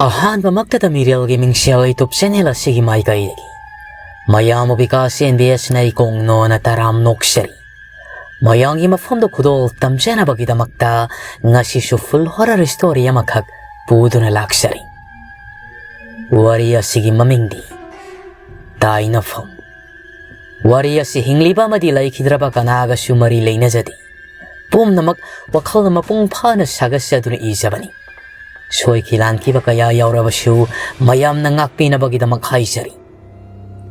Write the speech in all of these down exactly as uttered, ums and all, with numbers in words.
ꯑꯍꯥꯟꯕꯃꯛꯇꯗ ꯃꯤꯔꯦꯜꯒꯤ ꯃꯤꯡꯁꯦꯜ YouTube channel ꯑꯁꯤꯒꯤ ꯃꯥꯏꯀꯩꯗꯒꯤ ꯃꯌꯥꯝꯕꯨ ꯕꯤꯀꯥꯁ ꯑꯦꯟ ꯕꯤ ꯑꯦꯁ ꯅꯩꯀꯣꯡꯅꯣꯅ ꯇꯔꯥꯝ ꯅꯣꯛꯆꯔꯤ꯫ ꯃꯌꯥꯝꯒꯤ ꯃꯐꯝꯗ ꯈꯨꯗꯣꯜ ꯇꯝꯖꯅꯕꯒꯤꯗꯃꯛꯇ ꯉꯁꯤꯁꯨ full horror story ꯑꯃꯈꯛ ꯄꯨꯗꯨꯅ ꯂꯥꯛꯆꯔꯤ꯫ ꯋꯥꯔꯤ ꯑꯁꯤꯒꯤ ꯃꯃꯤꯡꯗꯤ ꯇꯥꯏꯅꯐꯝ꯫ ꯋꯥꯔꯤ ꯑꯁꯤ ꯍꯤꯡꯂꯤꯕ ꯑꯃꯗꯤ ꯂꯩꯈꯤꯗ꯭ꯔꯕ ꯀꯅꯥꯒꯁꯨ ꯃꯔꯤ ꯂꯩꯅꯖꯗꯦ꯫ ꯄꯨꯝꯅꯃꯛ ꯋꯥꯈꯜꯅ ꯃꯄꯨꯡ ꯐꯥꯅ ꯁꯥꯒꯠꯆꯗꯨꯅ ꯏꯖꯕꯅꯤ꯫ ꯁꯣꯏꯈꯤ ꯂꯥꯟꯈꯤꯕ ꯀꯌꯥ ꯌꯥꯎꯔꯕꯁꯨ ꯃꯌꯥꯝꯅ ꯉꯥꯛꯄꯤꯅꯕꯒꯤꯗꯃꯛ ꯍꯥꯏꯖꯔꯤ꯫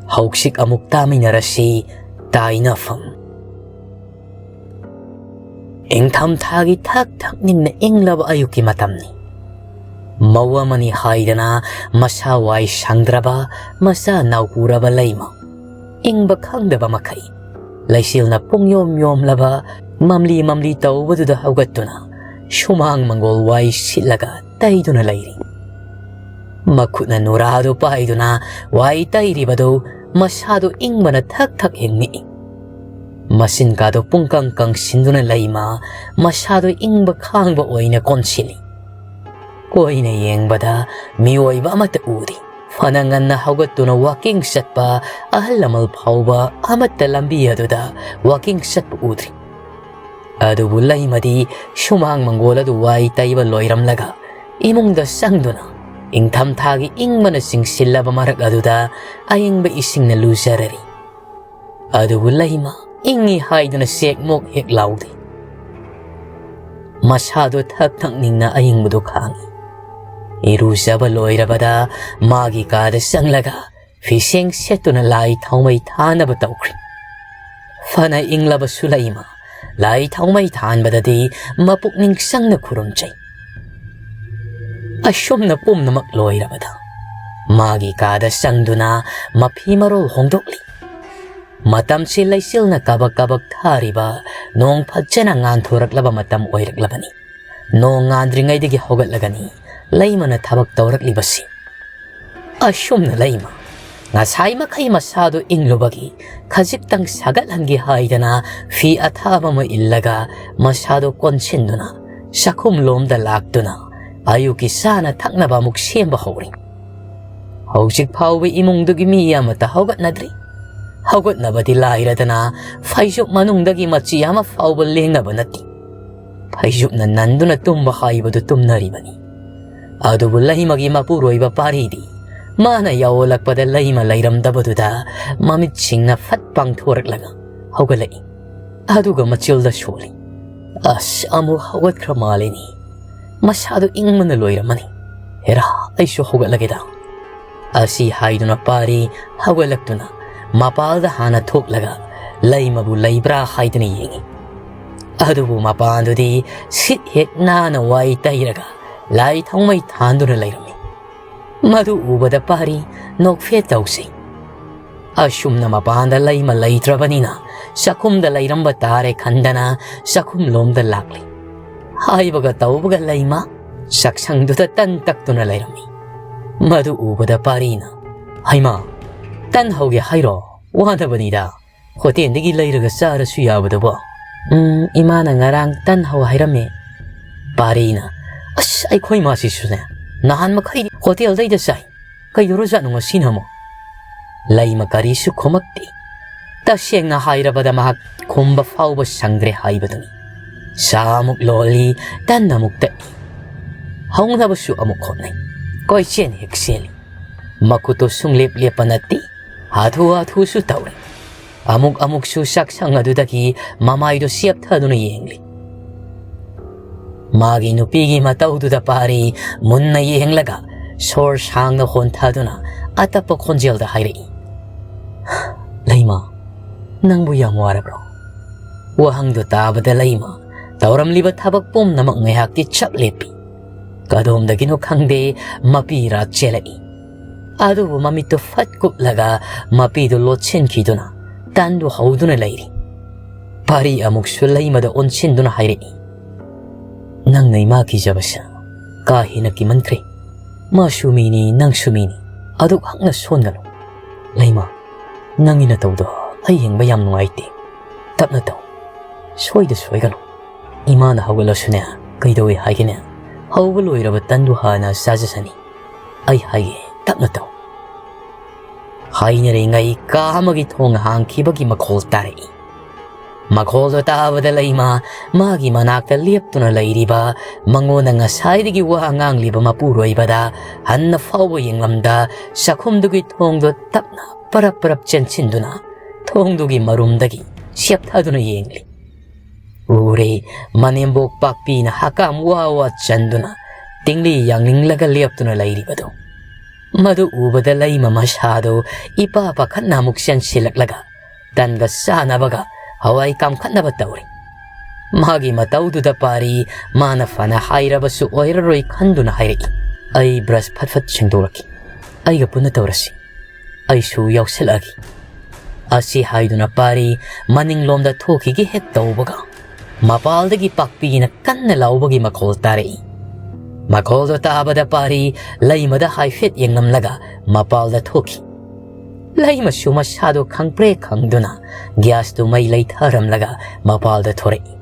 ꯍꯧꯖꯤꯛ ꯑꯃꯨꯛ ꯇꯥꯃꯤꯟꯅꯔꯁꯤ ꯇꯥꯏꯅꯐꯝ꯫ ꯏꯪꯊꯝꯊꯥꯒꯤ ꯊꯛ ꯊꯛ ꯅꯤꯡꯅ ꯏꯪꯂꯕ ꯑꯌꯨꯛꯀꯤ ꯃꯇꯝꯅꯤ꯫ ꯃꯧ ꯑꯃꯅꯤ ꯍꯥꯏꯗꯅ ꯃꯁꯥ ꯋꯥꯏ ꯁꯪꯗ꯭ꯔꯕ, ꯃꯆꯥ ꯅꯥꯎꯄꯨꯔꯕ ꯂꯩꯃ꯫ ꯏꯪꯕ ꯈꯪꯗꯕ ꯃꯈꯩ ꯂꯩꯆꯤꯜꯅ ꯄꯨꯡꯌꯣꯝ ꯌꯣꯝꯂꯕ ꯃꯝꯂꯤ ꯃꯝꯂꯤ ꯇꯧꯕꯗꯨꯗ ꯍꯧꯒꯠꯇꯨꯅ ꯁꯨꯃꯥꯡ ꯃꯪꯒꯣꯜ ꯋꯥꯏ ꯁꯤꯠꯂꯒ ꯇꯩꯗꯨꯅ ꯂꯩꯔꯤ꯫ ꯃꯈꯨꯠꯅ ꯅꯨꯔꯥꯗꯨ ꯄꯥꯏꯗꯨꯅ ꯋꯥꯏ ꯇꯩꯔꯤꯕꯗꯨ ꯃꯁꯥꯗꯨ ꯏꯪꯕꯅ ꯊꯛ ꯊꯛ ꯍꯦꯛ ꯅꯤꯛꯏ꯫ ꯃꯆꯤꯟ ꯀꯥꯗꯨ ꯄꯨꯡꯀꯪ ꯀꯪꯁꯤꯟꯗꯨꯅ ꯂꯩꯃ ꯃꯁꯥꯗꯨ ꯏꯪꯕ ꯈꯥꯡꯕ ꯑꯣꯏꯅ ꯀꯣꯟꯁꯤꯜꯂꯤ꯫ ꯀꯣꯏꯅ ꯌꯦꯡꯕꯗ ꯃꯤꯑꯣꯏꯕ ꯑꯃꯠꯇ ꯎꯗꯦ꯫ ꯐꯅ ꯉꯟꯅ ꯍꯧꯒꯠꯇꯨꯅ walking ꯆꯠꯄ ꯑꯍꯜ ꯂꯃꯟ ꯐꯥꯎꯕ ꯑꯃꯠꯇ ꯂꯝꯕꯤ ꯑꯗꯨꯗ walking ꯆꯠꯄ ꯎꯗ꯭ꯔꯤ꯫ ꯑꯗꯨꯕꯨ ꯂꯩꯃꯗꯤ ꯁꯨꯃꯥꯡ ꯃꯪꯒꯣꯜ ꯑꯗꯨ ꯋꯥꯏ ꯇꯩꯕ ꯂꯣꯏꯔꯝꯂꯒ ꯏꯃꯨꯡꯗ ꯆꯪꯗꯨꯅ ꯏꯪꯊꯝꯊꯥꯒꯤ ꯏꯪꯕꯅ ꯆꯤꯡꯁꯤꯜꯂꯕ ꯃꯔꯛ ꯑꯗꯨꯗ ꯑꯏꯪꯕ ꯏꯁꯤꯡꯅ ꯂꯨꯖꯔꯔꯤ꯫ ꯑꯗꯨꯕꯨ ꯂꯩꯃ ꯏꯪꯉꯤ ꯍꯥꯏꯗꯨꯅ ꯆꯦꯛꯃꯣꯛ ꯍꯦꯛ ꯂꯥꯎꯗꯦ꯫ ꯃꯁꯥꯗꯨ ꯊꯛ ꯊꯛ ꯅꯤꯡꯅ ꯑꯏꯪꯕꯗꯨ ꯈꯥꯡꯉꯤ꯫ ꯏꯔꯨꯖꯕ ꯂꯣꯏꯔꯕꯗ ꯃꯥꯒꯤ ꯀꯥꯗ ꯆꯪꯂꯒ ꯐꯤꯁꯦꯡ ꯁꯦꯠꯇꯨꯅ ꯂꯥꯏ ꯊꯥꯎꯃꯩ ꯊꯥꯅꯕ ꯇꯧꯈ꯭ꯔꯦ꯫ ꯐꯅ ꯏꯪꯂꯕꯁꯨ ꯂꯩꯃ ꯂꯥꯏ ꯊꯥꯎꯃꯩ ꯊꯥꯟꯕꯗꯗꯤ ꯃꯄꯨꯛꯅꯤꯡ ꯆꯪꯅ ꯈꯨꯔꯨꯝꯖꯩ꯫ ꯑꯁꯨꯝꯅ ꯄꯨꯝꯅꯃꯛ ꯂꯣꯏꯔꯕꯗ ꯃꯥꯒꯤ ꯀꯥꯗ ꯆꯪꯗꯨꯅ ꯃꯐꯤ ꯃꯔꯣꯜ ꯍꯣꯡꯗꯣꯛꯂꯤ꯫ ꯃꯇꯝꯁꯤ ꯂꯩꯆꯤꯜꯅ ꯀꯕꯛ ꯀꯕꯛ ꯊꯥꯔꯤꯕ ꯅꯣꯡ ꯐꯖꯅ ꯉꯥꯟꯊꯣꯔꯛꯂꯕ ꯃꯇꯝ ꯑꯣꯏꯔꯛꯂꯕꯅꯤ꯫ ꯅꯣꯡ ꯉꯥꯟꯗ꯭ꯔꯤꯉꯩꯗꯒꯤ ꯍꯧꯒꯠꯂꯒꯅꯤ ꯂꯩꯃꯅ ꯊꯕꯛ ꯇꯧꯔꯛꯂꯤꯕꯁꯤ꯫ ꯑꯁꯨꯝꯅ ꯂꯩꯃ ꯉꯁꯥꯏ ꯃꯈꯩ ꯃꯁꯥꯗꯨ ꯏꯪꯂꯨꯕꯒꯤ ꯈꯖꯤꯛꯇꯪ ꯁꯥꯒꯠꯍꯟꯒꯦ ꯍꯥꯏꯗꯅ ꯐꯤ ꯑꯊꯥꯕ ꯑꯃ ꯏꯜꯂꯒ ꯃꯁꯥꯗꯨ ꯀꯣꯟꯁꯤꯟꯗꯨꯅ ꯆꯥꯛꯈꯨꯝꯂꯣꯝꯗ ꯂꯥꯛꯇꯨꯅ ꯑꯌꯨꯛꯀꯤ ꯆꯥꯅ ꯊꯛꯅꯕ ꯑꯃꯨꯛ ꯁꯦꯝꯕ ꯍꯧꯔꯦ꯫ ꯍꯧꯖꯤꯛ ꯐꯥꯎꯕ ꯏꯃꯨꯡꯗꯨꯒꯤ ꯃꯤ ꯑꯃꯠꯇ ꯍꯧꯒꯠꯅꯗ꯭ꯔꯤ꯫ ꯍꯧꯒꯠꯅꯕꯗꯤ ꯂꯥꯏꯔꯗꯅ ꯐꯩꯖꯨꯞ ꯃꯅꯨꯡꯗꯒꯤ ꯃꯆꯤ ꯑꯃ ꯐꯥꯎꯕ ꯂꯦꯡꯅꯕ ꯅꯠꯇꯦ꯫ ꯐꯩꯖꯨꯞꯅ ꯅꯟꯗꯨꯅ ꯇꯨꯝꯕ ꯍꯥꯏꯕꯗꯨ ꯇꯨꯝꯅꯔꯤꯕꯅꯤ꯫ ꯑꯗꯨꯕꯨ ꯂꯩꯃꯒꯤ ꯃꯄꯨꯔꯣꯏꯕ ꯄꯥꯔꯤꯗꯤ ꯃꯥꯅ ꯌꯧꯂꯛꯄꯗ ꯂꯩꯃ ꯂꯩꯔꯝꯗꯕꯗꯨꯗ ꯃꯃꯤꯠꯁꯤꯡꯅ ꯐꯠ ꯄꯥꯡꯊꯣꯔꯛꯂꯒ ꯍꯧꯒꯠꯂꯛꯏ꯫ ꯑꯗꯨꯒ ꯃꯆꯤꯜꯗ ꯁꯣꯜꯂꯤ꯫ "ꯑꯁ, ꯑꯃꯨꯛ ꯍꯧꯒꯠꯈ꯭ꯔ ꯃꯥꯜꯂꯦꯅꯦ꯫ ꯃꯁꯥꯗꯣ ꯏꯪꯕꯅ ꯂꯣꯏꯔꯝꯃꯅꯤ꯫ ꯍꯦꯔꯥ, ꯑꯩꯁꯨ ꯍꯧꯒꯠꯂꯒꯦꯗ"꯫ ꯑꯁꯤ ꯍꯥꯏꯗꯨꯅ ꯄꯥꯔꯤ ꯍꯧꯒꯠꯂꯛꯇꯨꯅ ꯃꯄꯥꯜꯗ ꯍꯥꯟꯅ ꯊꯣꯛꯂꯒ ꯂꯩꯃꯕꯨ ꯂꯩꯕ꯭ꯔꯥ ꯍꯥꯏꯗꯨꯅ ꯌꯦꯡꯉꯤ꯫ ꯑꯗꯨꯕꯨ ꯃꯄꯥꯟꯗꯨꯗꯤ ꯁꯤꯠ ꯍꯦꯛ ꯅꯥꯟꯅ ꯋꯥꯏ ꯇꯩꯔꯒ ꯂꯥꯏ ꯊꯥꯎꯃꯩ ꯊꯥꯟꯗꯨꯅ ꯂꯩꯔꯝꯃꯤ꯫ ꯃꯗꯨ ꯎꯕꯗ ꯄꯥꯔꯤ ꯅꯣꯛꯐꯦꯠ ꯇꯧꯁꯤ꯫ ꯑꯁꯨꯝꯅ ꯃꯄꯥꯟꯗ ꯂꯩꯃ ꯂꯩꯇ꯭ꯔꯕꯅꯤꯅ ꯆꯥꯛꯈꯨꯝꯗ ꯂꯩꯔꯝꯕ ꯇꯥꯔꯦ ꯈꯟꯗꯅ ꯆꯥꯛꯈꯨꯝꯂꯣꯝꯗ ꯂꯥꯛꯂꯤ꯫ ꯍꯥꯏꯕꯒ ꯇꯧꯕꯒ ꯂꯩꯃ ꯆꯥꯛꯁꯪꯗꯨꯗ ꯇꯟ ꯇꯛꯇꯨꯅ ꯂꯩꯔꯝꯃꯤ꯫ ꯃꯗꯨ ꯎꯕꯗ ꯄꯥꯔꯤꯅ, "ꯍꯩꯃꯥ, ꯇꯟ ꯍꯧꯒꯦ ꯍꯥꯏꯔꯣ? ꯋꯥꯗꯕꯅꯤꯗ꯫ ꯍꯣꯇꯦꯜꯗꯒꯤ ꯂꯩꯔꯒ ꯆꯥꯔꯁꯨ ꯌꯥꯕꯗꯨꯕꯣ꯫" "ꯎꯝ, ꯏꯃꯥꯅ ꯉꯔꯥꯡ ꯇꯟ ꯍꯧ ꯍꯥꯏꯔꯝꯃꯦ꯫" ꯄꯥꯔꯤꯅ, "ꯑꯁ, ꯑꯩꯈꯣꯏ ꯃꯥꯁꯤꯁꯨꯅꯦ, ꯅꯍꯥꯟ ꯃꯈꯩ ꯍꯣꯇꯦꯜꯗꯩꯗ ꯆꯥꯏ꯫ ꯀꯩꯗꯧꯔꯖꯥꯠꯅꯣ ꯉꯁꯤꯅ ꯑꯃꯨꯛ?" ꯂꯩꯃ ꯀꯔꯤꯁꯨ ꯈꯨꯝꯃꯛꯇꯦ꯫ ꯇꯁꯦꯡꯅ ꯍꯥꯏꯔꯕꯗ ꯃꯍꯥꯛ ꯈꯨꯝꯕ ꯐꯥꯎꯕ ꯁꯪꯗ꯭ꯔꯦ ꯍꯥꯏꯕꯗꯨꯅꯤ꯫ ꯆꯥ ꯑꯃꯨꯛ ꯂꯣꯜꯂꯤ, ꯇꯟ ꯑꯃꯨꯛ ꯇꯛꯏ꯫ ꯍꯧꯅꯕꯁꯨ ꯑꯃꯨꯛ ꯍꯣꯠꯅꯩ꯫ ꯀꯣꯏꯆꯦꯟ ꯍꯦꯛ ꯆꯦꯜꯂꯤ꯫ ꯃꯈꯨꯠꯇꯨ ꯁꯨꯡꯂꯦꯞ ꯂꯦꯞꯄ ꯅꯠꯇꯦ꯫ ꯍꯥꯊꯨ ꯍꯥꯊꯨꯁꯨ ꯇꯧꯔꯦ꯫ ꯑꯃꯨꯛ ꯑꯃꯨꯛꯁꯨ ꯆꯥꯛꯁꯪ ꯑꯗꯨꯗꯒꯤ ꯃꯃꯥꯏꯗꯨ ꯆꯦꯞꯊꯗꯨꯅ ꯌꯦꯡꯂꯤ꯫ ꯃꯥꯒꯤ ꯅꯨꯄꯤꯒꯤ ꯃꯇꯧꯗꯨꯗ ꯄꯥꯔꯤ ꯃꯨꯟꯅ ꯌꯦꯡꯂꯒ ꯁꯣꯔ ꯁꯥꯡꯅ ꯍꯣꯟꯊꯗꯨꯅ ꯑꯇꯞꯄ ꯈꯣꯟꯖꯦꯜꯗ ꯍꯥꯏꯔꯛꯏ, "ꯂꯩꯃ, ꯅꯪꯕꯨ ꯌꯥꯝ ꯋꯥꯔꯕ꯭ꯔꯣ?" ꯋꯥꯍꯪꯗꯨ ꯇꯥꯕꯗ ꯂꯩꯃ ꯇꯧꯔꯝꯂꯤꯕ ꯊꯕꯛ ꯄꯨꯝꯅꯃꯛ ꯉꯥꯏꯍꯥꯛꯇꯤ ꯆꯞ ꯂꯦꯞꯄꯤ꯫ ꯀꯗꯣꯝꯗꯒꯤꯅꯣ ꯈꯪꯗꯦ, ꯃꯄꯤ ꯔꯥꯠ ꯆꯦꯜꯂꯛꯏ꯫ ꯑꯗꯨꯕꯨ ꯃꯃꯤꯠꯇꯨ ꯐꯠ ꯀꯨꯞꯂꯒ ꯃꯄꯤꯗꯨ ꯂꯣꯠꯁꯤꯟꯈꯤꯗꯨꯅ ꯇꯟꯗꯨ ꯍꯧꯗꯨꯅ ꯂꯩꯔꯤ꯫ ꯄꯥꯔꯤ ꯑꯃꯨꯛꯁꯨ ꯂꯩꯃꯗ ꯑꯣꯟꯁꯤꯟꯗꯨꯅ ꯍꯥꯏꯔꯛꯏ, "ꯅꯪꯅ ꯏꯃꯥ ꯀꯤꯖꯕꯁꯦ ꯀꯥ ꯍꯦꯟꯅ ꯀꯤꯃꯟꯈ꯭ꯔꯦ꯫ ꯃꯥꯁꯨ ꯃꯤꯅꯤ, ꯅꯪꯁꯨ ꯃꯤꯅꯤ꯫ ꯑꯗꯨꯛ ꯍꯛꯅ ꯁꯣꯟꯒꯅꯨ꯫ ꯂꯩꯃ, ꯅꯪꯒꯤ ꯅꯇꯧꯗꯣ ꯑꯩ ꯌꯦꯡꯕ ꯌꯥꯝ ꯅꯨꯡꯉꯥꯏꯇꯦ꯫ ꯇꯞꯅ ꯇꯧ꯫ ꯁꯣꯏꯗ ꯁꯣꯏꯒꯅꯨ꯫ ꯏꯃꯥꯅ ꯍꯧꯒꯠꯂꯁꯨꯅꯦ, ꯀꯩꯗꯧꯏ ꯍꯥꯏꯒꯦꯅꯦ? ꯍꯧꯕ ꯂꯣꯏꯔꯕ ꯇꯟꯗꯨ ꯍꯥꯟꯅ ꯆꯥꯖꯁꯅꯤ꯫ ꯑꯩ ꯍꯥꯏꯒꯦ, ꯇꯞꯅ ꯇꯧ꯫ ꯍꯥꯏꯅꯔꯤꯉꯩ ꯀꯥ ꯑꯃꯒꯤ ꯊꯣꯡ ꯍꯥꯡꯈꯤꯕꯒꯤ ꯃꯈꯣꯜ ꯇꯥꯔꯛꯏ꯫ ꯃꯈꯣꯜꯗꯣ ꯇꯥꯕꯗ ꯂꯩꯃ ꯃꯥꯒꯤ ꯃꯅꯥꯛꯇ ꯂꯦꯞꯇꯨꯅ ꯂꯩꯔꯤꯕ, ꯃꯉꯣꯟꯗ ꯉꯁꯥꯏꯗꯒꯤ ꯋꯥ ꯉꯥꯡꯂꯤꯕ ꯃꯄꯨꯔꯣꯏꯕꯗ ꯍꯟꯅ ꯐꯥꯎꯕ ꯌꯦꯡꯂꯝꯗ, ꯆꯥꯛꯈꯨꯝꯗꯨꯒꯤ ꯊꯣꯡꯗꯣ ꯇꯞꯅ ꯄꯔꯞ ꯄꯔꯞ ꯆꯦꯟꯁꯤꯟꯗꯨꯅ ꯊꯣꯡꯗꯨꯒꯤ ꯃꯔꯨꯝꯗꯒꯤ ꯁꯦꯞꯊꯗꯨꯅ ꯌꯦꯡꯂꯤ꯫ ꯎꯔꯦ, ꯃꯅꯦꯝꯕꯣꯛ ꯄꯥꯛꯄꯤꯅ ꯍꯀꯥꯝ ꯋꯥ ꯋꯥ ꯆꯟꯗꯨꯅ ꯇꯤꯡꯂꯤ ꯌꯥꯡꯅꯤꯡꯂꯒ ꯂꯦꯞꯇꯨꯅ ꯂꯩꯔꯤꯕꯗꯨ꯫ ꯃꯗꯨ ꯎꯕꯗ ꯂꯩꯃ ꯃꯁꯥꯗꯨ ꯏꯄꯥ ꯄꯥꯈꯠꯅ ꯑꯃꯨꯛ ꯆꯦꯟꯁꯤꯜꯂꯛꯂꯒ ꯇꯟꯒ ꯆꯥꯅꯕꯒ ꯍꯋꯥꯏ ꯀꯥꯝꯈꯠꯅꯕ ꯇꯧꯔꯤ꯫ ꯃꯥꯒꯤ ꯃꯇꯧꯗꯨꯗ ꯄꯥꯔꯤ ꯃꯥꯅ ꯐꯅ ꯍꯥꯏꯔꯕꯁꯨ ꯑꯣꯏꯔꯔꯣꯏ ꯈꯟꯗꯨꯅ ꯍꯥꯏꯔꯛꯏ꯫ ꯑꯩ ꯕ꯭ꯔꯁ ꯐꯠ ꯐꯠ ꯁꯦꯡꯗꯣꯛꯂꯛꯈꯤ꯫ ꯑꯩꯒ ꯄꯨꯟꯅ ꯇꯧꯔꯁꯤ꯫ ꯑꯩꯁꯨ ꯌꯥꯎꯁꯤꯜꯂꯛꯑꯒꯦ꯫ ꯑꯁꯤ ꯍꯥꯏꯗꯨꯅ ꯄꯥꯔꯤ ꯃꯅꯤꯡꯂꯣꯝꯗ ꯊꯣꯛꯈꯤꯒꯦ ꯍꯦꯛ ꯇꯧꯕꯒ ꯃꯄꯥꯜꯗꯒꯤ ꯄꯥꯛꯄꯤꯅ ꯀꯟꯅ ꯂꯥꯎꯕꯒꯤ ꯃꯈꯣꯜ ꯇꯥꯔꯛꯏ꯫ ꯃꯈꯣꯜꯗꯣ ꯇꯥꯕꯗ ꯄꯥꯔꯤ ꯂꯩꯃꯗ ꯍꯥꯏꯐꯦꯠ ꯌꯦꯡꯂꯝꯂꯒ ꯃꯄꯥꯜꯗ ꯊꯣꯛꯈꯤ꯫ ꯂꯩꯃꯁꯨ ꯃꯁꯥꯗꯣ ꯈꯪꯄ꯭ꯔꯦ ꯈꯪꯗꯨꯅ ꯒ꯭ꯌꯥꯁꯇꯨ ꯃꯩ ꯂꯩꯊꯔꯝꯂꯒ ꯃꯄꯥꯜꯗ ꯊꯣꯔꯛꯏ꯫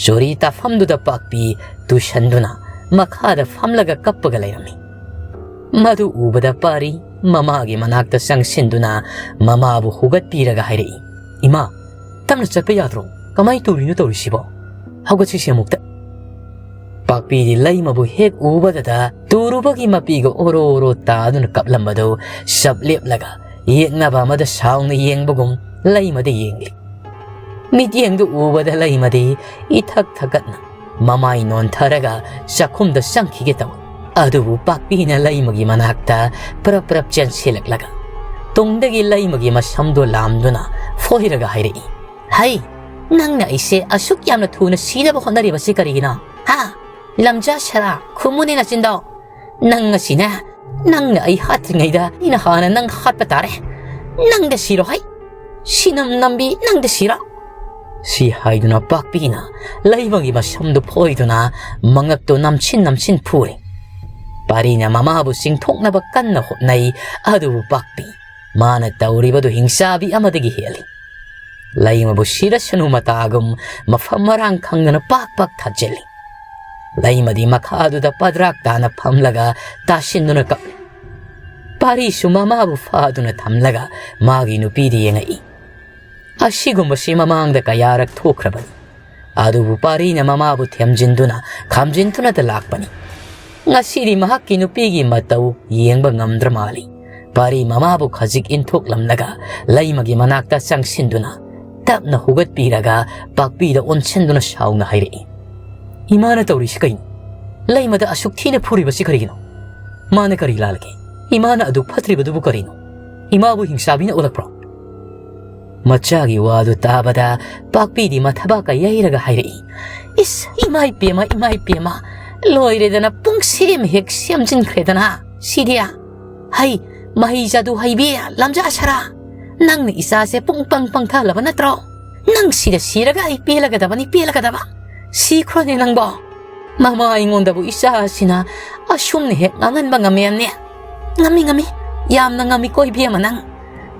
ꯆꯨꯔꯤ ꯇꯥꯐꯝꯗꯨꯗ ꯄꯥꯛꯄꯤ ꯇꯨꯁꯟꯗꯨꯅ ꯃꯈꯥꯗ ꯐꯝꯂꯒ ꯀꯞꯄꯒ ꯂꯩꯔꯝꯃꯤ꯫ ꯃꯗꯨ ꯎꯕꯗ ꯄꯥꯔꯤ ꯃꯃꯥꯒꯤ ꯃꯅꯥꯛꯇ ꯆꯪꯁꯤꯟꯗꯨꯅ ꯃꯃꯥꯕꯨ ꯍꯨꯒꯠꯄꯤꯔꯒ ꯍꯥꯏꯔꯛꯏ, "ꯏꯃꯥ, ꯇꯞꯅ ꯆꯠꯄ ꯌꯥꯗ꯭ꯔꯣ? ꯀꯃꯥꯏ ꯇꯧꯔꯤꯅꯣ ꯇꯧꯔꯤꯁꯤꯕꯣ? ꯍꯧꯒꯠꯁꯤꯁꯦ ꯑꯃꯨꯛꯇ꯫" ꯄꯥꯛꯄꯤꯗꯤ ꯂꯩꯃꯕꯨ ꯍꯦꯛ ꯎꯕꯗꯗ ꯇꯨꯔꯨꯕꯒꯤ ꯃꯄꯤꯒ ꯑꯣꯔꯣ ꯑꯣꯔꯣ ꯇꯥꯗꯨꯅ ꯀꯞꯂꯝꯕꯗꯨ ꯆꯞ ꯂꯦꯞꯂꯒ ꯌꯦꯛꯅꯕ ꯑꯃꯗ ꯁꯥꯎꯅ ꯌꯦꯡꯕꯒꯨꯝ ꯂꯩꯃꯗ ꯌꯦꯡꯂꯤ꯫ ꯃꯤꯠꯌꯦꯡꯗꯨ ꯎꯕꯗ ꯂꯩꯃꯗꯤ ꯏꯊꯛ ꯊꯛꯀꯠꯅ ꯃꯃꯥꯏ ꯅꯣꯟꯊꯔꯒ ꯆꯥꯛꯈꯨꯝꯗ ꯆꯪꯈꯤꯒꯦ ꯇꯧꯏ꯫ ꯑꯗꯨꯕꯨ ꯄꯥꯛꯄꯤꯅ ꯂꯩꯃꯒꯤ ꯃꯅꯥꯛꯇ ꯄꯔꯞ ꯄꯔꯞ ꯆꯦꯟꯁꯤꯜꯂꯛꯂꯒ ꯇꯨꯡꯗꯒꯤ ꯂꯩꯃꯒꯤ ꯃꯁꯝꯗꯨ ꯂꯥꯝꯗꯨꯅ ꯐꯣꯏꯔꯒ ꯍꯥꯏꯔꯛꯏ, "ꯍꯩ, ꯅꯪꯅ ꯑꯩꯁꯦ ꯑꯁꯨꯛ ꯌꯥꯝꯅ ꯊꯨꯅ ꯁꯤꯅꯕ ꯍꯣꯠꯅꯔꯤꯕꯁꯤ ꯀꯔꯤꯒꯤꯅꯣ? ꯍꯥ? ꯂꯝꯖꯥ ꯁꯔꯥ, ꯈꯨꯝꯃꯨꯅꯦ ꯅꯆꯤꯟꯗꯣ꯫ ꯅꯪ ꯑꯁꯤꯅꯦ, ꯅꯪꯅ ꯑꯩ ꯍꯥꯠꯇ꯭ꯔꯤꯉꯩꯗ ꯑꯩꯅ ꯍꯥꯟꯅ ꯅꯪ ꯍꯥꯠꯄ ꯇꯥꯔꯦ꯫ ꯅꯪꯗ ꯁꯤꯔꯣ ꯍꯩ꯫ ꯁꯤꯅꯝ ꯅꯝꯕꯤ, ꯅꯪꯗ ꯁꯤꯔꯣ꯫" ꯁꯤ ꯍꯥꯏꯗꯨꯅ ꯄꯥꯛꯄꯤꯅ ꯂꯩꯃꯒꯤ ꯃꯁꯝꯗꯨ ꯐꯣꯏꯗꯨꯅ ꯃꯉꯛꯇꯨ ꯅꯝꯁꯤꯟ ꯅꯝꯁꯤꯟ ꯐꯨꯔꯦ꯫ ꯄꯥꯔꯤꯅ ꯃꯃꯥꯕꯨ ꯆꯤꯡꯊꯣꯛꯅꯕ ꯀꯟꯅ ꯍꯣꯠꯅꯩ, ꯑꯗꯨꯕꯨ ꯄꯥꯛꯄꯤ ꯃꯥꯅ ꯇꯧꯔꯤꯕꯗꯨ ꯍꯤꯡꯆꯥꯕꯤ ꯑꯃꯗꯒꯤ ꯍꯦꯜꯂꯤ꯫ ꯂꯩꯃꯕꯨ ꯁꯤꯔꯁꯅꯨ ꯃꯇꯥꯒꯨꯝ ꯃꯐꯝ ꯃꯔꯥꯡ ꯈꯪꯗꯅ ꯄꯥꯛ ꯄꯥꯛ ꯊꯥꯖꯤꯜꯂꯤ꯫ ꯂꯩꯃꯗꯤ ꯃꯈꯥꯗꯨꯗ ꯄꯗ꯭ꯔꯥꯛ ꯇꯥꯅ ꯐꯝꯂꯒ ꯇꯥꯁꯤꯟꯗꯨꯅ ꯀꯞꯂꯤ꯫ ꯄꯥꯔꯤꯁꯨ ꯃꯃꯥꯕꯨ ꯐꯥꯗꯨꯅ ꯊꯝꯂꯒ ꯃꯥꯒꯤ ꯅꯨꯄꯤꯗ ꯌꯦꯡꯉꯛꯏ꯫ ꯑꯁꯤꯒꯨꯝꯕꯁꯤ ꯃꯃꯥꯡꯗ ꯀꯌꯥꯔꯛ ꯊꯣꯛꯈ꯭ꯔꯕꯅꯤ꯫ ꯑꯗꯨꯕꯨ ꯄꯥꯔꯤꯅ ꯃꯃꯥꯕꯨ ꯊꯦꯝꯖꯤꯟꯗꯨꯅ ꯈꯥꯝꯖꯤꯟꯗꯨꯅꯇ ꯂꯥꯛꯄꯅꯤ꯫ ꯉꯁꯤꯗꯤ ꯃꯍꯥꯛꯀꯤ ꯅꯨꯄꯤꯒꯤ ꯃꯇꯧ ꯌꯦꯡꯕ ꯉꯝꯗ꯭ꯔ ꯃꯥꯜꯂꯤ꯫ ꯄꯥꯔꯤ ꯃꯃꯥꯕꯨ ꯈꯖꯤꯛ ꯏꯟꯊꯣꯛꯂꯝꯂꯒ ꯂꯩꯃꯒꯤ ꯃꯅꯥꯛꯇ ꯆꯪꯁꯤꯟꯗꯨꯅ ꯇꯞꯅ ꯍꯨꯒꯠꯄꯤꯔꯒ ꯄꯥꯛꯄꯤꯗ ꯑꯣꯟꯁꯤꯟꯗꯨꯅ ꯁꯥꯎꯅ ꯍꯥꯏꯔꯛꯏ, "ꯏꯃꯥꯅ ꯇꯧꯔꯤꯁꯤ ꯀꯔꯤꯅꯣ? ꯂꯩꯃꯗ ꯑꯁꯨꯛ ꯊꯤꯅ ꯐꯨꯔꯤꯕꯁꯤ ꯀꯔꯤꯒꯤꯅꯣ? ꯃꯥꯅ ꯀꯔꯤ ꯂꯥꯜꯂꯒꯦ? ꯏꯃꯥꯅ ꯑꯗꯨꯛ ꯐꯠꯇ꯭ꯔꯤꯕꯗꯨꯕꯨ ꯀꯔꯤꯅꯣ? ꯏꯃꯥꯕꯨ ꯍꯤꯡꯁꯥꯕꯤꯅ ꯑꯣꯜꯂꯛꯄ꯭ꯔꯣ?" ꯃꯆꯥꯒꯤ ꯋꯥꯗꯨ ꯇꯥꯕꯗ ꯄꯥꯛꯄꯤꯗꯤ ꯃꯊꯕꯥꯛꯀ ꯌꯩꯔꯒ ꯍꯥꯏꯔꯛꯏ, "ꯏꯁ, ꯏꯃꯥ ꯏꯄꯦꯝꯃ, ꯏꯃꯥ ꯏꯄꯦꯝꯃ, ꯂꯣꯏꯔꯦꯗꯅ, ꯄꯨꯡꯁꯦꯝ ꯍꯦꯛ ꯁꯦꯝꯖꯤꯟꯈ꯭ꯔꯦꯗꯅ ꯁꯤꯗꯤ꯫ ꯍꯩ, ꯃꯍꯩ ꯖꯥꯗꯨ ꯍꯩꯕꯤ, ꯂꯝꯖꯥ ꯁꯔꯥ, ꯅꯪꯅ ꯏꯆꯥꯁꯦ ꯄꯨꯡ ꯄꯪ ꯄꯪꯊꯍꯜꯂꯕ ꯅꯠꯇ꯭ꯔꯣ? ꯅꯪ ꯁꯤꯗ ꯁꯤꯔꯒ ꯑꯩ ꯄꯦꯜꯂꯒꯗꯕꯅꯤ, ꯄꯦꯜꯂꯒꯗꯕ꯫ ꯁꯤꯈ꯭ꯔꯣꯅꯦ ꯅꯪꯕꯣ?" ꯃꯃꯥ ꯑꯩꯉꯣꯟꯗꯕꯨ ꯏꯆꯥ ꯑꯁꯤꯅ ꯑꯁꯨꯝꯅ ꯍꯦꯛ ꯉꯥꯡꯍꯟꯕ ꯉꯝꯃꯦ ꯑꯝꯅꯦ? ꯉꯝꯃꯤ, ꯉꯝꯃꯤ꯫ ꯌꯥꯝꯅ ꯉꯝꯃꯤꯀꯣ ꯏꯕꯦꯝꯃ ꯅꯪ꯫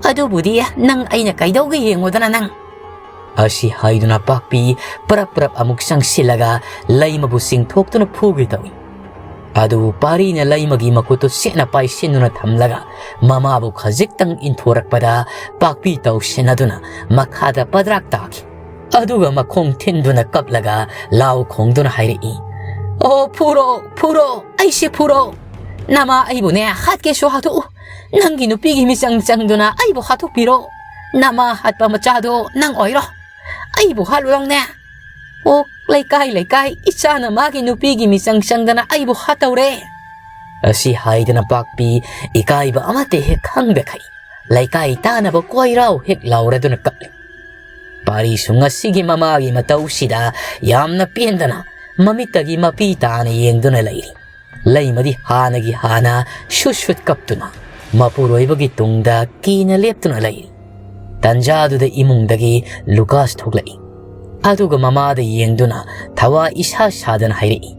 ꯑꯗꯨꯕꯨꯗꯤ ꯅꯪ ꯑꯩꯅ ꯀꯩꯗꯧꯒꯦ ꯌꯦꯡꯉꯣꯗꯅ ꯅꯪ꯫ ꯑꯁꯤ ꯍꯥꯏꯗꯨꯅ ꯄꯥꯛꯄꯤ ꯄꯔꯞ ꯄꯔꯞ ꯑꯃꯨꯛ ꯆꯪꯁꯤꯜꯂꯒ ꯂꯩꯃꯕꯨ ꯆꯤꯡꯊꯣꯛꯇꯨꯅ ꯐꯨꯒꯦ ꯇꯧꯏ꯫ ꯑꯗꯨꯕꯨ ꯄꯥꯔꯤꯅ ꯂꯩꯃꯒꯤ ꯃꯈꯨꯠꯇꯨ ꯆꯦꯠꯅ ꯄꯥꯏꯁꯤꯟꯗꯨꯅ ꯊꯝꯂꯒ ꯃꯃꯥꯕꯨ ꯈꯖꯤꯛꯇꯪ ꯏꯟꯊꯣꯔꯛꯄꯗ ꯄꯥꯛꯄꯤ ꯇꯧꯁꯤꯟꯅꯗꯨꯅ ꯃꯈꯥꯗ ꯄꯗ꯭ꯔꯥꯛ ꯇꯥꯈꯤ꯫ ꯑꯗꯨꯒ ꯃꯈꯣꯡ ꯊꯤꯟꯗꯨꯅ ꯀꯞꯂꯒ ꯂꯥꯎ ꯈꯣꯡꯗꯨꯅ ꯍꯥꯏꯔꯛꯏ, "ꯑꯣ, ꯐꯨꯔꯣ, ꯐꯨꯔꯣ, ꯑꯩꯁꯦ ꯐꯨꯔꯣ꯫ ꯅꯃꯥ ꯑꯩꯕꯨꯅꯦ ꯍꯥꯠꯀꯦꯁꯨ ꯍꯥꯠꯇꯣꯛꯎ꯫ ꯅꯪꯒꯤ ꯅꯨꯄꯤꯒꯤ ꯃꯤꯆꯪ ꯆꯪꯗꯨꯅ ꯑꯩꯕꯨ ꯍꯥꯠꯇꯣꯛꯄꯤꯔꯣ꯫ ꯅꯃꯥ ꯍꯥꯠꯄ ꯃꯆꯥꯗꯣ ꯅꯪ ꯑꯣꯏꯔꯣ꯫ ꯑꯩꯕꯨ ꯍꯥꯠꯂꯨ ꯂꯥꯎꯅꯦ꯫ ꯑꯣ, ꯂꯩꯀꯥꯏ, ꯂꯩꯀꯥꯏ, ꯏꯆꯥꯅ ꯃꯥꯒꯤ ꯅꯨꯄꯤꯒꯤ ꯃꯤꯆꯪ ꯆꯪꯗꯅ ꯑꯩꯕꯨ ꯍꯥꯠꯇꯧꯔꯦ"꯫ ꯑꯁꯤ ꯍꯥꯏꯗꯨꯅ ꯄꯥꯛꯄꯤ ꯏꯀꯥꯏꯕ ꯑꯃꯠꯇ ꯍꯦꯛ ꯈꯪꯗꯈꯩ ꯂꯩꯀꯥꯏ ꯇꯥꯅꯕ ꯀꯣꯏꯔꯥꯎ ꯍꯦꯛ ꯂꯥꯎꯔꯗꯨꯅ ꯀꯞꯂꯤ꯫ ꯄꯥꯔꯤꯁꯨ ꯉꯁꯤꯒꯤ ꯃꯃꯥꯒꯤ ꯃꯇꯧꯁꯤꯗ ꯌꯥꯝꯅ ꯄꯦꯟꯗꯅ ꯃꯃꯤꯠꯇꯒꯤ ꯃꯄꯤ ꯇꯥꯅ ꯌꯦꯡꯗꯨꯅ ꯂꯩꯔꯤ꯫ ꯂꯩꯃꯗꯤ ꯍꯥꯟꯅꯒꯤ ꯍꯥꯟꯅ ꯁꯨꯠ ꯁꯨꯠ ꯀꯞꯇꯨꯅ ꯃꯄꯨꯔꯣꯏꯕꯒꯤ ꯇꯨꯡꯗ ꯀꯤꯅ ꯂꯦꯞꯇꯨꯅ ꯂꯩꯔꯤ꯫ ꯇꯟꯖꯥꯗꯨꯗ ꯏꯃꯨꯡꯗꯒꯤ ꯂꯨꯀꯥꯁ ꯊꯣꯛꯂꯛꯏ꯫ ꯑꯗꯨꯒ ꯃꯃꯥꯗ ꯌꯦꯡꯗꯨꯅ ꯊꯋꯥ ꯏꯁꯥ ꯁꯥꯗꯅ ꯍꯥꯏꯔꯛꯏ,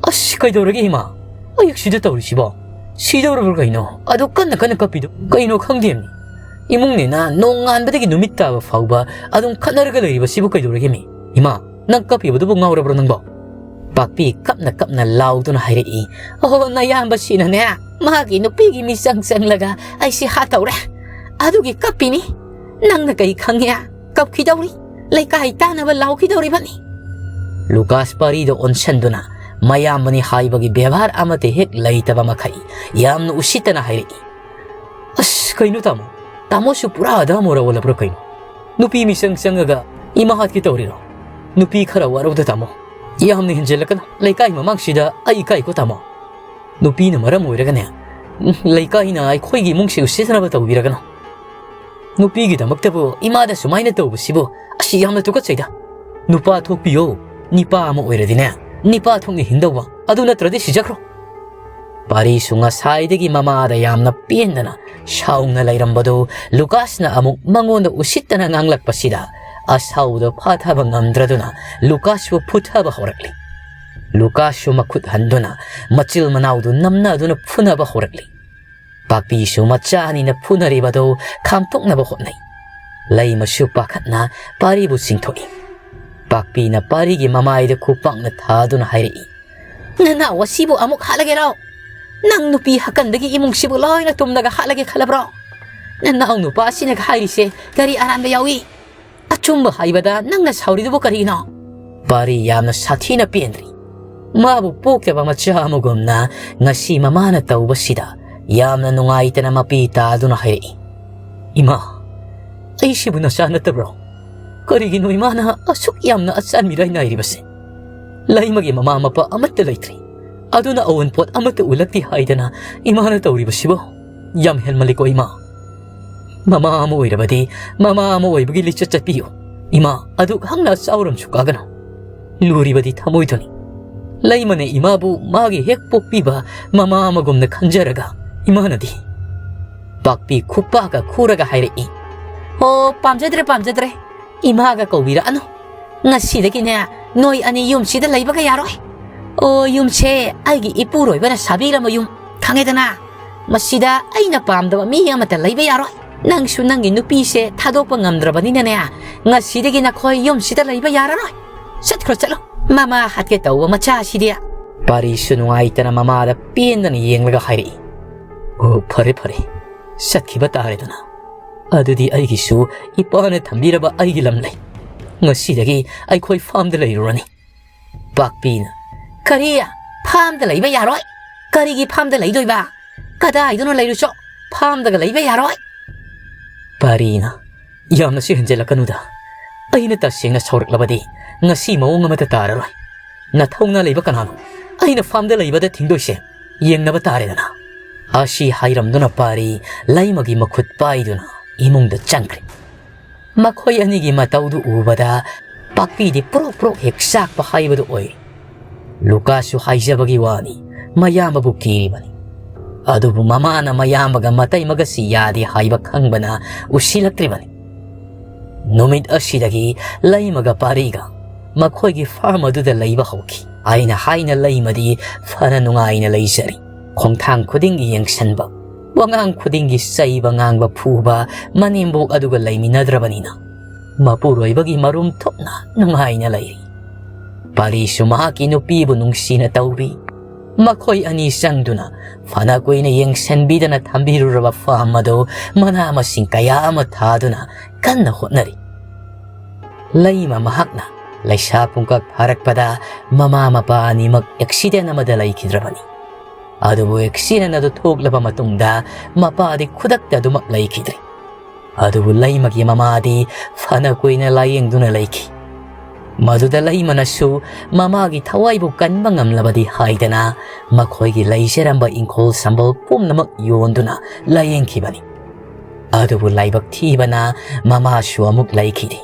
"ꯑꯁ, ꯀꯩꯗꯧꯔꯒꯦ ꯏꯃꯥ? ꯑꯌꯨꯛꯁꯤꯗ ꯇꯧꯔꯤꯁꯤꯕꯣ? ꯁꯤꯗꯧꯔꯕ꯭ꯔꯥ ꯀꯩꯅꯣ? ꯑꯗꯨ ꯀꯟꯅ ꯀꯟꯅ ꯀꯞꯄꯤꯗꯨ ꯀꯩꯅꯣ ꯈꯪꯗꯦꯃꯤ꯫ ꯏꯃꯨꯡꯅꯤꯅ ꯅꯣꯡꯉꯥꯟꯕꯗꯒꯤ ꯅꯨꯃꯤꯠ ꯇꯥꯕ ꯐꯥꯎꯕ ꯑꯗꯨꯝ ꯈꯠꯅꯔꯒ ꯂꯩꯔꯤꯕꯁꯤꯕꯨ ꯀꯩꯗꯧꯔꯒꯦꯃꯤ? ꯏꯃꯥ, ꯅꯪ ꯀꯞꯄꯤꯕꯗꯨꯕꯨ ꯉꯥꯎꯔꯕ꯭ꯔꯣ ꯅꯪꯕꯣ?" ꯄꯥꯛꯄꯤ ꯀꯞꯅ ꯀꯞꯅ ꯂꯥꯎꯗꯨꯅ ꯍꯥꯏꯔꯛꯏ, "ꯑꯣ, ꯅꯌꯥꯝꯕꯁꯤꯅꯅꯦ, ꯃꯥꯒꯤ ꯅꯨꯄꯤꯒꯤ ꯃꯤꯆꯪ ꯆꯪꯂꯒ ꯑꯩꯁꯦ ꯍꯥꯠꯇꯧꯔꯦ꯫ ꯑꯗꯨꯒꯤ ꯀꯞꯄꯤꯅꯤ꯫ ꯅꯪꯅ ꯀꯩ ꯈꯪꯉꯦ? ꯀꯞꯈꯤꯗꯧꯔꯤ꯫ ꯂꯩꯀꯥꯏ ꯇꯥꯅꯕ ꯂꯥꯎꯈꯤꯗꯧꯔꯤꯕꯅꯤ꯫" ꯂꯨꯀꯥꯁ ꯄꯥꯔꯤꯗ ꯑꯣꯟꯁꯟꯗꯨꯅ ꯃꯌꯥꯝꯕꯅꯤ ꯍꯥꯏꯕꯒꯤ ꯕꯦꯕꯥꯔ ꯑꯃꯠꯇ ꯍꯦꯛ ꯂꯩꯇꯕ ꯃꯈꯩ ꯌꯥꯝꯅ ꯎꯁꯤꯠꯇꯅ ꯍꯥꯏꯔꯛꯏ, "ꯑꯁ, ꯀꯩꯅꯣ ꯇꯥꯃꯣ? ꯇꯥꯃꯣꯁꯨ ꯄꯨꯔꯥ ꯑꯙꯥ ꯃꯣꯔꯥ ꯑꯣꯜꯂꯕ꯭ꯔꯥ ꯀꯩꯅꯣ? ꯅꯨꯄꯤ ꯃꯤꯆꯪ ꯆꯪꯉꯒ ꯏꯃꯥ ꯍꯥꯠꯀꯦ ꯇꯧꯔꯤꯔꯣ? ꯅꯨꯄꯤ ꯈꯔ ꯋꯥꯔꯧꯗ ꯇꯥꯃꯣ꯫ ꯌꯥꯝꯅ ꯍꯦꯟꯖꯜꯂꯛꯀꯅꯨ꯫ ꯂꯩꯀꯥꯏ ꯃꯃꯥꯡꯁꯤꯗ ꯑꯩ ꯏꯀꯥꯏꯀꯣ ꯇꯥꯃꯣ꯫ ꯅꯨꯄꯤꯅ ꯃꯔꯝ ꯑꯣꯏꯔꯒꯅꯦ, ꯂꯩꯀꯥꯏꯅ ꯑꯩꯈꯣꯏꯒꯤ ꯏꯃꯨꯡꯁꯦ ꯎꯁꯤꯠꯇꯅꯕ ꯇꯧꯕꯤꯔꯒꯅꯨ꯫ ꯅꯨꯄꯤꯒꯤꯗꯃꯛꯇꯕꯨ ꯏꯃꯥꯗ ꯁꯨꯃꯥꯏꯅ ꯇꯧꯕꯁꯤꯕꯨ, ꯑꯁꯤ ꯌꯥꯝꯅ ꯇꯨꯀꯠꯆꯩꯗ꯫ ꯅꯨꯄꯥ ꯊꯣꯛꯄꯤꯌꯣ꯫ ꯅꯤꯄꯥ ꯑꯃ ꯑꯣꯏꯔꯗꯤꯅꯦ, ꯅꯤꯄꯥ ꯊꯣꯛꯅ ꯍꯤꯡꯗꯧꯕ, ꯑꯗꯨ ꯅꯠꯇ꯭ꯔꯗꯤ ꯁꯤꯖꯈ꯭ꯔꯣ꯫" ꯄꯥꯔꯤꯁꯨ ꯉꯁꯥꯏꯗꯒꯤ ꯃꯃꯥꯗ ꯌꯥꯝꯅ ꯄꯦꯟꯗꯅ ꯁꯥꯎꯅ ꯂꯩꯔꯝꯕꯗꯨ ꯂꯨꯀꯥꯁꯅ ꯑꯃꯨꯛ ꯃꯉꯣꯟꯗ ꯎꯁꯤꯠꯇꯅ ꯉꯥꯡꯂꯛꯄꯁꯤꯗ ꯑꯁꯥꯎꯕꯗꯣ ꯐꯥꯊꯕ ꯉꯝꯗ꯭ꯔꯗꯨꯅ ꯂꯨꯀꯥꯁꯄꯨ ꯐꯨꯊꯕ ꯍꯧꯔꯛꯂꯤ꯫ ꯂꯨꯀꯥꯁꯁꯨ ꯃꯈꯨꯠ ꯍꯟꯗꯨꯅ ꯃꯆꯤꯜ ꯃꯅꯥꯎꯗꯨ ꯅꯝꯅꯗꯨꯅ ꯐꯨꯅꯕ ꯍꯧꯔꯛꯂꯤ꯫ ꯄꯥꯛꯄꯤꯁꯨ ꯃꯆꯥ ꯑꯅꯤꯅ ꯐꯨꯅꯔꯤꯕꯗꯨ ꯈꯥꯝꯇꯣꯛꯅꯕ ꯍꯣꯠꯅꯩ꯫ ꯂꯩꯃꯁꯨ ꯄꯥꯈꯠꯅ ꯄꯥꯔꯤꯕꯨ ꯆꯤꯡꯊꯣꯛꯏ꯫ ꯄꯥꯛꯄꯤꯅ ꯄꯥꯔꯤꯒꯤ ꯃꯃꯥꯏꯗ ꯈꯨꯄꯥꯛꯅ ꯊꯥꯗꯨꯅ ꯍꯥꯏꯔꯛꯏ, "ꯅꯅꯥꯎ ꯑꯁꯤꯕꯨ ꯑꯃꯨꯛ ꯍꯥꯠꯂꯒꯦꯔꯣ? ꯅꯪ ꯅꯨꯄꯤ ꯍꯥꯀꯟꯗꯒꯤ ꯏꯃꯨꯡꯁꯤꯕꯨ ꯂꯣꯏꯅ ꯇꯨꯝꯂꯒ ꯍꯥꯠꯂꯒꯦ ꯈꯜꯂꯕ꯭ꯔꯣ? ꯅꯅꯥꯎ ꯅꯨꯄꯥ ꯑꯁꯤꯅꯒ ꯍꯥꯏꯔꯤꯁꯦ ꯀꯔꯤ ꯑꯔꯥꯟꯕ ꯌꯥꯎꯏ? ꯑꯆꯨꯝꯕ ꯍꯥꯏꯕꯗ ꯅꯪꯅ ꯁꯥꯎꯔꯤꯗꯨꯕꯨ ꯀꯔꯤꯒꯤꯅꯣ?" ꯄꯥꯔꯤ ꯌꯥꯝꯅ ꯁꯥꯊꯤꯅ ꯄꯦꯟꯗ꯭ꯔꯤ꯫ ꯃꯥꯕꯨ ꯄꯣꯛꯇꯕ ꯃꯆꯥ ꯑꯃꯒꯨꯝꯅ ꯉꯁꯤ ꯃꯃꯥꯅ ꯇꯧꯕꯁꯤꯗ ꯌꯥꯝꯅ ꯅꯨꯡꯉꯥꯏꯇꯅ ꯃꯄꯤ ꯇꯥꯗꯨꯅ ꯍꯥꯏꯔꯛꯏ, "ꯏꯃꯥ, ꯑꯩꯁꯤꯕꯨ ꯅꯆꯥ ꯅꯠꯇꯕ꯭ꯔꯣ? ꯀꯔꯤꯒꯤꯅꯣ ꯏꯃꯥꯅ ꯑꯁꯨꯛ ꯌꯥꯝꯅ ꯑꯆꯥꯟ ꯃꯤꯔꯥꯏ ꯅꯥꯏꯔꯤꯕꯁꯦ? ꯂꯩꯃꯒꯤ ꯃꯃꯥ ꯃꯄꯥ ꯑꯃꯠꯇ ꯂꯩꯇ꯭ꯔꯤ꯫ ꯑꯗꯨꯅ ꯑꯑꯣꯟꯄꯣꯠ ꯑꯃꯠꯇ ꯎꯠꯂꯛꯇꯦ ꯍꯥꯏꯗꯅ ꯏꯃꯥꯅ ꯇꯧꯔꯤꯕꯁꯤꯕꯣ? ꯌꯥꯝ ꯍꯦꯟꯃꯜꯂꯤꯀꯣ ꯏꯃꯥ꯫ ꯃꯃꯥ ꯑꯃ ꯑꯣꯏꯔꯕꯗꯤ ꯃꯃꯥ ꯑꯃ ꯑꯣꯏꯕꯒꯤ ꯂꯤꯆꯠ ꯆꯠꯄꯤꯌꯨ꯫ ꯏꯃꯥ, ꯑꯗꯨꯛ ꯍꯛꯅ ꯆꯥꯎꯔꯝꯁꯨ ꯀꯥꯒꯅꯨ꯫ ꯂꯨꯔꯤꯕꯗꯤ ꯊꯃꯣꯏꯗꯨꯅꯤ꯫ ꯂꯩꯃꯅ ꯏꯃꯥꯕꯨ ꯃꯥꯒꯤ ꯍꯦꯛ ꯄꯣꯛꯄꯤꯕ ꯃꯃꯥ ꯑꯃꯒꯨꯝꯅ ꯈꯟꯖꯔꯒ ꯏꯃꯥꯅꯗꯤ" ꯄꯥꯛꯄꯤ ꯈꯨꯄꯥꯛꯀ ꯈꯨꯔꯒ ꯍꯥꯏꯔꯛꯏ, "ꯑꯣ, ꯄꯥꯝꯖꯗ꯭ꯔꯦ, ꯄꯥꯝꯖꯗ꯭ꯔꯦ꯫ ꯏꯃꯥꯒ ꯀꯧꯕꯤꯔꯛꯑꯅꯨ꯫ ꯉꯁꯤꯗꯒꯤꯅꯦ, ꯅꯣꯏ ꯑꯅꯤ ꯌꯨꯝꯁꯤꯗ ꯂꯩꯕꯒ ꯌꯥꯔꯣꯏ꯫ ꯑꯣ, ꯌꯨꯝꯁꯦ ꯑꯩꯒꯤ ꯏꯄꯨꯔꯣꯏꯕꯅ ꯁꯥꯕꯤꯔꯝꯕ ꯌꯨꯝ, ꯈꯪꯉꯦꯗꯅ꯫ ꯃꯁꯤꯗ ꯑꯩꯅ ꯄꯥꯝꯗꯕ ꯃꯤ ꯑꯃꯠꯇ ꯂꯩꯕ ꯌꯥꯔꯣꯏ꯫ ꯅꯪꯁꯨ ꯅꯪꯒꯤ ꯅꯨꯄꯤꯁꯦ ꯊꯥꯗꯣꯛꯄ ꯉꯝꯗ꯭ꯔꯕꯅꯤꯅꯅꯦ, ꯉꯁꯤꯗꯒꯤ ꯅꯈꯣꯏ ꯌꯨꯝꯁꯤꯗ ꯂꯩꯕ ꯌꯥꯔꯔꯣꯏ꯫ ꯆꯠꯈ꯭ꯔꯣ, ꯆꯠꯂꯣ꯫" ꯃꯃꯥ ꯍꯥꯠꯀꯦ ꯇꯧꯕ ꯃꯆꯥꯁꯤꯗꯤ꯫ ꯄꯥꯔꯤꯁꯨ ꯅꯨꯡꯉꯥꯏꯇꯅ ꯃꯃꯥꯗ ꯄꯦꯟꯗꯅ ꯌꯦꯡꯂꯒ ꯍꯥꯏꯔꯛꯏ, "ꯑꯣ, ꯐꯔꯦ ꯐꯔꯦ, ꯆꯠꯈꯤꯕ ꯇꯥꯔꯦꯗꯅ꯫ ꯑꯗꯨꯗꯤ ꯑꯩꯒꯤꯁꯨ ꯏꯄꯥꯅ ꯊꯝꯕꯤꯔꯕ ꯑꯩꯒꯤ ꯂꯝ ꯂꯩ꯫ ꯉꯁꯤꯗꯒꯤ ꯑꯩꯈꯣꯏ ꯐꯥꯝꯗ ꯂꯩꯔꯨꯔꯅꯤ꯫" ꯄꯥꯛꯄꯤꯅ, "ꯀꯔꯤ? ꯐꯥꯝꯗ ꯂꯩꯕ ꯌꯥꯔꯣꯏ꯫ ꯀꯔꯤꯒꯤ ꯐꯥꯝꯗ ꯂꯩꯗꯣꯏꯕ? ꯀꯗꯥꯏꯗꯅꯣ ꯂꯩꯔꯨꯆꯣ꯫ ꯐꯥꯝꯗꯒ ꯂꯩꯕ ꯌꯥꯔꯣꯏ꯫" ꯄꯥꯔꯤꯅ, "ꯌꯥꯝꯅꯁꯨ ꯍꯦꯟꯖꯜꯂꯛꯀꯅꯨꯗ꯫ ꯑꯩꯅ ꯇꯁꯦꯡꯅ ꯁꯥꯎꯔꯛꯂꯕꯗꯤ ꯉꯁꯤ ꯃꯑꯣꯡ ꯑꯃꯠꯇ ꯇꯥꯔꯔꯣꯏ꯫ ꯅꯊꯧꯅꯥ ꯂꯩꯕ ꯀꯅꯥꯅꯣ ꯑꯩꯅ ꯐꯥꯝꯗ ꯂꯩꯕꯗ ꯊꯤꯡꯗꯣꯏꯁꯦ? ꯌꯦꯡꯅꯕ ꯇꯥꯔꯦꯗꯅ꯫" ꯑꯁꯤ ꯍꯥꯏꯔꯝꯗꯨꯅ ꯄꯥꯔꯤ ꯂꯩꯃꯒꯤ ꯃꯈꯨꯠ ꯄꯥꯏꯗꯨꯅ ꯏꯃꯨꯡꯗ ꯆꯪꯈ꯭ꯔꯦ꯫ ꯃꯈꯣꯏ ꯑꯅꯤꯒꯤ ꯃꯇꯧꯗꯨ ꯎꯕꯗ ꯄꯥꯛꯄꯤꯗꯤ ꯄ꯭ꯔꯣꯛ ꯄ꯭ꯔꯣꯛ ꯍꯦꯛ ꯆꯥꯛꯄ ꯍꯥꯏꯕꯗꯨ ꯑꯣꯏꯔꯦ꯫ ꯂꯨꯀꯥꯁꯁꯨ ꯍꯥꯏꯖꯕꯒꯤ ꯋꯥꯅꯤ, ꯃꯌꯥꯝꯕꯕꯨ ꯀꯤꯔꯤꯕꯅꯤ꯫ ꯑꯗꯨꯕꯨ ꯃꯃꯥꯅ ꯃꯌꯥꯝꯕꯒ ꯃꯇꯩꯃꯒꯁꯤ ꯌꯥꯗꯦ ꯍꯥꯏꯕ ꯈꯪꯕꯅ ꯎꯁꯤꯜꯂꯛꯇ꯭ꯔꯤꯕꯅꯤ꯫ ꯅꯨꯃꯤꯠ ꯑꯁꯤꯗꯒꯤ ꯂꯩꯃꯒ ꯄꯥꯔꯤꯒ ꯃꯈꯣꯏꯒꯤ ꯐꯥꯔꯝ ꯑꯗꯨꯗ ꯂꯩꯕ ꯍꯧꯈꯤ꯫ ꯑꯩꯅ ꯍꯥꯏꯅ ꯂꯩꯃꯗꯤ ꯐꯅ ꯅꯨꯡꯉꯥꯏꯅ ꯂꯩꯖꯔꯤ꯫ ꯈꯣꯡꯊꯥꯡ ꯈꯨꯗꯤꯡꯒꯤ ꯌꯦꯡꯁꯟꯕ, ꯋꯥꯉꯥꯡ ꯈꯨꯗꯤꯡꯒꯤ ꯆꯩꯕ ꯉꯥꯡꯕ ꯐꯨꯕ ꯃꯅꯦꯝꯕꯣꯛ ꯑꯗꯨꯒ ꯂꯩꯃꯤꯟꯅꯗ꯭ꯔꯕꯅꯤꯅ ꯃꯄꯨꯔꯣꯏꯕꯒꯤ ꯃꯔꯨꯝ ꯊꯣꯛꯅ ꯅꯨꯡꯉꯥꯏꯅ ꯂꯩꯔꯤ꯫ ꯄꯥꯔꯤꯁꯨ ꯃꯍꯥꯛꯀꯤ ꯅꯨꯄꯤꯕꯨ ꯅꯨꯡꯁꯤꯅ ꯇꯧꯕꯤ꯫ ꯃꯈꯣꯏ ꯑꯅꯤ ꯆꯪꯗꯨꯅ ꯐꯅ ꯀꯨꯏꯅ ꯌꯦꯡꯁꯟꯕꯤꯗꯅ ꯊꯝꯕꯤꯔꯨꯔꯕ ꯐꯥꯔꯝ ꯑꯗꯨ ꯃꯅꯥ ꯃꯁꯤꯡ ꯀꯌꯥ ꯑꯃ ꯊꯥꯗꯨꯅ ꯀꯟꯅ ꯍꯣꯠꯅꯔꯤ꯫ ꯂꯩꯃ ꯃꯍꯥꯛꯅ ꯂꯩꯁꯥ ꯄꯨꯡꯀꯛ ꯐꯥꯔꯛꯄꯗ ꯃꯃꯥ ꯃꯄꯥ ꯑꯅꯤꯃꯛ ꯑꯦꯛꯁꯤꯗꯦꯟ ꯑꯃꯗ ꯂꯩꯈꯤꯗ꯭ꯔꯕꯅꯤ꯫ ꯑꯗꯨꯕꯨ ꯑꯦꯛꯁꯤꯗꯦꯟ ꯑꯗꯨ ꯊꯣꯛꯂꯕ ꯃꯇꯨꯡꯗ ꯃꯄꯥꯗꯤ ꯈꯨꯗꯛꯇ ꯑꯗꯨꯃꯛ ꯂꯩꯈꯤꯗ꯭ꯔꯦ꯫ ꯑꯗꯨꯕꯨ ꯂꯩꯃꯒꯤ ꯃꯃꯥꯗꯤ ꯐꯅ ꯀꯨꯏꯅ ꯂꯥꯌꯦꯡꯗꯨꯅ ꯂꯩꯈꯤ꯫ ꯃꯗꯨꯗ ꯂꯩꯃꯅꯁꯨ ꯃꯃꯥꯒꯤ ꯊꯋꯥꯏꯕꯨ ꯀꯟꯕ ꯉꯝꯂꯕꯗꯤ ꯍꯥꯏꯗꯅ ꯃꯈꯣꯏꯒꯤ ꯂꯩꯖꯔꯝꯕ ꯏꯪꯈꯣꯜ ꯁꯝꯕꯜ ꯄꯨꯝꯅꯃꯛ ꯌꯣꯟꯗꯨꯅ ꯂꯥꯌꯦꯡꯈꯤꯕꯅꯤ꯫ ꯑꯗꯨꯕꯨ ꯂꯥꯏꯕꯛ ꯊꯤꯕꯅ ꯃꯃꯥꯁꯨ ꯑꯃꯨꯛ ꯂꯩꯈꯤꯗꯦ꯫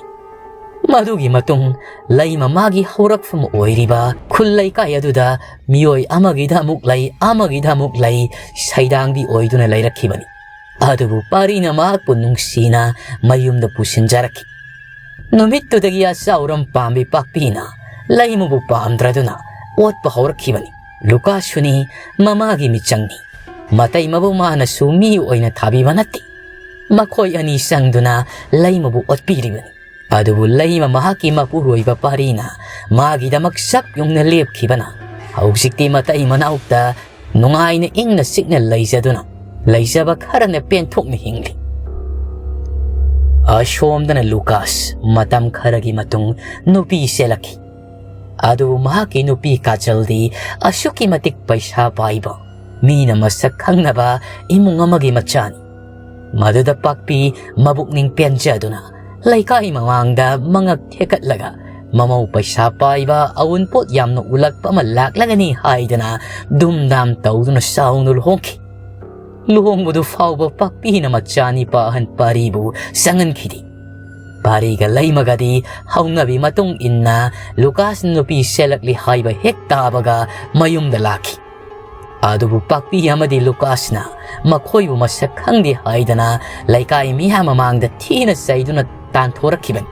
ꯃꯗꯨꯒꯤ ꯃꯇꯨꯡ ꯂꯩꯃ ꯃꯥꯒꯤ ꯍꯧꯔꯛꯐꯝ ꯑꯣꯏꯔꯤꯕ ꯈꯨꯜ ꯂꯩꯀꯥꯏ ꯑꯗꯨꯗ ꯃꯤꯑꯣꯏ ꯑꯃꯒꯤꯗ ꯑꯃꯨꯛ ꯂꯩ, ꯑꯃꯒꯤꯗ ꯑꯃꯨꯛ ꯂꯩ, ꯁꯩꯗꯥꯡꯕꯤ ꯑꯣꯏꯗꯨꯅ ꯂꯩꯔꯛꯈꯤꯕꯅꯤ꯫ ꯑꯗꯨꯕꯨ ꯄꯥꯔꯤꯅ ꯃꯍꯥꯛꯄꯨ ꯅꯨꯡꯁꯤꯅ ꯃꯌꯨꯝꯗ ꯄꯨꯁꯤꯟꯖꯔꯛꯈꯤ꯫ ꯅꯨꯃꯤꯠꯇꯨꯗꯒꯤ ꯑꯆꯥꯎꯔꯝ ꯄꯥꯝꯕꯤ ꯄꯥꯛꯄꯤꯅ ꯂꯩꯃꯕꯨ ꯄꯥꯝꯗ꯭ꯔꯗꯨꯅ ꯑꯣꯠꯄ ꯍꯧꯔꯛꯈꯤꯕꯅꯤ꯫ ꯂꯨꯀꯥꯁꯨꯅꯤ, ꯃꯃꯥꯒꯤ ꯃꯤꯆꯪꯅꯤ꯫ ꯃꯇꯩꯃꯕꯨ ꯃꯥꯅꯁꯨ ꯃꯤ ꯑꯣꯏꯅ ꯊꯥꯕꯤꯕ ꯅꯠꯇꯦ꯫ ꯃꯈꯣꯏ ꯑꯅꯤ ꯆꯪꯗꯨꯅ ꯂꯩꯃꯕꯨ ꯑꯣꯠꯄꯤꯔꯤꯕꯅꯤ꯫ ꯑꯗꯨꯕꯨ ꯂꯩꯃ ꯃꯍꯥꯛꯀꯤ ꯃꯄꯨꯔꯣꯏꯕ ꯄꯥꯔꯤꯅ ꯃꯥꯒꯤꯗꯃꯛ ꯆꯞ ꯌꯨꯡꯅ ꯂꯦꯞꯈꯤꯕꯅ ꯍꯧꯖꯤꯛꯇꯤ ꯃꯇꯩ ꯃꯅꯥꯎꯇ ꯅꯨꯡꯉꯥꯏꯅ ꯏꯪꯅ ꯆꯤꯛꯅ ꯂꯩꯖꯗꯨꯅ ꯂꯩꯖꯕ ꯈꯔꯅ ꯄꯦꯟꯊꯣꯛꯅ ꯍꯤꯡꯂꯤ꯫ ꯑꯁꯣꯝꯗꯅ ꯂꯨꯀꯥꯁ ꯃꯇꯝ ꯈꯔꯒꯤ ꯃꯇꯨꯡ ꯅꯨꯄꯤ ꯆꯦꯜꯂꯛꯈꯤ꯫ ꯑꯗꯨꯕꯨ ꯃꯍꯥꯛꯀꯤ ꯅꯨꯄꯤ ꯀꯥꯖꯜꯗꯤ ꯑꯁꯨꯛꯀꯤ ꯃꯇꯤꯛ ꯄꯩꯁꯥ ꯄꯥꯏꯕ, ꯃꯤꯅ ꯃꯁꯛ ꯈꯪꯅꯕ ꯏꯃꯨꯡ ꯑꯃꯒꯤ ꯃꯆꯥꯅꯤ꯫ ꯃꯗꯨꯗ ꯄꯥꯛꯄꯤ ꯃꯕꯨꯛꯅꯤꯡ ꯄꯦꯟꯖꯗꯨꯅ ꯂꯩꯀꯥꯏ ꯃꯃꯥꯡꯗ ꯃꯉꯛ ꯊꯦꯛꯀꯠꯂꯒ ꯃꯃꯧ ꯄꯩꯁꯥ ꯄꯥꯏꯕ ꯑꯎꯟꯄꯣꯠ ꯌꯥꯝꯅ ꯎꯠꯂꯛꯄ ꯑꯃ ꯂꯥꯛꯂꯒꯅꯤ ꯍꯥꯏꯗꯅ ꯗꯨꯝꯗꯥꯝ ꯇꯧꯗꯨꯅ ꯆꯥꯎꯅ ꯂꯨꯍꯣꯡꯈꯤ꯫ ꯂꯨꯍꯣꯡꯕꯗꯨ ꯐꯥꯎꯕ ꯄꯥꯛꯄꯤꯅ ꯃꯆꯥꯅꯤꯄꯥ ꯑꯍꯟ ꯄꯥꯔꯤꯕꯨ ꯆꯪꯍꯟꯈꯤꯗꯦ꯫ ꯄꯥꯔꯤꯒ ꯂꯩꯃꯒꯗꯤ ꯍꯧꯅꯕꯤ ꯃꯇꯨꯡ ꯏꯟꯅ ꯂꯨꯀꯥꯁ ꯅꯨꯄꯤ ꯆꯦꯜꯂꯛꯂꯤ ꯍꯥꯏꯕ ꯍꯦꯛ ꯇꯥꯕꯒ ꯃꯌꯨꯝꯗ ꯂꯥꯛꯈꯤ꯫ ꯑꯗꯨꯕꯨ ꯄꯥꯛꯄꯤ ꯑꯃꯗꯤ ꯂꯨꯀꯥꯁꯅ ꯃꯈꯣꯏꯕꯨ ꯃꯁꯛ ꯈꯪꯗꯦ ꯍꯥꯏꯗꯅ ꯂꯩꯀꯥꯏ ꯃꯤꯌꯥꯝ ꯃꯃꯥꯡꯗ ꯊꯤꯅ ꯆꯩꯗꯨꯅ ꯇꯥꯟꯊꯣꯔꯛꯈꯤꯕꯅꯤ꯫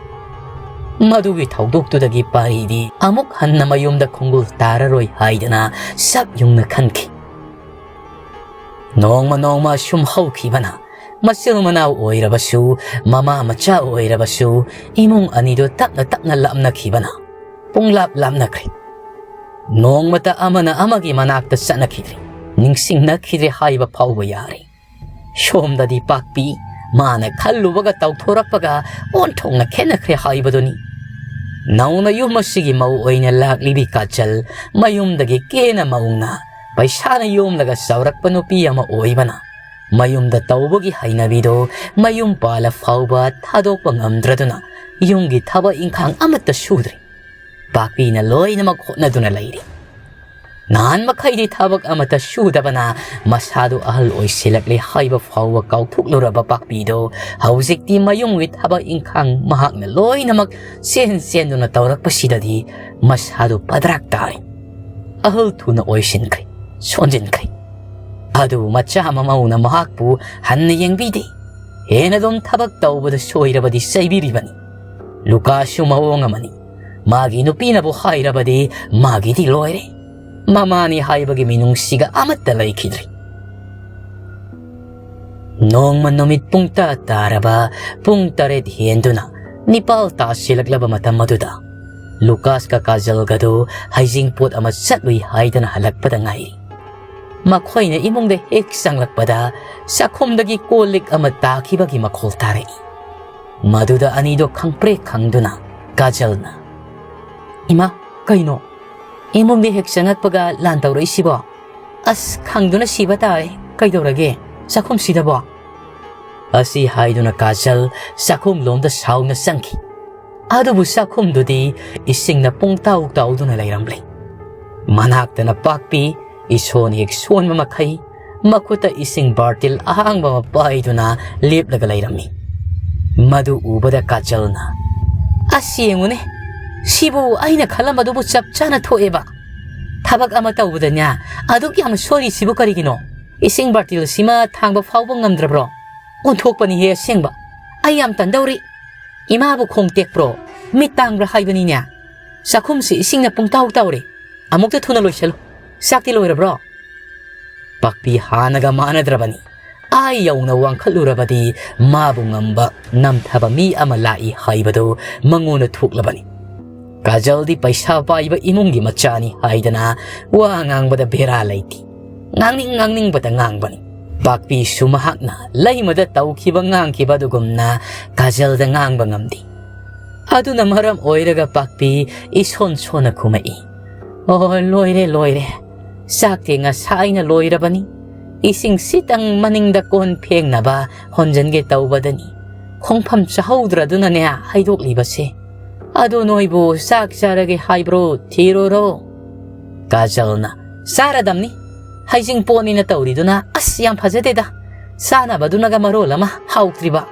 ꯃꯗꯨꯒꯤ ꯊꯧꯗꯣꯛꯇꯨꯗꯒꯤ ꯄꯥꯔꯤꯗꯤ ꯑꯃꯨꯛ ꯍꯟꯅ ꯃꯌꯨꯝꯗ ꯈꯣꯡꯒꯨꯜ ꯇꯥꯔꯔꯣꯏ ꯍꯥꯏꯗꯅ ꯁꯛ ꯌꯨꯡꯅ ꯈꯟꯈꯤ꯫ ꯅꯣꯡꯃ ꯅꯣꯡꯃ ꯁꯨꯝ ꯍꯧꯈꯤꯕꯅ ꯃꯆꯤꯟ ꯃꯅꯥꯎ ꯑꯣꯏꯔꯕꯁꯨ, ꯃꯃꯥ ꯃꯆꯥ ꯑꯣꯏꯔꯕꯁꯨ, ꯏꯃꯨꯡ ꯑꯅꯤꯗꯨ ꯇꯞꯅ ꯇꯞꯅ ꯂꯥꯞꯅꯈꯤꯕꯅ ꯄꯨꯡꯂꯥꯞ ꯂꯥꯞꯅꯈ꯭ꯔꯦ꯫ ꯅꯣꯡꯃꯇ ꯑꯃꯅ ꯑꯃꯒꯤ ꯃꯅꯥꯛꯇ ꯆꯠꯅꯈꯤꯗ꯭ꯔꯦ, ꯅꯤꯡꯁꯤꯡꯅꯈꯤꯗ꯭ꯔꯦ ꯍꯥꯏꯕ ꯐꯥꯎꯕ ꯌꯥꯔꯦ꯫ ꯁꯣꯝꯗꯗꯤ ꯄꯥꯛꯄꯤ ꯃꯥꯅ ꯈꯜꯂꯨꯕꯒ ꯇꯧꯊꯣꯔꯛꯄꯒ ꯑꯣꯟꯊꯣꯛꯅ ꯈꯦꯠꯅꯈ꯭ꯔꯦ ꯍꯥꯏꯕꯗꯨꯅꯤ꯫ ꯅꯧꯅ ꯌꯨꯝ ꯑꯁꯤꯒꯤ ꯃꯧ ꯑꯣꯏꯅ ꯂꯥꯛꯂꯤꯕꯤ ꯀꯥꯖꯜ ꯃꯌꯨꯝꯗꯒꯤ ꯀꯦꯅ ꯃꯧꯅ ꯄꯩꯁꯥꯅ ꯌꯣꯝꯂꯒ ꯆꯥꯎꯔꯛꯄ ꯅꯨꯄꯤ ꯑꯃ ꯑꯣꯏꯕꯅ ꯃꯌꯨꯝꯗ ꯇꯧꯕꯒꯤ ꯍꯩꯅꯕꯤꯗꯣ ꯃꯌꯨꯝ ꯄꯥꯜꯂ ꯐꯥꯎꯕ ꯊꯥꯗꯣꯛꯄ ꯉꯝꯗ꯭ꯔꯗꯨꯅ ꯌꯨꯝꯒꯤ ꯊꯕꯛ ꯏꯪꯈꯥꯡ ꯑꯃꯠꯇ ꯁꯨꯗ꯭ꯔꯤ꯫ ꯄꯥꯛꯄꯤꯅ ꯂꯣꯏꯅꯃꯛ ꯍꯣꯠꯅꯗꯨꯅ ꯂꯩꯔꯤ꯫ ꯅꯍꯥꯟ ꯃꯈꯩꯗꯤ ꯊꯕꯛ ꯑꯃꯠꯇ ꯁꯨꯗꯕꯅ ꯃꯁꯥꯗꯨ ꯑꯍꯜ ꯑꯣꯏꯁꯤꯜꯂꯛꯂꯦ ꯍꯥꯏꯕ ꯐꯥꯎꯕ ꯀꯥꯎꯊꯣꯛꯂꯨꯔꯕ ꯄꯥꯛꯄꯤꯗꯣ ꯍꯧꯖꯤꯛꯇꯤ ꯃꯌꯨꯝꯒꯤ ꯊꯕꯛ ꯏꯪꯈꯥꯡ ꯃꯍꯥꯛꯅ ꯂꯣꯏꯅꯃꯛ ꯆꯦꯟ ꯆꯦꯟꯗꯨꯅ ꯇꯧꯔꯛꯄꯁꯤꯗꯗꯤ ꯃꯁꯥꯗꯨ ꯄꯗ꯭ꯔꯥꯛ ꯇꯥꯔꯦ꯫ ꯑꯍꯜ ꯊꯨꯅ ꯑꯣꯏꯁꯤꯟꯈ꯭ꯔꯦ, ꯁꯣꯟꯖꯤꯟꯈ꯭ꯔꯦ꯫ ꯑꯗꯨꯕꯨ ꯃꯆꯥ ꯃꯃꯧꯅ ꯃꯍꯥꯛꯄꯨ ꯍꯟꯅ ꯌꯦꯡꯕꯤꯗꯦ꯫ ꯍꯦꯟꯅ ꯑꯗꯨꯝ ꯊꯕꯛ ꯇꯧꯕꯗ ꯁꯣꯏꯔꯕꯗꯤ ꯆꯩꯕꯤꯔꯤꯕꯅꯤ꯫ ꯂꯨꯀꯥꯁꯨ ꯃꯑꯣꯡ ꯑꯃꯅꯤ꯫ ꯃꯥꯒꯤ ꯅꯨꯄꯤꯅꯕꯨ ꯍꯥꯏꯔꯕꯗꯤ ꯃꯥꯒꯤꯗꯤ ꯂꯣꯏꯔꯦ꯫ ꯃꯃꯥꯅꯤ ꯍꯥꯏꯕꯒꯤ ꯃꯤꯅꯨꯡꯁꯤꯒ ꯑꯃꯠꯇ ꯂꯩꯈꯤꯗ꯭ꯔꯦ꯫ ꯅꯣꯡꯃ ꯅꯨꯃꯤꯠ ꯄꯨꯡ ꯇꯔꯥ ꯇꯥꯔꯕ ꯄꯨꯡ ꯇꯔꯦꯠ ꯍꯦꯟꯗꯨꯅ ꯅꯤꯄꯥꯜ ꯇꯥꯁꯤꯜꯂꯛꯂꯕ ꯃꯇꯝ ꯑꯗꯨꯗ ꯂꯨꯀꯥꯁꯀ ꯀꯥꯖꯜꯒꯗꯨ ꯍꯩꯖꯤꯡꯄꯣꯠ ꯑꯃ ꯆꯠꯂꯨꯏ ꯍꯥꯏꯗꯅ ꯍꯜꯂꯛꯄꯗ ꯉꯥꯏꯔꯤ꯫ ꯃꯈꯣꯏꯅ ꯏꯃꯨꯡꯗ ꯍꯦꯛ ꯆꯪꯂꯛꯄꯗ ꯆꯥꯛꯈꯨꯝꯗꯒꯤ ꯀꯣꯜ ꯂꯤꯛ ꯑꯃ ꯇꯥꯈꯤꯕꯒꯤ ꯃꯈꯣꯜ ꯇꯥꯔꯛꯏ꯫ ꯃꯗꯨꯗ ꯑꯅꯤꯗꯣ ꯈꯪꯄ꯭ꯔꯦꯛ ꯈꯪꯗꯨꯅ ꯀꯥꯖꯜꯅ, "ꯏꯃꯥ, ꯀꯩꯅꯣ? ꯏꯃꯨꯡꯗ ꯍꯦꯛ ꯆꯪꯉꯛꯄꯒ ꯂꯥꯟ ꯇꯧꯔꯛꯏꯁꯤꯕꯣ? ꯑꯁ, ꯈꯪꯗꯨꯅ ꯁꯤꯕ ꯇꯥꯔꯦ꯫ ꯀꯩꯗꯧꯔꯒꯦ ꯆꯥꯛꯈꯨꯝꯁꯤꯗꯕꯣ?" ꯑꯁꯤ ꯍꯥꯏꯗꯨꯅ ꯀꯥꯖꯜ ꯆꯥꯛꯈꯨꯝꯂꯣꯝꯗ ꯁꯥꯎꯅ ꯆꯪꯈꯤ꯫ ꯑꯗꯨꯕꯨ ꯆꯥꯛꯈꯨꯝꯗꯨꯗꯤ ꯏꯁꯤꯡꯅ ꯄꯨꯡꯇꯥꯎ ꯇꯥꯎꯗꯨꯅ ꯂꯩꯔꯝꯂꯦ꯫ ꯃꯅꯥꯛꯇꯅ ꯄꯥꯛꯄꯤ, ꯏꯁꯣꯟ ꯍꯦꯛ ꯁꯣꯟꯕ ꯃꯈꯩ, ꯃꯈꯨꯠꯇ ꯏꯁꯤꯡ ꯕꯥꯔꯇꯤꯜ ꯑꯍꯥꯡꯕ ꯑꯃ ꯄꯥꯏꯗꯨꯅ ꯂꯦꯞꯂꯒ ꯂꯩꯔꯝꯃꯤ꯫ ꯃꯗꯨ ꯎꯕꯗ ꯀꯥꯖꯜꯅ, "ꯑꯁ, ꯌꯦꯡꯉꯨꯅꯦ, ꯁꯤꯕꯨ ꯑꯩꯅ ꯈꯜꯂꯝꯕꯗꯨꯕꯨ ꯆꯞ ꯆꯥꯅ ꯊꯣꯛꯑꯦꯕ꯫ ꯊꯕꯛ ꯑꯃ ꯇꯧꯕꯗꯅꯦ ꯑꯗꯨꯛ ꯌꯥꯝꯅ ꯁꯣꯏꯔꯤꯁꯤꯕꯨ ꯀꯔꯤꯒꯤꯅꯣ? ꯏꯁꯤꯡ ꯕꯥꯔꯇꯤꯜꯁꯤꯃ ꯊꯥꯡꯕ ꯐꯥꯎꯕ ꯉꯝꯗ꯭ꯔꯕ꯭ꯔꯣ? ꯑꯣꯟꯊꯣꯛꯄꯅꯤꯍꯦ ꯑꯁꯦꯡꯕ꯫ ꯑꯩ ꯌꯥꯝ ꯇꯟꯗꯧꯔꯤ꯫ ꯏꯃꯥꯕꯨ ꯈꯣꯡ ꯇꯦꯛꯄ꯭ꯔꯣ, ꯃꯤꯠ ꯇꯥꯡꯕ꯭ꯔꯥ ꯍꯥꯏꯕꯅꯤꯅꯦ꯫ ꯆꯥꯛꯈꯨꯝꯁꯤ ꯏꯁꯤꯡꯅ ꯄꯨꯡꯇꯥꯎ ꯇꯥꯎꯔꯦ꯫ ꯑꯃꯨꯛꯇ ꯊꯨꯅ ꯂꯣꯏꯁꯜꯂꯨ꯫ ꯆꯥꯛꯇꯤ ꯂꯣꯏꯔꯕ꯭ꯔꯣ?" ꯄꯥꯛꯄꯤ ꯍꯥꯟꯅꯒ ꯃꯥꯟꯅꯗ꯭ꯔꯕꯅꯤ꯫ ꯑꯥ ꯌꯧꯅ ꯋꯥꯡꯈꯠꯂꯨꯔꯕꯗꯤ ꯃꯥꯕꯨ ꯉꯝꯕ ꯅꯝꯊꯕ ꯃꯤ ꯑꯃ ꯂꯥꯛꯏ ꯍꯥꯏꯕꯗꯨ ꯃꯉꯣꯟꯗ ꯊꯣꯛꯂꯕꯅꯤ꯫ ꯀꯥꯖꯜꯗꯤ ꯄꯩꯁꯥ ꯄꯥꯏꯕ ꯏꯃꯨꯡꯒꯤ ꯃꯆꯥꯅꯤ ꯍꯥꯏꯗꯅ ꯋꯥ ꯉꯥꯡꯕꯗ ꯕꯦꯔꯥ ꯂꯩꯇꯦ꯫ ꯉꯥꯡꯅꯤꯡ ꯉꯥꯡꯅꯤꯡꯕꯇ ꯉꯥꯡꯕꯅꯤ꯫ ꯄꯥꯛꯄꯤꯁꯨ ꯃꯍꯥꯛꯅ ꯂꯩꯃꯗ ꯇꯧꯈꯤꯕ ꯉꯥꯡꯈꯤꯕ ꯑꯗꯨꯒꯨꯝꯅ ꯀꯥꯖꯜꯗ ꯉꯥꯡꯕ ꯉꯝꯗꯦ꯫ ꯑꯗꯨꯅ ꯃꯔꯝ ꯑꯣꯏꯔꯒ ꯄꯥꯛꯄꯤ ꯏꯁꯣꯟ ꯁꯣꯟꯅ ꯈꯨꯝꯃꯛꯏ, "ꯑꯣ, ꯂꯣꯏꯔꯦ, ꯂꯣꯏꯔꯦ꯫ ꯆꯥꯛꯇꯤ ꯉꯁꯥꯏꯅ ꯂꯣꯏꯔꯕꯅꯤ꯫ ꯏꯁꯤꯡ ꯁꯤꯇꯪ ꯃꯅꯤꯡꯗ ꯀꯣꯟ ꯐꯦꯡꯅꯕ ꯍꯣꯟꯖꯟꯒꯦ ꯇꯧꯕꯗꯅꯤ ꯈꯣꯡꯐꯝ ꯆꯥꯍꯧꯗ꯭ꯔꯗꯨꯅꯅꯦ ꯍꯩꯗꯣꯛꯂꯤꯕꯁꯦ꯫ ꯑꯗꯣ ꯅꯣꯏꯕꯨ ꯆꯥꯛ ꯆꯥꯔꯒꯦ ꯍꯥꯏꯕ꯭ꯔꯣ? ꯊꯤꯔꯨꯔꯣ?" ꯀꯥꯖꯜꯅ, "ꯆꯥꯔꯗꯝꯅꯤ꯫ ꯍꯩꯖꯤꯡ ꯄꯣꯠꯅꯤꯅ ꯇꯧꯔꯤꯗꯨꯅ ꯑꯁ ꯌꯥꯝ ꯐꯖꯗꯦꯗ꯫ ꯆꯥꯅꯕꯗꯨꯅꯒ ꯃꯔꯣꯜ ꯑꯃ ꯍꯥꯎꯇ꯭ꯔꯤꯕ꯫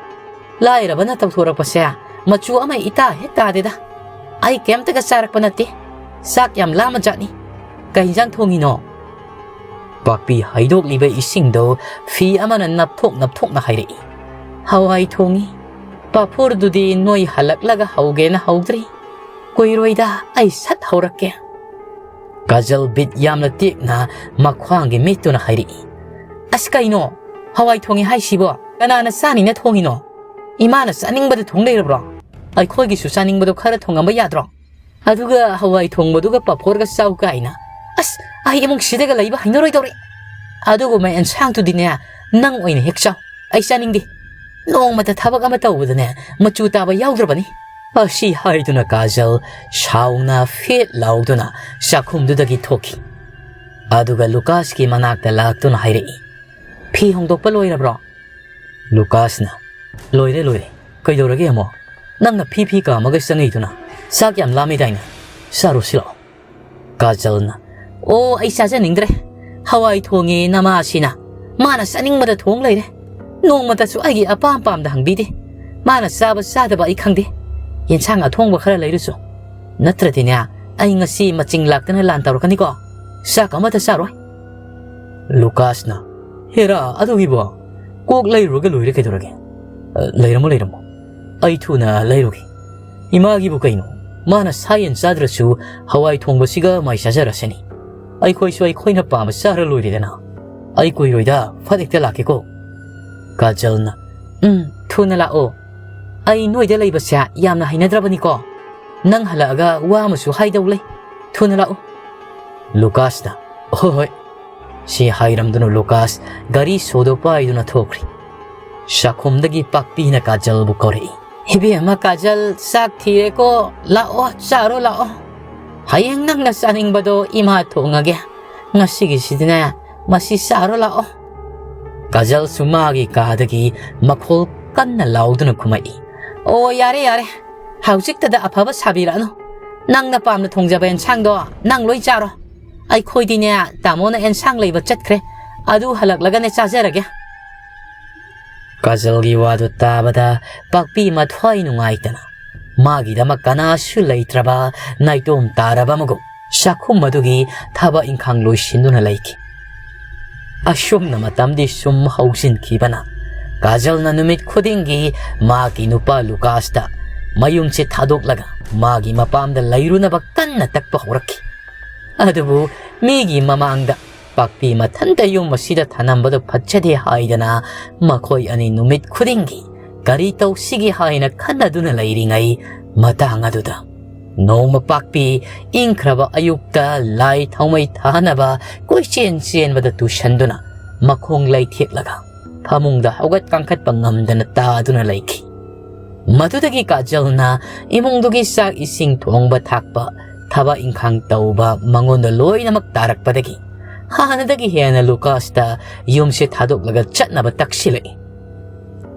ꯂꯥꯏꯔꯕꯅ ꯇꯧꯊꯣꯔꯛꯄꯁꯦ ꯃꯆꯨ ꯑꯃ ꯏꯇꯥ ꯍꯦꯛ ꯇꯥꯗꯦꯗ꯫ ꯑꯩ ꯀꯩꯝꯇꯒ ꯆꯥꯔꯛꯄ ꯅꯠꯇꯦ꯫ ꯆꯥꯛ ꯌꯥꯝ ꯂꯥꯝꯃ ꯖꯥꯠꯅꯤ꯫ ꯀꯩ ꯏꯟꯖꯥꯡ ꯊꯣꯡꯉꯤꯅꯣ?" ꯄꯥꯛꯄꯤ ꯍꯩꯗꯣꯛꯂꯤꯕ ꯏꯁꯤꯡꯗꯣ ꯐꯤ ꯑꯃꯅ ꯅꯞꯊꯣꯛ ꯅꯞꯊꯣꯛꯅ ꯍꯥꯏꯔꯛꯏ, "ꯍꯋꯥꯏ ꯊꯣꯡꯉꯤ꯫ ꯄꯥꯐꯣꯔꯗꯨꯗꯤ ꯅꯣꯏ ꯍꯜꯂꯛꯂꯒ ꯍꯧꯒꯦꯅ ꯍꯧꯗ꯭ꯔꯤ꯫ ꯀꯨꯏꯔꯣꯏꯗ, ꯑꯩ ꯁꯠ ꯍꯧꯔꯛꯀꯦ꯫" ꯀꯥꯖꯜ ꯕꯤꯠ ꯌꯥꯝꯅ ꯇꯦꯛꯅ ꯃꯈ꯭ꯋꯥꯡꯒꯤ ꯃꯤꯠꯇꯨꯅ ꯍꯥꯏꯔꯛꯏ, "ꯑꯁ, ꯀꯩꯅꯣ? ꯍꯋꯥꯏ ꯊꯣꯡꯉꯤ ꯍꯥꯏꯁꯤꯕꯣ? ꯀꯅꯥꯅ ꯆꯥꯅꯤꯅ ꯊꯣꯡꯉꯤꯅꯣ? ꯏꯃꯥꯅ ꯆꯥꯅꯤꯡꯕꯗ ꯊꯣꯡ ꯂꯩꯔꯕ꯭ꯔꯣ?" ꯑꯩꯈꯣꯏꯒꯤꯁꯨ ꯆꯥꯅꯤꯡꯕꯗꯣ ꯈꯔ ꯊꯣꯡꯉꯝꯕ ꯌꯥꯗ꯭ꯔꯣ? ꯑꯗꯨꯒ ꯍꯋꯥꯏ ꯊꯣꯡꯕꯗꯨꯒ ꯄꯥꯐꯣꯔꯒ ꯆꯥꯎ ꯀꯥꯏꯅ꯫ ꯑꯁ, ꯑꯩ ꯏꯃꯨꯡꯁꯤꯗꯒ ꯂꯩꯕ ꯍꯩꯅꯔꯣꯏꯗꯧꯔꯦ꯫ ꯑꯗꯨꯒꯨꯝꯕ ꯑꯦꯟꯁꯥꯡꯗꯨꯗꯤꯅꯦ, ꯅꯪ ꯑꯣꯏꯅ ꯍꯦꯛ ꯆꯥꯎ꯫ ꯑꯩ ꯆꯥꯅꯤꯡꯗꯦ꯫ ꯅꯣꯡꯃꯇ ꯊꯕꯛ ꯑꯃ ꯇꯧꯕꯗꯅꯦ, ꯃꯆꯨ ꯇꯥꯕ ꯌꯥꯎꯗ꯭ꯔꯕꯅꯤ꯫ ꯑꯁꯤ ꯍꯥꯏꯗꯨꯅ ꯀꯥꯖꯜ ꯁꯥꯎꯅ ꯐꯦꯠ ꯂꯥꯎꯗꯨꯅ ꯆꯥꯛꯈꯨꯝꯗꯨꯗꯒꯤ ꯊꯣꯛꯈꯤ꯫ ꯑꯗꯨꯒ ꯂꯨꯀꯥꯁꯀꯤ ꯃꯅꯥꯛꯇ ꯂꯥꯛꯇꯨꯅ ꯍꯥꯏꯔꯛꯏ, "ꯐꯤ ꯍꯣꯡꯗꯣꯛꯄ ꯂꯣꯏꯔꯕ꯭ꯔꯣ?" ꯂꯨꯀꯥꯁꯅ, "ꯂꯣꯏꯔꯦ, ꯂꯣꯏꯔꯦ꯫ ꯀꯩꯗꯧꯔꯒꯦ ꯑꯃꯨꯛ? ꯅꯪꯅ ꯐꯤ ꯐꯤ ꯀꯥꯝꯃꯒ ꯆꯪꯉꯛꯏꯗꯨꯅ? ꯆꯥꯛ ꯌꯥꯝ ꯂꯥꯝꯃꯤꯗꯥꯏꯅꯦ? ꯆꯥꯔꯨꯁꯤ ꯂꯥꯛꯑꯣ꯫" ꯀꯥꯖꯜꯅ, "ꯑꯣ, ꯑꯩ ꯆꯥꯖꯅꯤꯡꯗ꯭ꯔꯦ꯫ ꯍꯋꯥꯏ ꯊꯣꯡꯉꯦ ꯅꯃꯥꯁꯤꯅ꯫ ꯃꯥꯅ ꯆꯥꯅꯤꯡꯕꯗ ꯊꯣꯡ ꯂꯩꯔꯦ꯫ ꯅꯣꯡꯃꯇꯁꯨ ꯑꯩꯒꯤ ꯑꯄꯥꯝ ꯄꯥꯝꯗ ꯍꯪꯕꯤꯗꯦ꯫ ꯃꯥꯅ ꯆꯥꯕ ꯆꯥꯗꯕ ꯑꯩ ꯈꯪꯗꯦ꯫ ꯌꯦꯟꯁꯥꯡ ꯑꯊꯣꯡꯕ ꯈꯔ ꯂꯩꯔꯨꯁꯨ꯫ ꯅꯠꯇ꯭ꯔꯗꯤꯅꯦ, ꯑꯩ ꯉꯁꯤ ꯃꯆꯤꯡ ꯂꯥꯛꯇꯅ ꯂꯥꯟ ꯇꯧꯔꯛꯀꯅꯤꯀꯣ꯫ ꯆꯥꯛ ꯑꯃꯇ ꯆꯥꯔꯣꯏ꯫" ꯂꯨꯀꯥꯁꯅ, "ꯍꯦꯔꯥ, ꯑꯗꯨꯒꯤꯕꯣ? ꯀꯣꯛ ꯂꯩꯔꯨꯔꯒ ꯂꯣꯏꯔꯦ ꯀꯩꯗꯧꯔꯒꯦ? ꯑ, ꯂꯩꯔꯝꯃꯣ, ꯂꯩꯔꯝꯃꯣ꯫ ꯑꯩ ꯊꯨꯅ ꯂꯩꯔꯨꯒꯦ꯫ ꯏꯃꯥꯒꯤꯕꯨ ꯀꯩꯅꯣ? ꯃꯥꯅ ꯁꯥ ꯌꯦꯟ ꯆꯥꯗ꯭ꯔꯁꯨ ꯍꯋꯥꯏ ꯊꯣꯡꯕꯁꯤꯒ ꯃꯥꯏ ꯆꯥꯖꯔꯁꯅꯤ꯫ ꯑꯩꯈꯣꯏꯁꯨ ꯑꯩꯈꯣꯏꯅ ꯄꯥꯝꯕ ꯆꯥꯔ ꯂꯣꯏꯔꯦꯗꯅ꯫ ꯑꯩ ꯀꯨꯏꯔꯣꯏꯗ, ꯐꯠ ꯍꯦꯛꯇ ꯂꯥꯛꯀꯦꯀꯣ꯫" ꯀꯥꯖꯜꯅ, "ꯎꯝ, ꯊꯨꯅ ꯂꯥꯛꯑꯣ꯫ ꯑꯩ ꯅꯣꯏꯗ ꯂꯩꯕꯁꯦ ꯌꯥꯝꯅ ꯍꯩꯅꯗ꯭ꯔꯕꯅꯤꯀꯣ꯫ ꯅꯪ ꯍꯜꯂꯛꯑꯒ ꯋꯥ ꯑꯃꯁꯨ ꯍꯥꯏꯗꯧ ꯂꯩ꯫ ꯊꯨꯅ ꯂꯥꯛꯑꯣ꯫" ꯂꯨꯀꯥꯁꯅ, "ꯍꯣꯏ, ꯍꯣꯏ꯫" ꯁꯤ ꯍꯥꯏꯔꯝꯗꯨꯅ ꯂꯨꯀꯥꯁ ꯒꯥꯔꯤ ꯁꯣꯗꯣ ꯄꯥꯏꯗꯨꯅ ꯊꯣꯛꯈ꯭ꯔꯤ꯫ ꯆꯥꯛꯈꯨꯝꯗꯒꯤ ꯄꯥꯛꯄꯤꯅ ꯀꯥꯖꯜꯕꯨ ꯀꯧꯔꯛꯏ꯫ "ꯏꯕꯦꯝꯃ ꯀꯥꯖꯜ, ꯆꯥꯛ ꯊꯤꯔꯦꯀꯣ꯫ ꯂꯥꯛꯑꯣ, ꯆꯥꯔꯣ ꯂꯥꯛꯑꯣ꯫ ꯍꯌꯦꯡ ꯅꯪꯅ ꯆꯥꯅꯤꯡꯕꯗꯣ ꯏꯃꯥ ꯊꯣꯡꯉꯒꯦ꯫ ꯉꯁꯤꯒꯤꯁꯤꯗꯤꯅꯦ, ꯃꯁꯤ ꯆꯥꯔꯣ ꯂꯥꯛꯑꯣ꯫" ꯀꯥꯖꯜꯁꯨ ꯃꯥꯒꯤ ꯀꯥꯗꯒꯤ ꯃꯈꯣꯜ ꯀꯟꯅ ꯂꯥꯎꯗꯨꯅ ꯈꯨꯝꯃꯛꯏ꯫ "ꯑꯣ, ꯌꯥꯔꯦ, ꯌꯥꯔꯦ꯫ ꯍꯧꯖꯤꯛꯇꯗ ꯑꯐꯕ ꯁꯥꯕꯤꯔꯛꯑꯅꯨ꯫ ꯅꯪꯅ ꯄꯥꯝꯅ ꯊꯣꯡꯖꯕ ꯑꯦꯟꯁꯥꯡꯗꯣ ꯅꯪ ꯂꯣꯏ ꯆꯥꯔꯣ꯫ ꯑꯩꯈꯣꯏꯗꯤꯅꯦ, ꯇꯥꯃꯣꯅ ꯑꯦꯟꯁꯥꯡ ꯂꯩꯕ ꯆꯠꯈ꯭ꯔꯦ꯫ ꯑꯗꯨ ꯍꯜꯂꯛꯂꯒꯅꯦ ꯆꯥꯖꯔꯒꯦ꯫" ꯀꯥꯖꯜꯒꯤ ꯋꯥꯗꯨ ꯇꯥꯕꯗ ꯄꯥꯛꯄꯤ ꯃꯊ꯭ꯋꯥꯏ ꯅꯨꯡꯉꯥꯏꯇꯅ, ꯃꯥꯒꯤꯗꯃꯛ ꯀꯅꯥꯁꯨ ꯂꯩꯇ꯭ꯔꯕ ꯅꯥꯏꯇꯣꯝ ꯇꯥꯔꯕ ꯑꯃꯒꯨꯝ ꯆꯥꯛꯈꯨꯝ ꯑꯗꯨꯒꯤ ꯊꯕꯛ ꯏꯪꯈꯥꯡ ꯂꯣꯏꯁꯤꯟꯗꯨꯅ ꯂꯩꯈꯤ꯫ ꯑꯁꯨꯝꯅ ꯃꯇꯝꯗꯤ ꯁꯨꯝ ꯍꯧꯖꯤꯟꯈꯤꯕꯅ, ꯀꯥꯖꯜꯅ ꯅꯨꯃꯤꯠ ꯈꯨꯗꯤꯡꯒꯤ ꯃꯥꯒꯤ ꯅꯨꯄꯥ ꯂꯨꯀꯥꯁꯇ ꯃꯌꯨꯝꯁꯦ ꯊꯥꯗꯣꯛꯂꯒ ꯃꯥꯒꯤ ꯃꯄꯥꯝꯗ ꯂꯩꯔꯨꯅꯕ ꯀꯟꯅ ꯇꯛꯄ ꯍꯧꯔꯛꯈꯤ꯫ ꯑꯗꯨꯕꯨ ꯃꯤꯒꯤ ꯃꯃꯥꯡꯗ ꯄꯥꯛꯄꯤ ꯃꯊꯟꯇ ꯌꯨꯝ ꯑꯁꯤꯗ ꯊꯅꯝꯕꯗꯨ ꯐꯠꯖꯗꯦ ꯍꯥꯏꯗꯅ ꯃꯈꯣꯏ ꯑꯅꯤ ꯅꯨꯃꯤꯠ ꯈꯨꯗꯤꯡꯒꯤ ꯀꯔꯤ ꯇꯧꯁꯤꯒꯦ ꯍꯥꯏꯅ ꯈꯟꯅꯗꯨꯅ ꯂꯩꯔꯤꯉꯩ ꯃꯇꯥꯡ ꯑꯗꯨꯗ, ꯅꯣꯡꯃ ꯄꯥꯛꯄꯤ ꯏꯪꯈ꯭ꯔꯕ ꯑꯌꯨꯛꯇ ꯂꯥꯏ ꯊꯥꯎꯃꯩ ꯊꯥꯅꯕ ꯀꯣꯏꯆꯦꯟ ꯆꯦꯟꯕꯗ ꯇꯨꯁꯟꯗꯨꯅ ꯃꯈꯣꯡ ꯂꯩꯊꯦꯛꯂꯒ ꯐꯃꯨꯡꯗ ꯍꯧꯒꯠ ꯀꯥꯡꯈꯠꯄ ꯉꯝꯗꯅ ꯇꯥꯗꯨꯅ ꯂꯩꯈꯤ꯫ ꯃꯗꯨꯗꯒꯤ ꯀꯥꯖꯜꯅ ꯏꯃꯨꯡꯗꯨꯒꯤ ꯆꯥꯛ ꯏꯁꯤꯡ ꯊꯣꯡꯕ ꯊꯥꯛꯄ, ꯊꯕꯛ ꯏꯪꯈꯥꯡ ꯇꯧꯕ ꯃꯉꯣꯟꯗ ꯂꯣꯏꯅꯃꯛ ꯇꯥꯔꯛꯄꯗꯒꯤ ꯍꯥꯟꯅꯗꯒꯤ ꯍꯦꯟꯅ ꯂꯨꯀꯥꯁꯇ ꯌꯨꯝꯁꯦ ꯊꯥꯗꯣꯛꯂꯒ ꯆꯠꯅꯕ ꯇꯛꯁꯤꯜꯂꯛꯏ꯫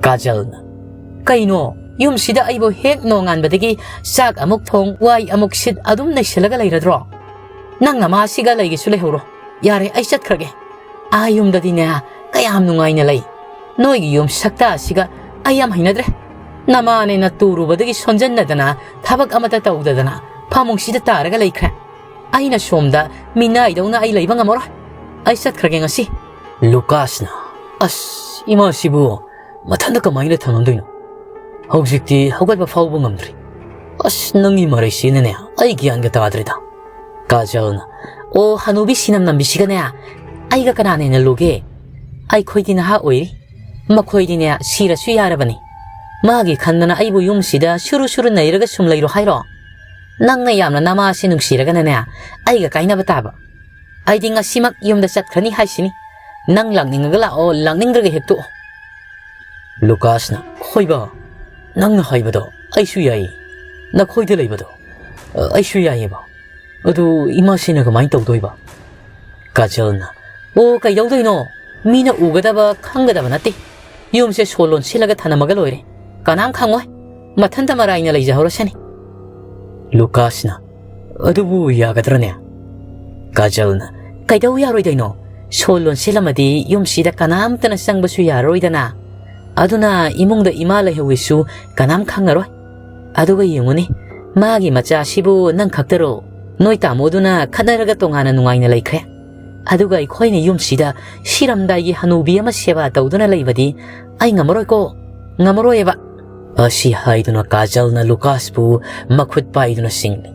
ꯀꯥꯖꯜꯅ, "ꯀꯩꯅꯣ, ꯌꯨꯝꯁꯤꯗ ꯑꯩꯕꯨ ꯍꯦꯛ ꯅꯣꯡꯉꯥꯟꯕꯗꯒꯤ ꯆꯥꯛ ꯑꯃꯨꯛ ꯊꯣꯡ, ꯋꯥꯏ ꯑꯃꯨꯛ ꯁꯤꯠ ꯑꯗꯨꯝ ꯂꯩꯁꯤꯜꯂꯒ ꯂꯩꯔꯗ꯭ꯔꯣ? ꯅꯪ ꯅꯃꯥꯁꯤꯒ ꯂꯩꯒꯦꯁꯨ ꯂꯩꯍꯧꯔꯣ꯫ ꯌꯥꯔꯦ, ꯑꯩ ꯆꯠꯈ꯭ꯔꯒꯦ꯫ ꯑꯥ ꯌꯨꯝꯗꯗꯤꯅꯦ, ꯀꯌꯥꯝ ꯅꯨꯡꯉꯥꯏꯅ ꯂꯩ꯫ ꯅꯣꯏꯒꯤ ꯌꯨꯝ ꯁꯛꯇ ꯑꯁꯤꯒ ꯑꯩ ꯌꯥꯝ ꯍꯩꯅꯗ꯭ꯔꯦ꯫ ꯅꯃꯥꯅꯦꯅ ꯇꯨꯔꯨꯕꯗꯒꯤ ꯁꯣꯟꯖꯟꯅꯗꯅ ꯊꯕꯛ ꯑꯃꯠꯇ ꯇꯧꯗꯗꯅ ꯐꯃꯨꯡꯁꯤꯗ ꯇꯥꯔꯒ ꯂꯩꯈ꯭ꯔꯦ꯫ ꯑꯩꯅ ꯁꯣꯝꯗ ꯃꯤꯅꯥꯏꯗꯧꯅ ꯑꯩ ꯂꯩꯕ ꯉꯝꯃꯔꯣꯏ꯫ ꯑꯩ ꯆꯠꯈ꯭ꯔꯒꯦ ꯉꯁꯤ꯫" ꯂꯨꯀꯥꯁꯅ, "ꯑꯁ, ꯏꯃꯥꯁꯤꯕꯨ ꯃꯊꯟꯇ ꯀꯃꯥꯏꯅ ꯊꯝꯂꯝꯗꯣꯏꯅꯣ? ꯍꯧꯖꯤꯛꯇꯤ ꯍꯧꯒꯠꯄ ꯐꯥꯎꯕ ꯉꯝꯗ꯭ꯔꯤ꯫ ꯑꯁ, ꯅꯪꯒꯤ ꯃꯔꯩꯁꯤꯅꯅꯦ, ꯑꯩ ꯒ꯭ꯌꯥꯟꯒ ꯇꯥꯗ꯭ꯔꯦꯗ꯫" ꯀꯥꯖꯜꯅ, "ꯑꯣ, ꯍꯅꯨꯕꯤ ꯁꯤꯅꯝ ꯅꯝꯕꯤꯁꯤꯒꯅꯦ ꯑꯩꯒ ꯀꯅꯥꯅ ꯍꯦꯟꯅ ꯂꯨꯒꯦ? ꯑꯩꯈꯣꯏꯗꯤ ꯅꯍꯥ ꯑꯣꯏꯔꯤ꯫ ꯃꯈꯣꯏꯗꯤꯅꯦ, ꯁꯤꯔꯁꯨ ꯌꯥꯔꯕꯅꯤ꯫ ꯃꯥꯒꯤ ꯈꯟꯗꯅ ꯑꯩꯕꯨ ꯌꯨꯝꯁꯤꯗ ꯁꯨꯔꯨ ꯁꯨꯔꯨ ꯅꯩꯔꯒ ꯁꯨꯝ ꯂꯩꯔꯣ ꯍꯥꯏꯔꯣ? ꯅꯪꯅ ꯌꯥꯝꯅ ꯅꯃꯥꯁꯦ ꯅꯨꯡꯁꯤꯔꯒꯅꯅꯦ, ꯑꯩꯒ ꯀꯥꯏꯅꯕ ꯇꯥꯕ꯫ ꯑꯩꯗꯤ ꯉꯁꯤꯃꯛ ꯌꯨꯝꯗ ꯆꯠꯈ꯭ꯔꯅꯤ ꯍꯥꯏꯁꯤꯅꯤ꯫ ꯅꯪ ꯂꯥꯛꯅꯤꯡꯉꯒ ꯂꯥꯛꯑꯣ, ꯂꯥꯛꯅꯤꯡꯗ꯭ꯔꯒ ꯍꯦꯛ ꯇꯣꯛꯑꯣ꯫" ꯂꯨꯀꯥꯁꯅ, "ꯍꯣꯏꯕ, ꯅꯪꯅ ꯍꯥꯏꯕꯗꯣ ꯑꯩꯁꯨ ꯌꯥꯏꯌꯦ꯫ ꯅꯈꯣꯏꯗ ꯂꯩꯕꯗꯣ, ꯑ, ꯑꯩꯁꯨ ꯌꯥꯏꯌꯦꯕ꯫ ꯑꯗꯨ ꯏꯃꯥꯁꯤꯅ ꯀꯃꯥꯏꯅ ꯇꯧꯗꯣꯏꯕ?" ꯀꯥꯖꯜꯅ, "ꯑꯣ, ꯀꯩꯗꯧꯗꯣꯏꯅꯣ? ꯃꯤꯅ ꯎꯒꯗꯕ, ꯈꯪꯒꯗꯕ ꯅꯠꯇꯦ꯫ ꯌꯨꯝꯁꯦ ꯁꯣ ꯂꯣꯟꯁꯤꯜꯂꯒ ꯊꯅꯝꯃꯒ ꯂꯣꯏꯔꯦ꯫ ꯀꯅꯥꯝ ꯈꯪꯉꯣꯏ꯫ ꯃꯊꯟꯇ ꯃꯔꯥꯏꯅ ꯂꯩꯖꯍꯧꯔꯁꯅꯤ꯫" ꯂꯨꯀꯥꯁꯅ, "ꯑꯗꯨꯕꯨ ꯌꯥꯒꯗ꯭ꯔꯅꯦ?" ꯀꯥꯖꯜꯅ, "ꯀꯩꯗꯧ ꯌꯥꯔꯣꯏꯗꯣꯏꯅꯣ? ꯁꯣ ꯂꯣꯟꯁꯤꯜꯂꯝꯃꯗꯤ ꯌꯨꯝꯁꯤꯗ ꯀꯅꯥꯝꯇꯅ ꯆꯪꯕꯁꯨ ꯌꯥꯔꯔꯣꯏꯗꯅ꯫ ꯑꯗꯨꯅ ꯏꯃꯨꯡꯗ ꯏꯃꯥ ꯂꯩꯍꯧꯋꯦꯁꯨ ꯀꯅꯥꯝ ꯈꯪꯉꯔꯣꯏ꯫ ꯑꯗꯨꯒ ꯌꯦꯡꯉꯨꯅꯦ, ꯃꯥꯒꯤ ꯃꯆꯥꯁꯤꯕꯨ ꯅꯪ ꯈꯛꯇꯔꯣ? ꯅꯣꯏ ꯇꯥꯃꯣꯗꯨꯅ ꯈꯠꯅꯔꯒ ꯇꯣꯉꯥꯟꯅ ꯅꯨꯡꯉꯥꯏꯅ ꯂꯩꯈ꯭ꯔꯦ꯫ ꯑꯗꯨꯒ ꯑꯩꯈꯣꯏꯅ ꯌꯨꯝꯁꯤꯗ ꯁꯤꯔꯝꯗꯥꯏꯒꯤ ꯍꯅꯨꯕꯤ ꯑꯃ ꯁꯦꯕꯥ ꯇꯧꯗꯨꯅ ꯂꯩꯕꯗꯤ ꯑꯩ ꯉꯝꯃꯔꯣꯏꯀꯣ, ꯉꯝꯃꯔꯣꯏꯑꯕ꯫" ꯑꯁꯤ ꯍꯥꯏꯗꯨꯅ ꯀꯥꯖꯜꯅ ꯂꯨꯀꯥꯁꯄꯨ ꯃꯈꯨꯠ ꯄꯥꯏꯗꯨꯅ ꯆꯤꯡꯂꯤ꯫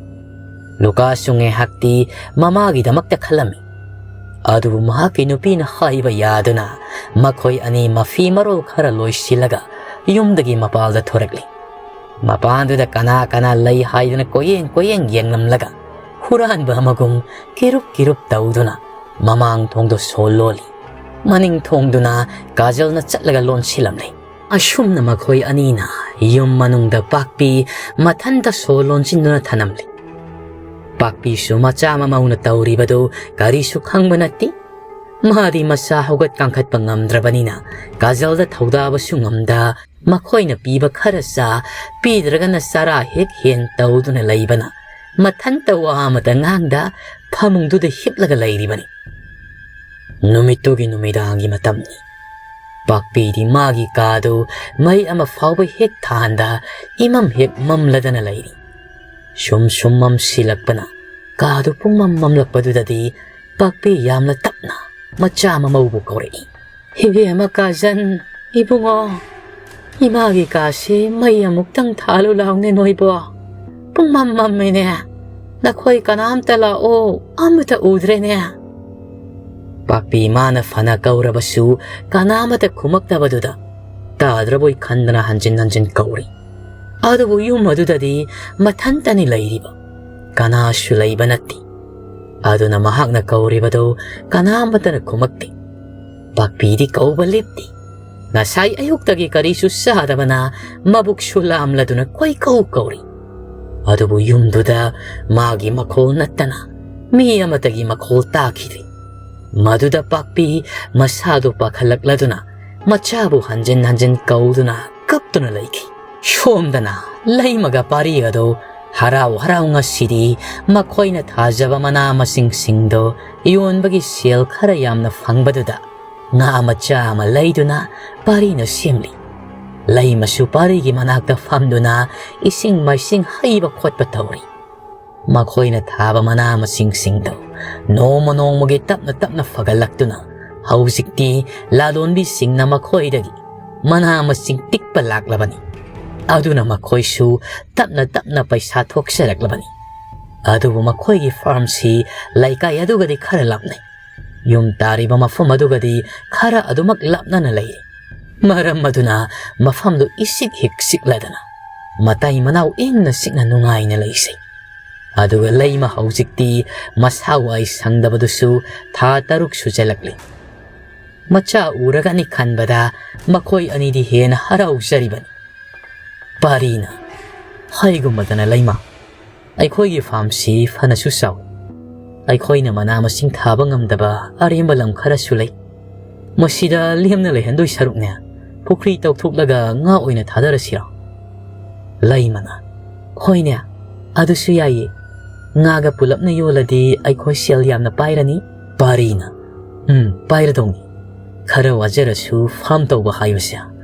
ꯂꯨꯀꯥꯁꯁꯨ ꯉꯥꯏꯍꯥꯛꯇꯤ ꯃꯃꯥꯒꯤꯗꯃꯛꯇ ꯈꯜꯂꯝꯃꯤ꯫ ꯑꯗꯨꯕꯨ ꯃꯍꯥꯛꯀꯤ ꯅꯨꯄꯤꯅ ꯍꯥꯏꯕ ꯌꯥꯗꯨꯅ ꯃꯈꯣꯏ ꯑꯅꯤ ꯃꯐꯤ ꯃꯔꯣꯜ ꯈꯔ ꯂꯣꯏꯁꯤꯜꯂꯒ ꯌꯨꯝꯗꯒꯤ ꯃꯄꯥꯜꯗ ꯊꯣꯔꯛꯂꯤ꯫ ꯃꯄꯥꯟꯗꯨꯗ ꯀꯅꯥ ꯀꯅꯥ ꯂꯩ ꯍꯥꯏꯗꯨꯅ ꯀꯣꯏꯌꯦꯡ ꯀꯣꯏꯌꯦꯡ ꯌꯦꯡꯂꯝꯂꯒ, ꯍꯨꯔꯥꯟꯕ ꯑꯃꯒꯨꯝ ꯀꯤꯔꯨꯞ ꯀꯤꯔꯨꯞ ꯇꯧꯗꯨꯅ ꯃꯃꯥꯡ ꯊꯣꯡꯗꯨ ꯁꯣ ꯂꯣꯜꯂꯤ꯫ ꯃꯅꯤꯡ ꯊꯣꯡꯗꯨꯅ ꯀꯥꯖꯜꯅ ꯆꯠꯂꯒ ꯂꯣꯟꯁꯤꯜꯂꯝꯂꯤ꯫ ꯑꯁꯨꯝꯅ ꯃꯈꯣꯏ ꯑꯅꯤꯅ ꯌꯨꯝ ꯃꯅꯨꯡꯗ ꯄꯥꯛꯄꯤ ꯃꯊꯟꯇ ꯁꯣ ꯂꯣꯟꯁꯤꯟꯗꯨꯅ ꯊꯅꯝꯂꯤ꯫ ꯄꯥꯛꯄꯤꯁꯨ ꯃꯆꯥ ꯃꯃꯧꯅ ꯇꯧꯔꯤꯕꯗꯨ ꯀꯔꯤꯁꯨ ꯈꯪꯕ ꯅꯠꯇꯦ꯫ ꯃꯥꯗꯤ ꯃꯁꯥ ꯍꯧꯒꯠ ꯀꯥꯡꯈꯠꯄ ꯉꯝꯗ꯭ꯔꯕꯅꯤꯅ ꯀꯥꯖꯜꯗ ꯊꯧꯗꯥꯕꯁꯨ ꯉꯝꯗ, ꯃꯈꯣꯏꯅ ꯄꯤꯕ ꯈꯔ ꯆꯥ, ꯄꯤꯗ꯭ꯔꯒꯅ ꯆꯔꯥ ꯍꯦꯛ ꯍꯦꯟ ꯇꯧꯗꯨꯅ ꯂꯩꯕꯅ ꯃꯊꯟꯇ ꯋꯥ ꯑꯃꯇ ꯉꯥꯡꯗ ꯐꯃꯨꯡꯗꯨꯗ ꯍꯤꯞꯂꯒ ꯂꯩꯔꯤꯕꯅꯤ꯫ ꯅꯨꯃꯤꯠꯇꯨꯒꯤ ꯅꯨꯃꯤꯗꯥꯡꯒꯤ ꯃꯇꯝꯅꯤ꯫ ꯄꯥꯛꯄꯤꯗꯤ ꯃꯥꯒꯤ ꯀꯥꯗꯨ ꯃꯩ ꯑꯃ ꯐꯥꯎꯕ ꯍꯦꯛ ꯊꯥꯟꯗ ꯏꯃꯝ ꯍꯦꯛ ꯃꯝꯂꯗꯅ ꯂꯩꯔꯤ꯫ ꯁꯨꯝ ꯁꯨꯝ ꯃꯝꯁꯤꯜꯂꯛꯄꯅ ꯀꯥꯗꯨ ꯄꯨꯡꯃꯝ ꯃꯝꯂꯛꯄꯗꯨꯗꯗꯤ ꯄꯥꯛꯄꯤ ꯌꯥꯝꯅ ꯇꯞꯅ ꯃꯆꯥ ꯃꯃꯧꯕꯨ ꯀꯧꯔꯛꯏ꯫ "ꯏꯕꯦꯝꯃ ꯀꯥꯖꯟ, ꯏꯕꯨꯡꯉꯣ, ꯏꯃꯥꯒꯤ ꯀꯥꯁꯤ ꯃꯩ ꯑꯃꯨꯛꯇꯪ ꯊꯥꯜꯂꯨ ꯂꯥꯎꯅꯦ ꯅꯣꯏꯕꯣ꯫ ꯄꯨꯡꯃꯝ ꯃꯝꯃꯦꯅꯦ꯫ ꯅꯈꯣꯏ ꯀꯅꯥꯝꯇ ꯂꯥꯛꯑꯣ, ꯑꯃꯇ ꯎꯗ꯭ꯔꯦꯅꯦ꯫" ꯄꯥꯛꯄꯤ ꯃꯥꯅ ꯐꯅ ꯀꯧꯔꯕꯁꯨ ꯀꯅꯥꯃꯇ ꯈꯨꯝꯃꯛꯇꯕꯗꯨꯗ ꯇꯥꯗ꯭ꯔꯕꯣꯏ ꯈꯟꯗꯅ ꯍꯟꯖꯤꯟ ꯍꯟꯖꯤꯟ ꯀꯧꯔꯤ꯫ ꯑꯗꯨꯕꯨ ꯌꯨꯝ ꯑꯗꯨꯗꯗꯤ ꯃꯊꯟꯇꯅꯤ ꯂꯩꯔꯤꯕ, ꯀꯅꯥꯁꯨ ꯂꯩꯕ ꯅꯠꯇꯦ꯫ ꯑꯗꯨꯅ ꯃꯍꯥꯛꯅ ꯀꯧꯔꯤꯕꯗꯨ ꯀꯅꯥꯃꯠꯇꯅ ꯈꯨꯝꯃꯛꯇꯦ꯫ ꯄꯥꯛꯄꯤꯗꯤ ꯀꯧꯕ ꯂꯦꯞꯇꯦ꯫ ꯉꯁꯥꯏ ꯑꯌꯨꯛꯇꯒꯤ ꯀꯔꯤꯁꯨ ꯆꯥꯗꯕꯅ ꯃꯕꯨꯛꯁꯨ ꯂꯥꯝꯂꯗꯨꯅ ꯀꯣꯏꯀꯧ ꯀꯧꯔꯤ꯫ ꯑꯗꯨꯕꯨ ꯌꯨꯝꯗꯨꯗ ꯃꯥꯒꯤ ꯃꯈꯣꯜ ꯅꯠꯇꯅ ꯃꯤ ꯑꯃꯠꯇꯒꯤ ꯃꯈꯣꯜ ꯇꯥꯈꯤꯗꯦ꯫ ꯃꯗꯨꯗ ꯄꯥꯛꯄꯤ ꯃꯁꯥꯗꯨ ꯄꯥꯈꯠꯂꯛꯂꯗꯨꯅ ꯃꯆꯥꯕꯨ ꯍꯟꯖꯤꯟ ꯍꯟꯖꯤꯟ ꯀꯧꯗꯨꯅ ꯀꯞꯇꯨꯅ ꯂꯩꯈꯤ꯫ ꯁꯣꯝꯗꯅ ꯂꯩꯃꯒ ꯄꯥꯔꯤ ꯑꯗꯨ ꯍꯔꯥꯎ ꯍꯔꯥꯎ ꯉꯁꯤꯗꯤ ꯃꯈꯣꯏꯅ ꯊꯥꯖꯕ ꯃꯅꯥ ꯃꯁꯤꯡꯁꯤꯡꯗꯨ ꯌꯣꯟꯕꯒꯤ ꯁꯦꯜ ꯈꯔ ꯌꯥꯝꯅ ꯐꯪꯕꯗꯨꯗ ꯉꯥ ꯃꯆꯥ ꯑꯃ ꯂꯩꯗꯨꯅ ꯄꯥꯔꯤꯅ ꯁꯦꯝꯂꯤ꯫ ꯂꯩꯃꯁꯨ ꯄꯥꯔꯤꯒꯤ ꯃꯅꯥꯛꯇ ꯐꯝꯗꯨꯅ ꯏꯁꯤꯡ ꯃꯥꯏꯁꯤꯡ ꯍꯩꯕ ꯈꯣꯠꯄ ꯇꯧꯔꯤ꯫ ꯃꯈꯣꯏꯅ ꯊꯥꯕ ꯃꯅꯥ ꯃꯁꯤꯡꯁꯤꯡꯗꯨ ꯅꯣꯡꯃ ꯅꯣꯡꯃꯒꯤ ꯇꯞꯅ ꯇꯞꯅ ꯐꯒꯠꯂꯛꯇꯨꯅ ꯍꯧꯖꯤꯛꯇꯤ ꯂꯂꯣꯟꯕꯤꯁꯤꯡꯅ ꯃꯈꯣꯏꯗꯒꯤ ꯃꯅꯥ ꯃꯁꯤꯡ ꯇꯤꯛꯄ ꯂꯥꯛꯂꯕꯅꯤ꯫ ꯑꯗꯨꯅ ꯃꯈꯣꯏꯁꯨ ꯇꯞꯅ ꯇꯞꯅ ꯄꯩꯁꯥ ꯊꯣꯛꯆꯔꯛꯂꯕꯅꯤ꯫ ꯑꯗꯨꯕꯨ ꯃꯈꯣꯏꯒꯤ ꯐꯥꯔꯝꯁꯤ ꯂꯩꯀꯥꯏ ꯑꯗꯨꯒꯗꯤ ꯈꯔ ꯂꯥꯞꯅꯩ꯫ ꯌꯨꯝ ꯇꯥꯔꯤꯕ ꯃꯐꯝ ꯑꯗꯨꯒꯗꯤ ꯈꯔ ꯑꯗꯨꯃꯛ ꯂꯥꯞꯅꯅ ꯂꯩꯔꯤ꯫ ꯃꯔꯝ ꯑꯗꯨꯅ ꯃꯐꯝꯗꯨ ꯏꯁꯤꯛ ꯍꯤꯛ ꯆꯤꯛꯂꯗꯅ ꯃꯇꯩ ꯃꯅꯥꯎ ꯏꯪꯅ ꯆꯤꯛꯅ ꯅꯨꯡꯉꯥꯏꯅ ꯂꯩꯖꯩ꯫ ꯑꯗꯨꯒ ꯂꯩꯃ ꯍꯧꯖꯤꯛꯇꯤ ꯃꯁꯥ ꯋꯥꯏ ꯁꯪꯗꯕꯗꯨꯁꯨ ꯊꯥ ꯇꯔꯨꯛ ꯁꯨꯖꯜꯂꯛꯂꯤ꯫ ꯃꯆꯥ ꯎꯔꯒꯅꯤ ꯈꯟꯕꯗ ꯃꯈꯣꯏ ꯑꯅꯤꯗꯤ ꯍꯦꯟꯅ ꯍꯔꯥꯎꯖꯔꯤꯕꯅꯤ꯫ ꯄꯥꯔꯤꯅ, "ꯍꯥꯏꯒꯨꯝꯕꯗꯅ ꯂꯩꯃ, ꯑꯩꯈꯣꯏꯒꯤ ꯐꯥꯔꯝꯁꯤ ꯐꯅꯁꯨ ꯆꯥꯎꯏ꯫ ꯑꯩꯈꯣꯏꯅ ꯃꯅꯥ ꯃꯁꯤꯡ ꯊꯥꯕ ꯉꯝꯗꯕ ꯑꯔꯦꯝꯕ ꯂꯝ ꯈꯔꯁꯨ ꯂꯩ꯫ ꯃꯁꯤꯗ ꯂꯦꯝꯅ ꯂꯩꯍꯟꯗꯣꯏ ꯁꯔꯨꯛꯅꯦ, ꯄꯨꯈ꯭ꯔꯤ ꯇꯧꯊꯣꯛꯂꯒ ꯉꯥ ꯑꯣꯏꯅ ꯊꯥꯗꯔꯁꯤꯔꯣ?" ꯂꯩꯃꯅ, "ꯍꯣꯏꯅꯦ, ꯑꯗꯨꯁꯨ ꯌꯥꯏꯌꯦ꯫ ꯉꯥꯒ ꯄꯨꯂꯞꯅ ꯌꯣꯜꯂꯗꯤ ꯑꯩꯈꯣꯏ ꯁꯦꯜ ꯌꯥꯝꯅ ꯄꯥꯏꯔꯅꯤ꯫" ꯄꯥꯔꯤꯅ, "ꯎꯝ, ꯄꯥꯏꯔꯗꯧꯅꯤ꯫ ꯈꯔ ꯋꯥꯖꯔꯁꯨ ꯐꯥꯔꯝ ꯇꯧꯕ ꯍꯥꯏꯕꯁꯦ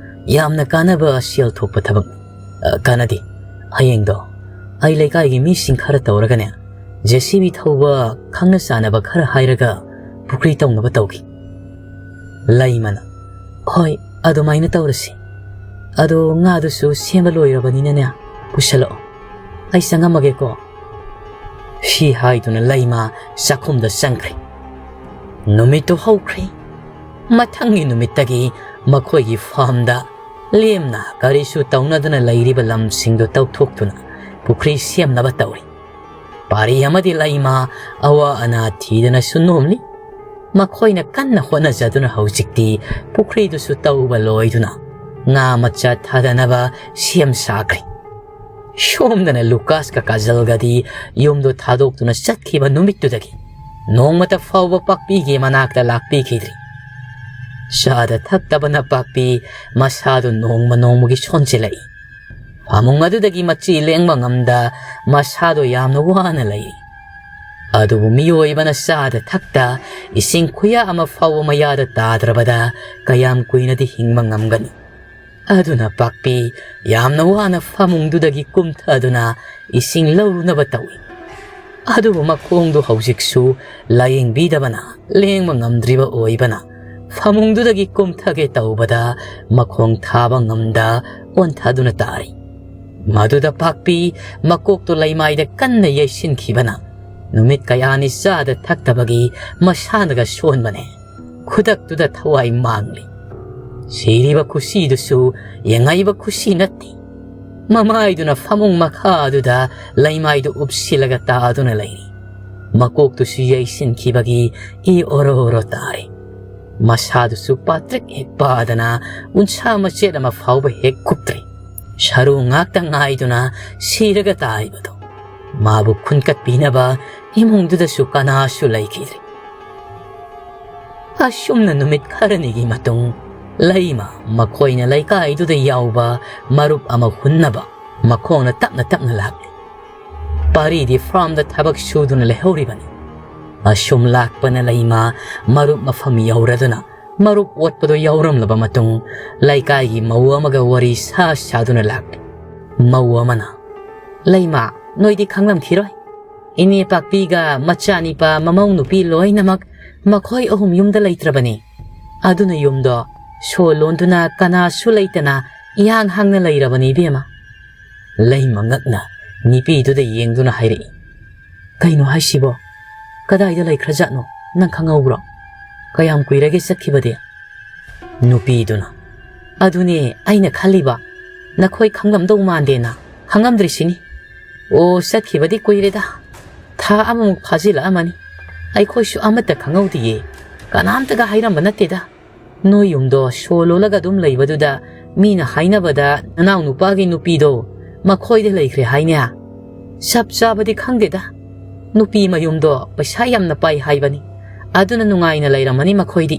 ꯌꯥꯝꯅ ꯀꯥꯟꯅꯕ ꯁꯦꯜ ꯊꯣꯛꯄ ꯊꯕꯛꯅꯤ꯫ ꯑ, ꯀꯥꯟꯅꯗꯦ꯫ ꯍꯌꯦꯡꯗꯣ ꯑꯩ ꯂꯩꯀꯥꯏꯒꯤ ꯃꯤꯁꯤꯡ ꯈꯔ ꯇꯧꯔꯒꯅꯦ, ꯖꯦ ꯁꯤ ꯕꯤ ꯊꯧꯕ ꯈꯪꯅ ꯆꯥꯟꯅꯕ ꯈꯔ ꯍꯥꯏꯔꯒ ꯄꯨꯈ꯭ꯔꯤ ꯇꯧꯅꯕ ꯇꯧꯈꯤ꯫" ꯂꯩꯃꯅ, "ꯍꯣꯏ, ꯑꯗꯨꯃꯥꯏꯅ ꯇꯧꯔꯁꯤ꯫ ꯑꯗꯣ ꯉꯥꯗꯨꯁꯨ ꯁꯦꯝꯕ ꯂꯣꯏꯔꯕꯅꯤꯅꯅꯦ, ꯄꯨꯁꯜꯂꯛꯑꯣ꯫ ꯑꯩ ꯆꯪꯉꯝꯃꯒꯦꯀꯣ꯫" ꯁꯤ ꯍꯥꯏꯗꯨꯅ ꯂꯩꯃ ꯆꯥꯛꯈꯨꯝꯗ ꯆꯪꯈ꯭ꯔꯦ꯫ ꯅꯨꯃꯤꯠꯇꯨ ꯍꯧꯈ꯭ꯔꯦ꯫ ꯃꯊꯪꯒꯤ ꯅꯨꯃꯤꯠꯇꯒꯤ ꯃꯈꯣꯏꯒꯤ ꯐꯥꯔꯝꯗ ꯂꯦꯝꯅ ꯀꯔꯤꯁꯨ ꯇꯧꯅꯗꯅ ꯂꯩꯔꯤꯕ ꯂꯝꯁꯤꯡꯗꯨ ꯇꯧꯊꯣꯛꯇꯨꯅ ꯄꯨꯈ꯭ꯔꯤ ꯁꯦꯝꯅꯕ ꯇꯧꯔꯤ꯫ ꯄꯥꯔꯤ ꯑꯃꯗꯤ ꯂꯩꯃ ꯑꯋꯥ ꯑꯅꯥ ꯊꯤꯗꯅꯁꯨ ꯅꯣꯝꯂꯤ꯫ ꯃꯈꯣꯏꯅ ꯀꯟꯅ ꯍꯣꯠꯅꯖꯗꯨꯅ ꯍꯧꯖꯤꯛꯇꯤ ꯄꯨꯈ꯭ꯔꯤꯗꯨꯁꯨ ꯇꯧꯕ ꯂꯣꯏꯗꯨꯅ ꯉꯥ ꯃꯆꯥ ꯊꯥꯗꯅꯕ ꯁꯦꯝ ꯁꯥꯈ꯭ꯔꯦ꯫ ꯁꯣꯝꯗꯅ ꯂꯨꯀꯥꯁꯀ ꯀꯥꯖꯜꯒꯗꯤ ꯌꯨꯝꯗꯨ ꯊꯥꯗꯣꯛꯇꯨꯅ ꯆꯠꯈꯤꯕ ꯅꯨꯃꯤꯠꯇꯨꯗꯒꯤ ꯅꯣꯡꯃꯇ ꯐꯥꯎꯕ ꯄꯥꯛꯄꯤꯒꯤ ꯃꯅꯥꯛꯇ ꯂꯥꯛꯄꯤꯈꯤꯗ꯭ꯔꯤ꯫ ꯆꯥꯗ ꯊꯛꯇꯕꯅ ꯄꯥꯛꯄꯤ ꯃꯁꯥꯗꯨ ꯅꯣꯡꯃ ꯅꯣꯡꯃꯒꯤ ꯁꯣꯟꯖꯤꯜꯂꯛꯏ꯫ ꯐꯃꯨꯡ ꯑꯗꯨꯗꯒꯤ ꯃꯆꯤ ꯂꯦꯡꯕ ꯉꯝꯗ ꯃꯁꯥꯗꯣ ꯌꯥꯝꯅ ꯋꯥꯅ ꯂꯩꯔꯤ꯫ ꯑꯗꯨꯕꯨ ꯃꯤꯑꯣꯏꯕꯅ ꯆꯥꯗ ꯊꯛꯇ ꯏꯁꯤꯡ ꯈꯨꯌꯥ ꯑꯃ ꯐꯥꯎꯕ ꯃꯌꯥꯗ ꯇꯥꯗ꯭ꯔꯕꯗ ꯀꯌꯥꯝ ꯀꯨꯏꯅꯗꯤ ꯍꯤꯡꯕ ꯉꯝꯒꯅꯤ? ꯑꯗꯨꯅ ꯄꯥꯛꯄꯤ ꯌꯥꯝꯅ ꯋꯥꯅ ꯐꯃꯨꯡꯗꯨꯗꯒꯤ ꯀꯨꯝꯊꯗꯨꯅ ꯏꯁꯤꯡ ꯂꯧꯔꯨꯅꯕ ꯇꯧꯏ꯫ ꯑꯗꯨꯕꯨ ꯃꯈꯣꯡꯗꯨ ꯍꯧꯖꯤꯛꯁꯨ ꯂꯥꯌꯦꯡꯕꯤꯗꯕꯅ ꯂꯦꯡꯕ ꯉꯝꯗ꯭ꯔꯤꯕ ꯑꯣꯏꯕꯅ ꯐꯃꯨꯡꯗꯨꯗꯒꯤ ꯀꯨꯝꯊꯒꯦ ꯇꯧꯕꯗ ꯃꯈꯣꯡ ꯊꯥꯕ ꯉꯝꯗ ꯑꯣꯟꯊꯗꯨꯅ ꯇꯥꯔꯤ꯫ ꯃꯗꯨꯗ ꯄꯥꯛꯄꯤ ꯃꯀꯣꯛꯇꯨ ꯂꯩꯃꯥꯏꯗ ꯀꯟꯅ ꯌꯩꯁꯤꯟꯈꯤꯕꯅ ꯅꯨꯃꯤꯠ ꯀꯌꯥꯅꯤ ꯆꯥꯗ ꯊꯛꯇꯕꯒꯤ ꯃꯁꯥꯅꯒ ꯁꯣꯟꯕꯅꯦ꯫ ꯈꯨꯗꯛꯇꯨꯗ ꯊꯋꯥꯏ ꯃꯥꯡꯂꯤ꯫ ꯁꯤꯔꯤꯕ ꯈꯨꯁꯤꯗꯨꯁꯨ ꯌꯦꯡꯉꯛꯏꯕ ꯈꯨꯁꯤ ꯅꯠꯇꯦ꯫ ꯃꯃꯥꯏꯗꯨꯅ ꯐꯃꯨꯡ ꯃꯈꯥꯗꯨꯗ ꯂꯩꯃꯥꯏꯗꯨ ꯎꯞꯁꯤꯜꯂꯒ ꯇꯥꯗꯨꯅ ꯂꯩꯔꯤ꯫ ꯃꯀꯣꯛꯇꯨꯁꯨ ꯌꯩꯁꯤꯟꯈꯤꯕꯒꯤ ꯏ ꯑꯣꯔꯣ ꯑꯣꯔꯣ ꯇꯥꯔꯤ꯫ ꯃꯁꯥꯗꯨꯁꯨ ꯄꯥꯇ꯭ꯔꯤꯛ ꯍꯦꯛ ꯄꯥꯗꯅ ꯎꯟꯁꯥ ꯃꯆꯦꯠ ꯑꯃ ꯐꯥꯎꯕ ꯍꯦꯛ ꯀꯨꯞꯇ꯭ꯔꯤ꯫ ꯁꯔꯨ ꯉꯥꯛꯇ ꯉꯥꯏꯗꯨꯅ ꯁꯤꯔꯒ ꯇꯥꯔꯤꯕꯗꯣ꯫ ꯃꯥꯕꯨ ꯈꯨꯟꯀꯠꯄꯤꯅꯕ ꯏꯃꯨꯡꯗꯨꯗꯁꯨ ꯀꯅꯥꯁꯨ ꯂꯩꯈꯤꯗ꯭ꯔꯦ꯫ ꯑꯁꯨꯝꯅ ꯅꯨꯃꯤꯠ ꯈꯔꯅꯤꯒꯤ ꯃꯇꯨꯡ ꯂꯩꯃ ꯃꯈꯣꯏꯅ ꯂꯩꯀꯥꯏꯗꯨꯗ ꯌꯥꯎꯕ ꯃꯔꯨꯞ ꯑꯃ ꯍꯨꯟꯅꯕ ꯃꯈꯣꯡꯅ ꯇꯞꯅ ꯇꯞꯅ ꯂꯥꯛꯂꯤ꯫ ꯄꯥꯔꯤꯗꯤ ꯐꯥꯔꯝꯗ ꯊꯕꯛ ꯁꯨꯗꯨꯅ ꯂꯩꯍꯧꯔꯤꯕꯅꯤ꯫ ꯑꯁꯨꯝ ꯂꯥꯛꯄꯅ ꯂꯩꯃ ꯃꯔꯨꯞ ꯃꯐꯝ ꯌꯧꯔꯗꯨꯅ ꯃꯔꯨꯞ ꯑꯣꯠꯄꯗꯨ ꯌꯥꯎꯔꯝꯂꯕ ꯃꯇꯨꯡ ꯂꯩꯀꯥꯏꯒꯤ ꯃꯧ ꯑꯃꯒ ꯋꯥꯔꯤ ꯁꯥ ꯁꯥꯗꯨꯅ ꯂꯥꯛꯂꯤ꯫ ꯃꯧ ꯑꯃꯅ, "ꯂꯩꯃ, ꯅꯣꯏꯗꯤ ꯈꯪꯂꯝꯈꯤꯔꯣꯏ꯫ ꯏꯅꯦ ꯄꯥꯛꯄꯤꯒ ꯃꯆꯥꯅꯤꯄꯥ ꯃꯃꯧ ꯅꯨꯄꯤ ꯂꯣꯏꯅꯃꯛ ꯃꯈꯣꯏ ꯑꯍꯨꯝ ꯌꯨꯝꯗ ꯂꯩꯇ꯭ꯔꯕꯅꯤ꯫ ꯑꯗꯨꯅ ꯌꯨꯝꯗꯣ ꯁꯣ ꯂꯣꯟꯗꯨꯅ ꯀꯅꯥꯁꯨ ꯂꯩꯇꯅ ꯏꯍꯥꯡ ꯍꯥꯡꯅ ꯂꯩꯔꯕꯅꯤ ꯏꯕꯦꯝꯃ꯫" ꯂꯩꯃ ꯉꯛꯅ ꯅꯨꯄꯤꯗꯨꯗ ꯌꯦꯡꯗꯨꯅ ꯍꯥꯏꯔꯛꯏ, "ꯀꯩꯅꯣ ꯍꯥꯏꯁꯤꯕꯣ? ꯀꯗꯥꯏꯗ ꯂꯩꯈ꯭ꯔꯖꯥꯠꯅꯣ? ꯅꯪ ꯈꯪꯍꯧꯕ꯭ꯔꯣ? ꯀꯌꯥꯝ ꯀꯨꯏꯔꯒꯦ ꯆꯠꯈꯤꯕꯗꯤ?" ꯅꯨꯄꯤꯗꯨꯅ, "ꯑꯗꯨꯅꯦ ꯑꯩꯅ ꯈꯜꯂꯤꯕ, ꯅꯈꯣꯏ ꯈꯪꯂꯝꯗꯧ ꯃꯥꯟꯗꯦꯅ꯫ ꯈꯪꯉꯝꯗ꯭ꯔꯤꯁꯤꯅꯤ꯫ ꯑꯣ, ꯆꯠꯈꯤꯕꯗꯤ ꯀꯨꯏꯔꯦꯗ꯫ ꯊꯥ ꯑꯃꯃꯨꯛ ꯐꯥꯖꯤꯜꯂꯛꯑꯃꯅꯤ꯫ ꯑꯩꯈꯣꯏꯁꯨ ꯑꯃꯠꯇ ꯈꯪꯍꯧꯗꯤꯌꯦ꯫ ꯀꯅꯥꯝꯇꯒ ꯍꯥꯏꯔꯝꯕ ꯅꯠꯇꯦꯗ꯫ ꯅꯣꯏ ꯌꯨꯝꯗꯣ ꯁꯣ ꯂꯣꯜꯂꯒ ꯑꯗꯨꯝ ꯂꯩꯕꯗꯨꯗ ꯃꯤꯅ ꯍꯥꯏꯅꯕꯗ ꯅꯅꯥꯎ ꯅꯨꯄꯥꯒꯤ ꯅꯨꯄꯤꯗꯣ ꯃꯈꯣꯏꯗ ꯂꯩꯈ꯭ꯔꯦ ꯍꯥꯏꯅꯦ꯫ ꯆꯞ ꯆꯥꯕꯗꯤ ꯈꯪꯗꯦꯗ꯫ ꯅꯨꯄꯤ ꯃꯌꯨꯝꯗꯣ ꯄꯩꯁꯥ ꯌꯥꯝꯅ ꯄꯥꯏ ꯍꯥꯏꯕꯅꯤ꯫ ꯑꯗꯨꯅ ꯅꯨꯡꯉꯥꯏꯅ ꯂꯩꯔꯝꯃꯅꯤ ꯃꯈꯣꯏꯗꯤ꯫"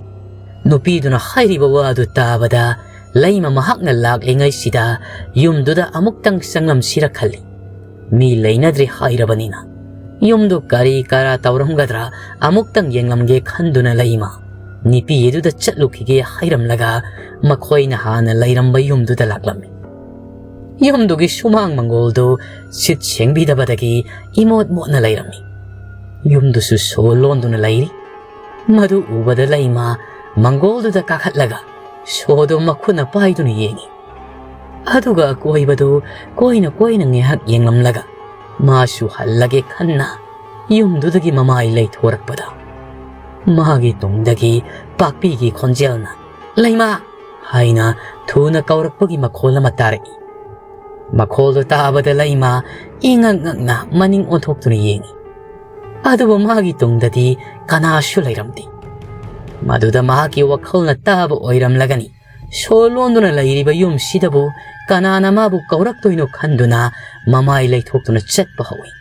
ꯅꯨꯄꯤꯗꯨꯅ ꯍꯥꯏꯔꯤꯕ ꯋꯥꯗꯨ ꯇꯥꯕꯗ ꯂꯩꯃ ꯃꯍꯥꯛꯅ ꯂꯥꯛꯂꯤꯉꯩꯁꯤꯗ ꯌꯨꯝꯗꯨꯗ ꯑꯃꯨꯛꯇꯪ ꯆꯪꯂꯝꯁꯤꯔ ꯈꯜꯂꯤ꯫ ꯃꯤ ꯂꯩꯅꯗ꯭ꯔꯦ ꯍꯥꯏꯔꯕꯅꯤꯅ ꯌꯨꯝꯗꯨ ꯀꯔꯤ ꯀꯔꯥ ꯇꯧꯔꯝꯒꯗ꯭ꯔꯥ ꯑꯃꯨꯛꯇꯪ ꯌꯦꯡꯂꯝꯒꯦ ꯈꯟꯗꯨꯅ ꯂꯩꯃ ꯅꯨꯄꯤ ꯑꯗꯨꯗ ꯆꯠꯂꯨꯈꯤꯒꯦ ꯍꯥꯏꯔꯝꯂꯒ ꯃꯈꯣꯏꯅ ꯍꯥꯟꯅ ꯂꯩꯔꯝꯕ ꯌꯨꯝꯗꯨꯗ ꯂꯥꯛꯂꯝꯃꯤ꯫ ꯌꯨꯝꯗꯨꯒꯤ ꯁꯨꯃꯥꯡ ꯃꯪꯒꯣꯜꯗꯨ ꯁꯤꯠ ꯁꯦꯡꯕꯤꯗꯕꯗꯒꯤ ꯏꯃꯣꯠ ꯃꯣꯠꯅ ꯂꯩꯔꯝꯃꯤ꯫ ꯌꯨꯝꯗꯨꯁꯨ ꯁꯣ ꯂꯣꯟꯗꯨꯅ ꯂꯩꯔꯤ꯫ ꯃꯗꯨ ꯎꯕꯗ ꯂꯩꯃ ꯃꯪꯒꯣꯜꯗꯨꯗ ꯀꯥꯈꯠꯂꯒ ꯁꯣꯗꯨ ꯃꯈꯨꯠꯅ ꯄꯥꯏꯗꯨꯅ ꯌꯦꯡꯉꯤ꯫ ꯑꯗꯨꯒ ꯑꯀꯣꯏꯕꯗꯨ ꯀꯣꯏꯅ ꯀꯣꯏꯅ ꯉꯥꯏꯍꯥꯛ ꯌꯦꯡꯂꯝꯂꯒ ꯃꯥꯁꯨ ꯍꯜꯂꯒꯦ ꯈꯟꯅ ꯌꯨꯝꯗꯨꯗꯒꯤ ꯃꯃꯥꯏ ꯂꯩꯊꯣꯔꯛꯄꯗ ꯃꯥꯒꯤ ꯇꯨꯡꯗꯒꯤ ꯄꯥꯛꯄꯤꯒꯤ ꯈꯣꯟꯖꯦꯜꯅ, "ꯂꯩꯃ, ꯍꯥꯏꯅ ꯊꯨꯅ ꯀꯧꯔꯛꯄꯒꯤ ꯃꯈꯣꯜ ꯑꯃ ꯇꯥꯔꯛꯏ꯫ ꯃꯈꯣꯜꯗꯨ ꯇꯥꯕꯗ ꯂꯩꯃ ꯏꯉꯛ ꯉꯛꯅ ꯃꯅꯤꯡ ꯑꯣꯟꯊꯣꯛꯇꯨꯅ ꯌꯦꯡꯏ꯫ ꯑꯗꯨꯕꯨ ꯃꯥꯒꯤ ꯇꯨꯡꯗꯗꯤ ꯀꯅꯥꯁꯨ ꯂꯩꯔꯝꯗꯦ꯫ ꯃꯗꯨꯗ ꯃꯍꯥꯛꯀꯤ ꯋꯥꯈꯜꯅ ꯇꯥꯕ ꯑꯣꯏꯔꯝꯂꯒꯅꯤ꯫ ꯁꯣꯔ ꯂꯣꯟꯗꯨꯅ ꯂꯩꯔꯤꯕ ꯌꯨꯝꯁꯤꯗꯕꯨ ꯀꯅꯥꯅ ꯃꯥꯕꯨ ꯀꯧꯔꯛꯇꯣꯏꯅꯣ ꯈꯟꯗꯨꯅ ꯃꯃꯥꯏ ꯂꯩꯊꯣꯛꯇꯨꯅ ꯆꯠꯄ ꯍꯧꯏ꯫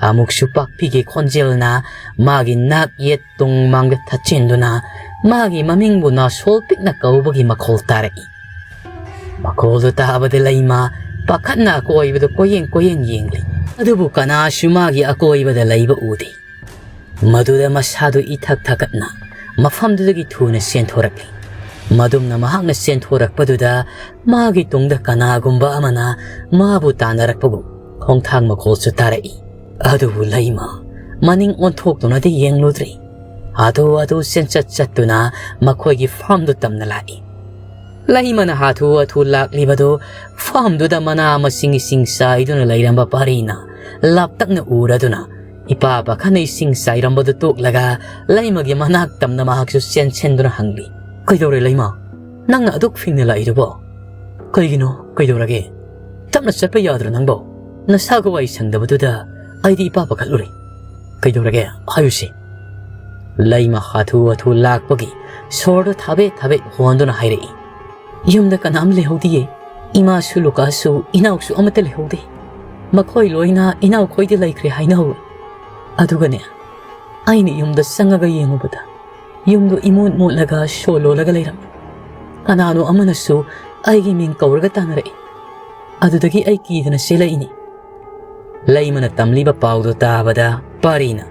ꯑꯃꯨꯛꯁꯨ ꯄꯥꯛꯄꯤꯒꯤ ꯈꯣꯟꯖꯦꯜꯅ ꯃꯥꯒꯤ ꯅꯥꯛ ꯌꯦꯠ ꯇꯨꯡ ꯃꯥꯡꯗ ꯊꯠꯆꯤꯟꯗꯨꯅ ꯃꯥꯒꯤ ꯃꯃꯤꯡꯕꯨ ꯅꯥꯁꯣꯜ ꯄꯤꯛꯅ ꯀꯧꯕꯒꯤ ꯃꯈꯣꯜ ꯇꯥꯔꯛꯏ꯫ ꯃꯈꯣꯜꯗꯨ ꯇꯥꯕꯗ ꯂꯩꯃ ꯄꯥꯈꯠꯅ ꯑꯀꯣꯏꯕꯗ ꯀꯣꯏꯌꯦꯡ ꯀꯣꯏꯌꯦꯡ ꯌꯦꯡꯂꯤ꯫ ꯑꯗꯨꯕꯨ ꯀꯅꯥꯁꯨ ꯃꯥꯒꯤ ꯑꯀꯣꯏꯕꯗ ꯂꯩꯕ ꯎꯗꯦ꯫ ꯃꯗꯨꯗ ꯃꯁꯥꯗꯨ ꯏꯊꯛ ꯊꯛꯀꯠꯅ ꯃꯐꯝꯗꯨꯗꯒꯤ ꯊꯨꯅ ꯆꯦꯟꯊꯣꯔꯛꯂꯤ꯫ ꯃꯗꯨꯝꯅ ꯃꯍꯥꯛꯅ ꯆꯦꯟꯊꯣꯔꯛꯄꯗꯨꯗ ꯃꯥꯒꯤ ꯇꯨꯡꯗ ꯀꯅꯥꯒꯨꯝꯕ ꯑꯃꯅ ꯃꯥꯕꯨ ꯇꯥꯟꯅꯔꯛꯄꯒꯨꯝ ꯈꯣꯡꯊꯥꯡ ꯃꯈꯣꯜꯁꯨ ꯇꯥꯔꯛꯏ꯫ ꯑꯗꯨꯕꯨ ꯂꯩꯃ ꯃꯅꯤꯡ ꯑꯣꯟꯊꯣꯛꯇꯨꯅꯗꯤ ꯌꯦꯡꯂꯨꯗ꯭ꯔꯤ꯫ ꯍꯥꯊꯨ ꯍꯥꯊꯨ ꯆꯦꯟꯆꯠ ꯆꯠꯇꯨꯅ ꯃꯈꯣꯏꯒꯤ ꯐꯥꯔꯝꯗꯨ ꯇꯝꯅ ꯂꯥꯛꯏ꯫ ꯂꯩꯃꯅ ꯍꯥꯊꯨ ꯍꯥꯊꯨ ꯂꯥꯛꯂꯤꯕꯗꯨ ꯐꯥꯔꯝꯗꯨꯗ ꯃꯅꯥ ꯃꯁꯤꯡ ꯏꯁꯤꯡ ꯆꯥꯏꯗꯨꯅ ꯂꯩꯔꯝꯕ ꯄꯥꯔꯤꯅ ꯂꯥꯞꯇꯛꯅ ꯎꯔꯗꯨꯅ ꯏꯄꯥ ꯄꯥꯈꯠꯅ ꯏꯁꯤꯡ ꯆꯥꯏꯔꯝꯕꯗꯨ ꯇꯣꯛꯂꯒ ꯂꯩꯃꯒꯤ ꯃꯅꯥꯛ ꯇꯝꯅ ꯃꯍꯥꯛꯁꯨ ꯆꯦꯟꯁꯤꯟꯗꯨꯅ ꯍꯪꯂꯤ, "ꯀꯩꯗꯧꯔꯦ ꯂꯩꯃ? ꯅꯪꯅ ꯑꯗꯨꯛ ꯐꯤꯡꯅ ꯂꯥꯛꯏꯗꯨꯕꯣ? ꯀꯩꯒꯤꯅꯣ? ꯀꯩꯗꯧꯔꯒꯦ? ꯇꯞꯅ ꯆꯠꯄ ꯌꯥꯗ꯭ꯔꯣ ꯅꯪꯕꯣ? ꯅꯁꯥꯒ ꯋꯥꯏ ꯁꯪꯗꯕꯗꯨꯗ ꯑꯩꯗꯤ ꯏꯄꯥ ꯄꯥꯈꯠꯂꯨꯔꯦ꯫ ꯀꯩꯗꯧꯔꯒꯦ? ꯍꯥꯏꯌꯨꯁꯦ꯫" ꯂꯩꯃ ꯍꯥꯊꯨ ꯍꯥꯊꯨ ꯂꯥꯛꯄꯒꯤ ꯁꯣꯔꯗꯨ ꯊꯥꯕꯦꯠ ꯊꯥꯕꯦꯠ ꯍꯣꯟꯗꯨꯅ ꯍꯥꯏꯔꯛꯏ, "ꯌꯨꯝꯗ ꯀꯅꯥꯝ ꯂꯩꯍꯧꯗꯤꯌꯦ꯫ ꯏꯃꯥꯁꯨ ꯂꯨꯀꯥꯁꯨ ꯏꯅꯥꯎꯁꯨ ꯑꯃꯠꯇ ꯂꯩꯍꯧꯗꯦ꯫ ꯃꯈꯣꯏ ꯂꯣꯏꯅ ꯏꯅꯥꯎꯈꯣꯏꯗ ꯂꯩꯈ꯭ꯔꯦ ꯍꯥꯏꯅꯍꯧꯋꯦ꯫ ꯑꯗꯨꯒꯅꯦ, ꯑꯩꯅ ꯌꯨꯝꯗ ꯆꯪꯉꯒ ꯌꯦꯡꯉꯨꯕꯗ ꯌꯨꯝꯗꯨ ꯏꯃꯣꯠ ꯃꯣꯠꯂꯒ ꯁꯣ ꯂꯣꯜꯂꯒ ꯂꯩꯔꯝꯃꯤ꯫ ꯀꯅꯥꯅꯣ ꯑꯃꯅꯁꯨ ꯑꯩꯒꯤ ꯃꯤꯡ ꯀꯧꯔꯒ ꯇꯥꯟꯅꯔꯛꯏ꯫ ꯑꯗꯨꯗꯒꯤ ꯑꯩ ꯀꯤꯗꯅ ꯆꯦꯜꯂꯛꯏꯅꯤ꯫" ꯂꯩꯃꯅ ꯇꯝꯂꯤꯕ ꯄꯥꯎꯗꯨ ꯇꯥꯕꯗ ꯄꯥꯔꯤꯅ,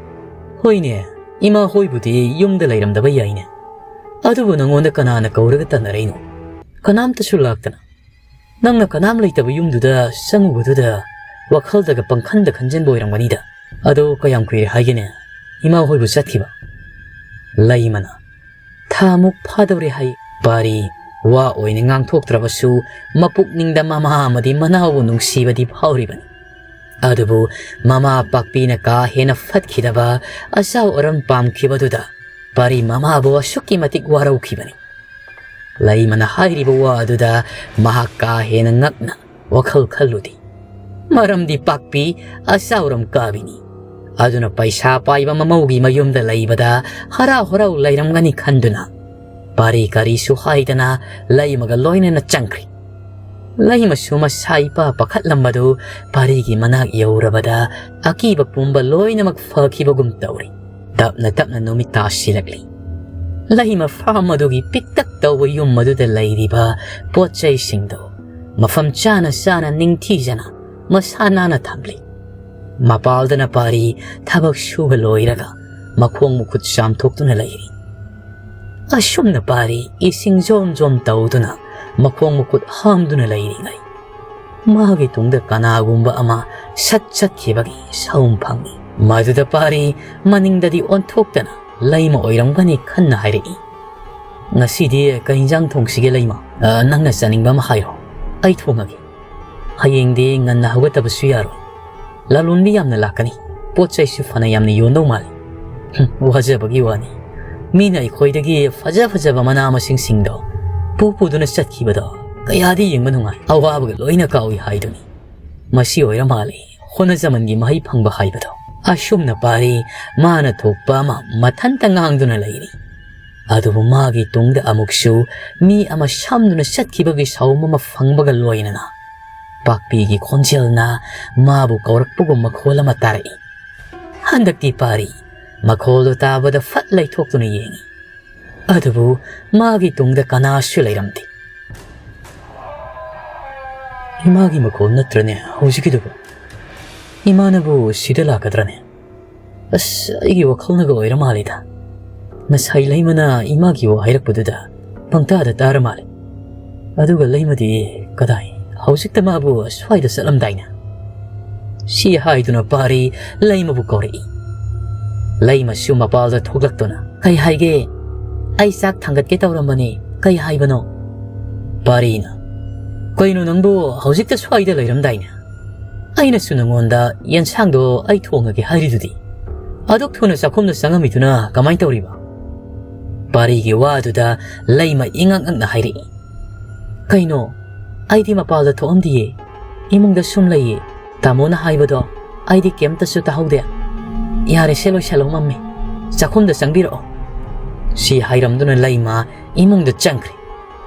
"ꯍꯣꯏꯅꯦ, ꯏꯃꯥ ꯍꯣꯏꯕꯨꯗꯤ ꯌꯨꯝꯗ ꯂꯩꯔꯝꯗꯕ ꯌꯥꯏꯅꯦ꯫ ꯑꯗꯨꯕꯨ ꯅꯉꯣꯟꯗ ꯀꯅꯥꯅ ꯀꯧꯔꯒ ꯇꯥꯟꯅꯔꯛꯏꯅꯣ? ꯀꯅꯥꯝꯇꯁꯨ ꯂꯥꯛꯇꯅ꯫ ꯅꯪꯅ ꯀꯅꯥꯝ ꯂꯩꯇꯕ ꯌꯨꯝꯗꯨꯗ ꯆꯪꯉꯨꯕꯗꯨꯗ ꯋꯥꯈꯜꯗꯒ ꯄꯪꯈꯟꯗ ꯈꯟꯖꯟꯕ ꯑꯣꯏꯔꯝꯒꯅꯤꯗ꯫ ꯑꯗꯣ ꯀꯌꯥꯝ ꯀꯨꯏꯔꯦ ꯍꯥꯏꯒꯦꯅꯦ ꯏꯃꯥ ꯍꯣꯏꯕꯨ ꯆꯠꯈꯤꯕ?" ꯂꯩꯃꯅ, "ꯊꯥꯃꯨꯛ ꯐꯥꯗꯧꯔꯦ" ꯍꯥꯏ꯫ ꯄꯥꯔꯤ ꯋꯥ ꯑꯣꯏꯅ ꯉꯥꯡꯊꯣꯛꯇ꯭ꯔꯕꯁꯨ ꯃꯄꯨꯛꯅꯤꯡꯗ ꯃꯃꯥ ꯑꯃꯗꯤ ꯃꯅꯥꯎꯕꯨ ꯅꯨꯡꯁꯤꯕꯗꯤ ꯐꯥꯎꯔꯤꯕꯅꯤ꯫ ꯑꯗꯨꯕꯨ ꯃꯃꯥ ꯄꯥꯛꯄꯤꯅ ꯀꯥ ꯍꯦꯟꯅ ꯐꯠꯈꯤꯗꯕ ꯑꯆꯥꯎ ꯑꯔꯝ ꯄꯥꯝꯈꯤꯕꯗꯨꯗ ꯄꯥꯔꯤ ꯃꯃꯥꯕꯨ ꯑꯁꯨꯛꯀꯤ ꯃꯇꯤꯛ ꯋꯥꯔꯧꯈꯤꯕꯅꯤ꯫ ꯂꯩꯃꯅ ꯍꯥꯏꯔꯤꯕ ꯋꯥ ꯑꯗꯨꯗ ꯃꯍꯥꯛ ꯀꯥ ꯍꯦꯟꯅ ꯉꯛꯅ ꯋꯥꯈꯜ ꯈꯜꯂꯨꯗꯦ꯫ ꯃꯔꯝꯗꯤ ꯄꯥꯛꯄꯤ ꯑꯆꯥꯎꯔꯝ ꯀꯥꯕꯤꯅꯤ꯫ ꯑꯗꯨꯅ ꯄꯩꯁꯥ ꯄꯥꯏꯕ ꯃꯃꯧꯒꯤ ꯃꯌꯨꯝꯗ ꯂꯩꯕꯗ ꯍꯔꯥꯎ ꯍꯔꯥꯎ ꯂꯩꯔꯝꯒꯅꯤ ꯈꯟꯗꯨꯅ ꯄꯥꯔꯤ ꯀꯔꯤꯁꯨ ꯍꯥꯏꯗꯅ ꯂꯩꯃꯒ ꯂꯣꯏꯅꯅ ꯆꯪꯈ꯭ꯔꯤ꯫ ꯂꯩꯃꯁꯨ ꯃꯁꯥ ꯏꯄꯥ ꯄꯥꯈꯠꯂꯝꯕꯗꯨ ꯄꯥꯔꯤꯒꯤ ꯃꯅꯥꯛ ꯌꯧꯔꯕꯗ ꯑꯀꯤꯕ ꯄꯨꯝꯕ ꯂꯣꯏꯅꯃꯛ ꯐꯈꯤꯕꯒꯨꯝ ꯇꯧꯔꯤ꯫ ꯇꯞꯅ ꯇꯞꯅ ꯅꯨꯃꯤꯠ ꯇꯥꯁꯤꯜꯂꯛꯂꯤ꯫ ꯂꯩꯃ ꯐꯥꯝ ꯑꯗꯨꯒꯤ ꯄꯤꯛꯇꯛ ꯇꯧꯕ ꯌꯨꯝ ꯑꯗꯨꯗ ꯂꯩꯔꯤꯕ ꯄꯣꯠ ꯆꯩꯁꯤꯡꯗꯨ ꯃꯐꯝ ꯆꯥꯅ ꯆꯥꯅ ꯅꯤꯡꯊꯤꯖꯅ ꯃꯁꯥ ꯅꯥꯟꯅ ꯊꯝꯂꯤ꯫ ꯃꯄꯥꯜꯗꯅ ꯄꯥꯔꯤ ꯊꯕꯛ ꯁꯨꯕ ꯂꯣꯏꯔꯒ ꯃꯈꯣꯡ ꯃꯈꯨꯠ ꯆꯥꯝꯊꯣꯛꯇꯨꯅ ꯂꯩꯔꯤ꯫ ꯑꯁꯨꯝꯅ ꯄꯥꯔꯤ ꯏꯁꯤꯡ ꯖꯣꯝ ꯖꯣꯝ ꯇꯧꯗꯨꯅ ꯃꯈꯣꯡ ꯃꯈꯨꯠ ꯍꯥꯝꯗꯨꯅ ꯂꯩꯔꯤꯉꯩ ꯃꯥꯒꯤ ꯇꯨꯡꯗ ꯀꯅꯥꯒꯨꯝꯕ ꯑꯃ ꯁꯠ ꯆꯠꯈꯤꯕꯒꯤ ꯁꯥꯎꯝ ꯐꯪꯏ꯫ ꯃꯗꯨꯗ ꯄꯥꯔꯤ ꯃꯅꯤꯡꯗꯗꯤ ꯑꯣꯟꯊꯣꯛꯇꯅ ꯂꯩꯃ ꯑꯣꯏꯔꯝꯒꯅꯤ ꯈꯟꯅ ꯍꯥꯏꯔꯛꯏ꯫ "ꯉꯁꯤꯗꯤ ꯀꯩ ꯏꯟꯖꯥꯡ ꯊꯣꯡꯁꯤꯒꯦ ꯂꯩꯃ?" "ꯑ, ꯅꯪꯅ ꯆꯥꯅꯤꯡꯕ ꯑꯃ ꯍꯥꯏꯔꯣ, ꯑꯩ ꯊꯣꯡꯉꯒꯦ꯫ ꯍꯌꯦꯡꯗꯤ ꯉꯟꯅ ꯍꯧꯒꯠꯇꯕꯁꯨ ꯌꯥꯔꯣꯏ꯫ ꯂꯂꯣꯟꯕꯤ ꯌꯥꯝꯅ ꯂꯥꯛꯀꯅꯤ꯫ ꯄꯣꯠ ꯆꯩꯁꯨ ꯐꯅ ꯌꯥꯝꯅ ꯌꯣꯟꯗꯧ ꯃꯥꯜꯂꯤ꯫" "ꯍꯨꯝ, ꯋꯥꯖꯕꯒꯤ ꯋꯥꯅꯤ꯫ ꯃꯤꯅ ꯑꯩꯈꯣꯏꯗꯒꯤ ꯐꯖ ꯐꯖꯕ ꯃꯅꯥ ꯃꯁꯤꯡꯁꯤꯡꯗꯣ ꯄꯨ ꯄꯨꯗꯨꯅ ꯆꯠꯈꯤꯕꯗꯣ ꯀꯌꯥꯗꯤ ꯌꯦꯡꯕ ꯅꯨꯡꯉꯥꯏ꯫ ꯑꯋꯥꯕꯒ ꯂꯣꯏꯅ ꯀꯥꯎꯏ ꯍꯥꯏꯗꯨꯅꯤ꯫ ꯃꯁꯤ ꯑꯣꯏꯔ ꯃꯥꯜꯂꯦ ꯍꯣꯠꯅꯖꯃꯟꯒꯤ ꯃꯍꯩ ꯐꯪꯕ ꯍꯥꯏꯕꯗꯣ꯫" ꯑꯁꯨꯝꯅ ꯄꯥꯔꯤ ꯃꯥꯅ ꯊꯣꯛꯄ ꯑꯃ ꯃꯊꯟꯇ ꯉꯥꯡꯗꯨꯅ ꯂꯩꯔꯤ꯫ ꯑꯗꯨꯕꯨ ꯃꯥꯒꯤ ꯇꯨꯡꯗ ꯑꯃꯨꯛꯁꯨ ꯃꯤ ꯑꯃ ꯁꯝꯗꯨꯅ ꯆꯠꯈꯤꯕꯒꯤ ꯁꯥꯎꯝ ꯑꯃ ꯐꯪꯕꯒ ꯂꯣꯏꯅꯅ ꯄꯥꯛꯄꯤꯒꯤ ꯈꯣꯟꯖꯦꯜꯅ ꯃꯥꯕꯨ ꯀꯧꯔꯛꯄꯒꯨꯝ ꯃꯈꯣꯜ ꯑꯃ ꯇꯥꯔꯛꯏ꯫ ꯍꯟꯗꯛꯇꯤ ꯄꯥꯔꯤ ꯃꯈꯣꯜꯗꯨ ꯇꯥꯕꯗ ꯐꯠ ꯂꯩꯊꯣꯛꯇꯨꯅ ꯌꯦꯡꯏ꯫ ꯑꯗꯨꯕꯨ ꯃꯥꯒꯤ ꯇꯨꯡꯗ ꯀꯅꯥꯁꯨ ꯂꯩꯔꯝꯗꯦ꯫ "ꯏꯃꯥꯒꯤ ꯃꯈꯣꯜ ꯅꯠꯇ꯭ꯔꯅꯦ ꯍꯧꯖꯤꯛꯀꯤꯗꯨꯕꯨ? ꯏꯃꯥꯅꯕꯨ ꯁꯤꯗ ꯂꯥꯛꯀꯗ꯭ꯔꯅꯦ? ꯑꯁ, ꯑꯩꯒꯤ ꯋꯥꯈꯜꯅꯒ ꯑꯣꯏꯔ ꯃꯥꯜꯂꯦꯗ꯫ ꯉꯁꯥꯏ ꯂꯩꯃꯅ ꯏꯃꯥꯒꯤ ꯋꯥ ꯍꯥꯏꯔꯛꯄꯗꯨꯗ ꯄꯪꯇꯥꯗ ꯇꯥꯔ ꯃꯥꯜꯂꯦ꯫ ꯑꯗꯨꯒ ꯂꯩꯃꯗꯤ ꯀꯗꯥꯏ? ꯍꯧꯖꯤꯛꯇ ꯃꯥꯕꯨ ꯁ꯭ꯋꯥꯏꯗ ꯆꯠꯂꯝꯗꯥꯏꯅꯦ?" ꯁꯤ ꯍꯥꯏꯗꯨꯅ ꯄꯥꯔꯤ ꯂꯩꯃꯕꯨ ꯀꯧꯔꯛꯏ꯫ ꯂꯩꯃꯁꯨ ꯃꯄꯥꯜꯗ ꯊꯣꯛꯂꯛꯇꯨꯅ, "ꯀꯩ ꯍꯥꯏꯒꯦ? ꯑꯩ ꯆꯥꯛ ꯊꯥꯡꯒꯠꯀꯦ ꯇꯧꯔꯝꯕꯅꯤ꯫ ꯀꯩ ꯍꯥꯏꯕꯅꯣ?" ꯄꯥꯔꯤꯅ, "ꯀꯩꯅꯣ ꯅꯪꯕꯨ ꯍꯧꯖꯤꯛꯇ ꯁ꯭ꯋꯥꯏꯗ ꯂꯩꯔꯝꯗꯥꯏꯅꯦ? ꯑꯩꯅꯁꯨ ꯅꯉꯣꯟꯗ ꯌꯦꯟꯁꯥꯡꯗꯣ ꯑꯩ ꯊꯣꯡꯉꯒꯦ ꯍꯥꯏꯔꯤꯗꯨꯗꯤ꯫ ꯑꯗꯨꯛ ꯊꯨꯅ ꯆꯥꯛꯈꯨꯝꯗ ꯆꯪꯉꯝꯃꯤꯗꯨꯅ ꯀꯃꯥꯏꯅ ꯇꯧꯔꯤꯕ?" ꯄꯥꯔꯤꯒꯤ ꯋꯥꯗꯨꯗ ꯂꯩꯃ ꯏꯉꯛ ꯉꯛꯅ ꯍꯥꯏꯔꯛꯏ, "ꯀꯩꯅꯣ? ꯑꯩꯗꯤ ꯃꯄꯥꯜꯗ ꯊꯣꯛꯑꯝꯗꯤꯌꯦ꯫ ꯏꯃꯨꯡꯗ ꯁꯨꯝ ꯂꯩꯌꯦ꯫ ꯇꯥꯃꯣꯅ ꯍꯥꯏꯕꯗꯣ ꯑꯩꯗꯤ ꯀꯩꯝꯇꯁꯨ ꯇꯥꯍꯧꯗꯦ꯫ ꯌꯥꯔꯦꯁꯦ, ꯂꯣꯏꯁꯜꯂꯣ, ꯃꯝꯃꯦ꯫ ꯆꯥꯛꯈꯨꯝꯗ ꯆꯪꯕꯤꯔꯛꯑꯣ꯫" ꯁꯤ ꯍꯥꯏꯔꯝꯗꯨꯅ ꯂꯩꯃ ꯏꯃꯨꯡꯗ ꯆꯪꯈ꯭ꯔꯦ꯫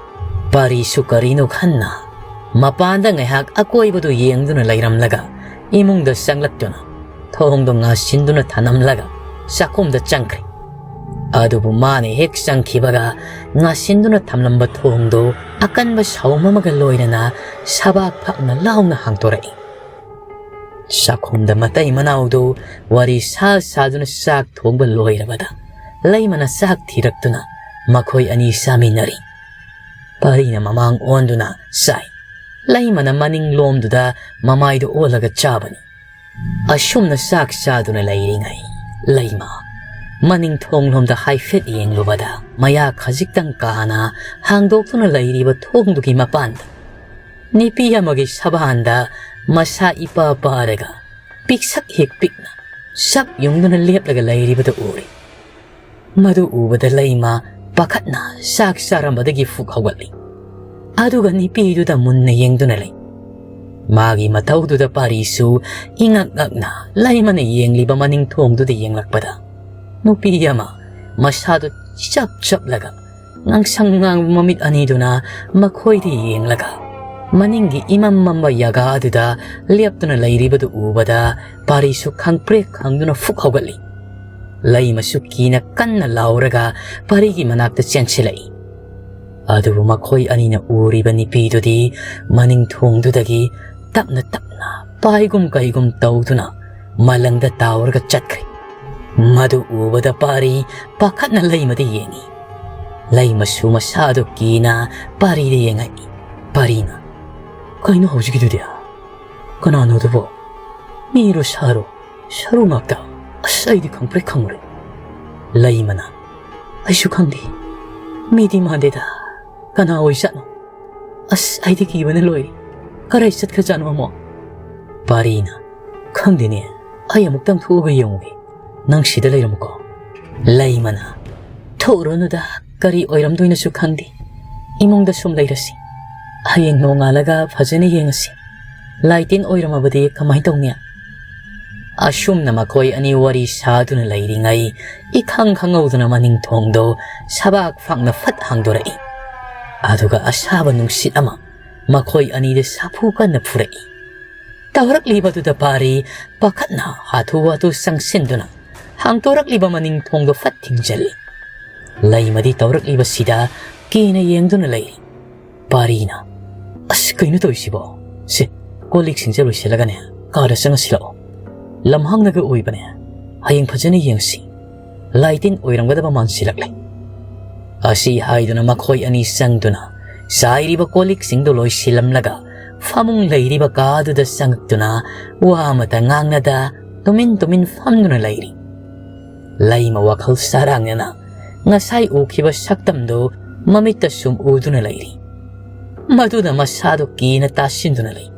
ꯄꯥꯔꯤꯁꯨ ꯀꯔꯤꯅꯣ ꯈꯟꯅ ꯃꯄꯥꯟꯗ ꯉꯥꯏꯍꯥꯛ ꯑꯀꯣꯏꯕꯗꯨ ꯌꯦꯡꯗꯨꯅ ꯂꯩꯔꯝꯂꯒ ꯏꯃꯨꯡꯗ ꯆꯪꯂꯛꯇꯨꯅ ꯊꯣꯡꯗꯣ ꯉꯥꯁꯤꯟꯗꯨꯅ ꯊꯅꯝꯂꯒ ꯆꯥꯛꯈꯨꯝꯗ ꯆꯪꯈ꯭ꯔꯦ꯫ ꯑꯗꯨꯕꯨ ꯃꯥꯅ ꯍꯦꯛ ꯆꯪꯈꯤꯕꯒ ꯉꯥꯁꯤꯟꯗꯨꯅ ꯊꯝꯂꯝꯕ ꯊꯣꯡꯗꯨ ꯑꯀꯟꯕ ꯁꯥꯎꯝ ꯑꯃꯒ ꯂꯣꯏꯅꯅ ꯁꯕꯥꯛ ꯐꯛꯅ ꯂꯥꯎꯅ ꯍꯥꯡꯗꯣꯔꯛꯏ꯫ ꯆꯥꯛꯈꯨꯝꯗ ꯃꯇꯩ ꯃꯅꯥꯎꯗꯨ ꯋꯥꯔꯤ ꯁꯥ ꯁꯥꯗꯨꯅ ꯆꯥꯛ ꯊꯣꯡꯕ ꯂꯣꯏꯔꯕꯗ ꯂꯩꯃꯅ ꯆꯥꯛ ꯊꯤꯔꯛꯇꯨꯅ ꯃꯈꯣꯏ ꯑꯅꯤ ꯆꯥꯃꯤꯟꯅꯔꯤ꯫ ꯄꯥꯔꯤꯅ ꯃꯃꯥꯡ ꯑꯣꯟꯗꯨꯅ ꯆꯥꯏ꯫ ꯂꯩꯃꯅ ꯃꯅꯤꯡ ꯂꯣꯝꯗꯨꯗ ꯃꯃꯥꯏꯗꯨ ꯑꯣꯜꯂꯒ ꯆꯥꯕꯅꯤ꯫ ꯑꯁꯨꯝꯅ ꯆꯥꯛ ꯆꯥꯗꯨꯅ ꯂꯩꯔꯤꯉꯩ ꯂꯩꯃ ꯃꯅꯤꯡ ꯊꯣꯡꯂꯣꯝꯗ ꯍꯥꯏꯐꯦꯠ ꯌꯦꯡꯂꯨꯕꯗ ꯃꯌꯥ ꯈꯖꯤꯛꯇꯪ ꯀꯥꯅ ꯍꯥꯡꯗꯣꯛꯇꯨꯅ ꯂꯩꯔꯤꯕ ꯊꯣꯡꯗꯨꯒꯤ ꯃꯄꯥꯟꯗ ꯅꯨꯄꯤ ꯑꯃꯒꯤ ꯁꯕꯥꯟꯗ ꯃꯁꯥ ꯏꯄꯥ ꯄꯥꯔꯒ ꯄꯤꯛꯁꯛ ꯍꯦꯛ ꯄꯤꯛꯅ ꯁꯛ ꯌꯨꯡꯗꯨꯅ ꯂꯦꯞꯂꯒ ꯂꯩꯔꯤꯕꯗꯨ ꯎꯔꯦ꯫ ꯃꯗꯨ ꯎꯕꯗ ꯂꯩꯃ ꯄꯥꯈꯠꯅ ꯆꯥꯛ ꯆꯥꯔꯝꯕꯗꯒꯤ ꯐꯨꯛ ꯍꯧꯒꯠꯂꯤ꯫ ꯑꯗꯨꯒ ꯅꯨꯄꯤꯗꯨꯗ ꯃꯨꯟꯅ ꯌꯦꯡꯗꯨꯅ ꯂꯩ꯫ ꯃꯥꯒꯤ ꯃꯇꯧꯗꯨꯗ ꯄꯥꯔꯤꯁꯨ ꯏꯉꯛ ꯉꯛꯅ ꯂꯩꯃꯅ ꯌꯦꯡꯂꯤꯕ ꯃꯅꯤꯡ ꯊꯣꯡꯗꯨꯗ ꯌꯦꯡꯂꯛꯄꯗ ꯅꯨꯄꯤ ꯑꯃ ꯃꯁꯥꯗꯨ ꯆꯞ ꯆꯞꯂꯒ ꯉꯥꯡꯁꯪ ꯉꯥꯡꯕ ꯃꯃꯤꯠ ꯑꯅꯤꯗꯨꯅ ꯃꯈꯣꯏꯗ ꯌꯦꯡꯂꯒ ꯃꯅꯤꯡꯒꯤ ꯏꯃꯝ ꯃꯝꯕ ꯌꯥꯒꯥ ꯑꯗꯨꯗ ꯂꯦꯞꯇꯨꯅ ꯂꯩꯔꯤꯕꯗꯨ ꯎꯕꯗ ꯄꯥꯔꯤꯁꯨ ꯈꯪꯄ꯭ꯔꯦꯛ ꯈꯪꯗꯨꯅ ꯐꯨꯛ ꯍꯧꯒꯠꯂꯤ꯫ ꯂꯩꯃꯁꯨ ꯀꯤꯅ ꯀꯟꯅ ꯂꯥꯎꯔꯒ ꯄꯥꯔꯤꯒꯤ ꯃꯅꯥꯛꯇ ꯆꯦꯟꯁꯤꯜꯂꯛꯏ꯫ ꯑꯗꯨꯕꯨ ꯃꯈꯣꯏ ꯑꯅꯤꯅ ꯎꯔꯤꯕ ꯅꯨꯄꯤꯗꯨꯗꯤ ꯃꯅꯤꯡ ꯊꯣꯡꯗꯨꯗꯒꯤ ꯇꯞꯅ ꯇꯞꯅ ꯄꯥꯏꯒꯨꯝ ꯀꯩꯒꯨꯝ ꯇꯧꯗꯨꯅ ꯃꯂꯪꯗ ꯇꯥꯎꯔꯒ ꯆꯠꯈ꯭ꯔꯦ꯫ ꯃꯗꯨ ꯎꯕꯗ ꯄꯥꯔꯤ ꯄꯥꯈꯠꯅ ꯂꯩꯃꯗ ꯌꯦꯡꯉꯤ꯫ ꯂꯩꯃꯁꯨ ꯃꯁꯥꯗꯨ ꯀꯤꯅ ꯄꯥꯔꯤꯗ ꯌꯦꯡꯉꯛꯏ꯫ ꯄꯥꯔꯤꯅ, "ꯀꯩꯅꯣ ꯍꯧꯖꯤꯛꯀꯤꯗꯨꯗꯤ? ꯀꯅꯥꯅꯣ ꯑꯗꯨꯕꯣ? ꯃꯤꯔꯣ ꯁꯥꯔꯣ? ꯁꯔꯨ ꯉꯥꯛꯇ꯫ ꯑꯁ, ꯑꯩꯗꯤ ꯈꯪꯄ꯭ꯔꯦꯛ ꯈꯪꯉꯨꯔꯦ꯫" ꯂꯩꯃꯅ, "ꯑꯩꯁꯨ ꯈꯪꯗꯦ꯫ ꯃꯤꯗꯤ ꯃꯥꯟꯗꯦꯗ꯫ ꯀꯅꯥ ꯑꯣꯏꯖꯥꯠꯅꯣ? ꯑꯁ, ꯑꯩꯗꯤ ꯀꯤꯕꯅ ꯂꯣꯏꯔꯦ꯫ ꯀꯔꯥꯏ ꯆꯠꯈ꯭ꯔꯖꯥꯠꯅꯣ ꯑꯃꯨꯛ?" ꯄꯥꯔꯤꯅ, "ꯈꯪꯗꯦꯅꯦ꯫ ꯑꯩ ꯑꯃꯨꯛꯇꯪ ꯊꯣꯛꯑꯒ ꯌꯦꯡꯉꯨꯒꯦ꯫ ꯅꯪ ꯁꯤꯗ ꯂꯩꯔꯝꯃꯨꯀꯣ꯫" ꯂꯩꯃꯅ, "ꯊꯣꯛꯎꯔꯅꯨꯗ, ꯀꯔꯤ ꯑꯣꯏꯔꯝꯗꯣꯏꯅꯣꯁꯨ ꯈꯪꯗꯦ꯫ ꯏꯃꯨꯡꯗ ꯁꯨꯝ ꯂꯩꯔꯁꯤ꯫ ꯍꯌꯦꯡ ꯅꯣꯡꯉꯥꯜꯂꯒ ꯐꯖꯅ ꯌꯦꯡꯉꯁꯤ꯫ ꯂꯥꯏ ꯇꯤꯟ ꯑꯣꯏꯔꯝꯃꯕꯗꯤ ꯀꯃꯥꯏꯅ ꯇꯧꯅꯤ?" ꯑꯁꯨꯝꯅ ꯃꯈꯣꯏ ꯑꯅꯤ ꯋꯥꯔꯤ ꯁꯥꯗꯨꯅ ꯂꯩꯔꯤꯉꯩ, ꯏꯈꯪ ꯈꯪꯍꯧꯗꯅ ꯃꯅꯤꯡ ꯊꯣꯡꯗꯣ ꯁꯕꯥꯛ ꯐꯥꯛꯅ ꯐꯠ ꯍꯥꯡꯗꯣꯔꯛꯏ꯫ ꯑꯗꯨꯒ ꯑꯁꯥꯕ ꯅꯨꯡꯁꯤꯠ ꯑꯃ ꯃꯈꯣꯏ ꯑꯅꯤꯗ ꯁꯥꯐꯨ ꯀꯟꯅ ꯐꯨꯔꯛꯏ꯫ ꯇꯧꯔꯛꯂꯤꯕꯗꯨꯗ ꯄꯥꯔꯤ ꯄꯥꯈꯠꯅ ꯍꯥꯊꯨ ꯍꯥꯊꯨ ꯆꯪꯁꯤꯟꯗꯨꯅ ꯍꯥꯡꯗꯣꯔꯛꯂꯤꯕ ꯃꯅꯤꯡ ꯊꯣꯡꯗꯣ ꯐꯠ ꯊꯤꯡꯖꯤꯜꯂꯤ꯫ ꯂꯩꯃꯗꯤ ꯇꯧꯔꯛꯂꯤꯕꯁꯤꯗ ꯀꯤꯅ ꯌꯦꯡꯗꯨꯅ ꯂꯩꯔꯤ꯫ ꯄꯥꯔꯤꯅ, "ꯑꯁ, ꯀꯩꯅꯣ ꯇꯧꯔꯤꯁꯤꯕꯣ? ꯁꯦ, ꯀꯣꯜ ꯂꯤꯛꯁꯤꯡꯁꯦ ꯂꯣꯏꯁꯤꯜꯂꯒꯅꯦ, ꯀꯥꯗ ꯆꯪꯉꯁꯤ ꯂꯥꯛꯑꯣ꯫ ꯂꯝꯍꯥꯡꯅꯒ ꯑꯣꯏꯕꯅꯦ꯫ ꯍꯌꯦꯡ ꯐꯖꯅ ꯌꯦꯡꯉꯁꯤ꯫ ꯂꯥꯏ ꯇꯤꯟ ꯑꯣꯏꯔꯝꯒꯗꯕ ꯃꯥꯟꯁꯤꯜꯂꯛꯂꯦ"꯫ ꯑꯁꯤ ꯍꯥꯏꯗꯨꯅ ꯃꯈꯣꯏ ꯑꯅꯤ ꯆꯪꯗꯨꯅ ꯆꯥꯏꯔꯤꯕ ꯀꯣꯜ ꯂꯤꯛꯁꯤꯡꯗꯨ ꯂꯣꯏꯁꯤꯜꯂꯝꯂꯒ ꯐꯃꯨꯡ ꯂꯩꯔꯤꯕ ꯀꯥꯗꯨꯗ ꯆꯪꯉꯛꯇꯨꯅ ꯋꯥ ꯑꯃꯇ ꯉꯥꯡꯅꯗ ꯇꯨꯃꯤꯟ ꯇꯨꯃꯤꯟ ꯐꯝꯗꯨꯅ ꯂꯩꯔꯤ꯫ ꯂꯩꯃ ꯋꯥꯈꯜ ꯆꯔꯥꯡꯅꯅ ꯉꯁꯥꯏ ꯎꯈꯤꯕ ꯁꯛꯇꯝꯗꯨ ꯃꯃꯤꯠꯇ ꯁꯨꯝ ꯎꯗꯨꯅ ꯂꯩꯔꯤ꯫ ꯃꯗꯨꯅ ꯃꯁꯥꯗꯨ ꯀꯤꯅ ꯇꯥꯁꯤꯟꯗꯨꯅ ꯂꯩ꯫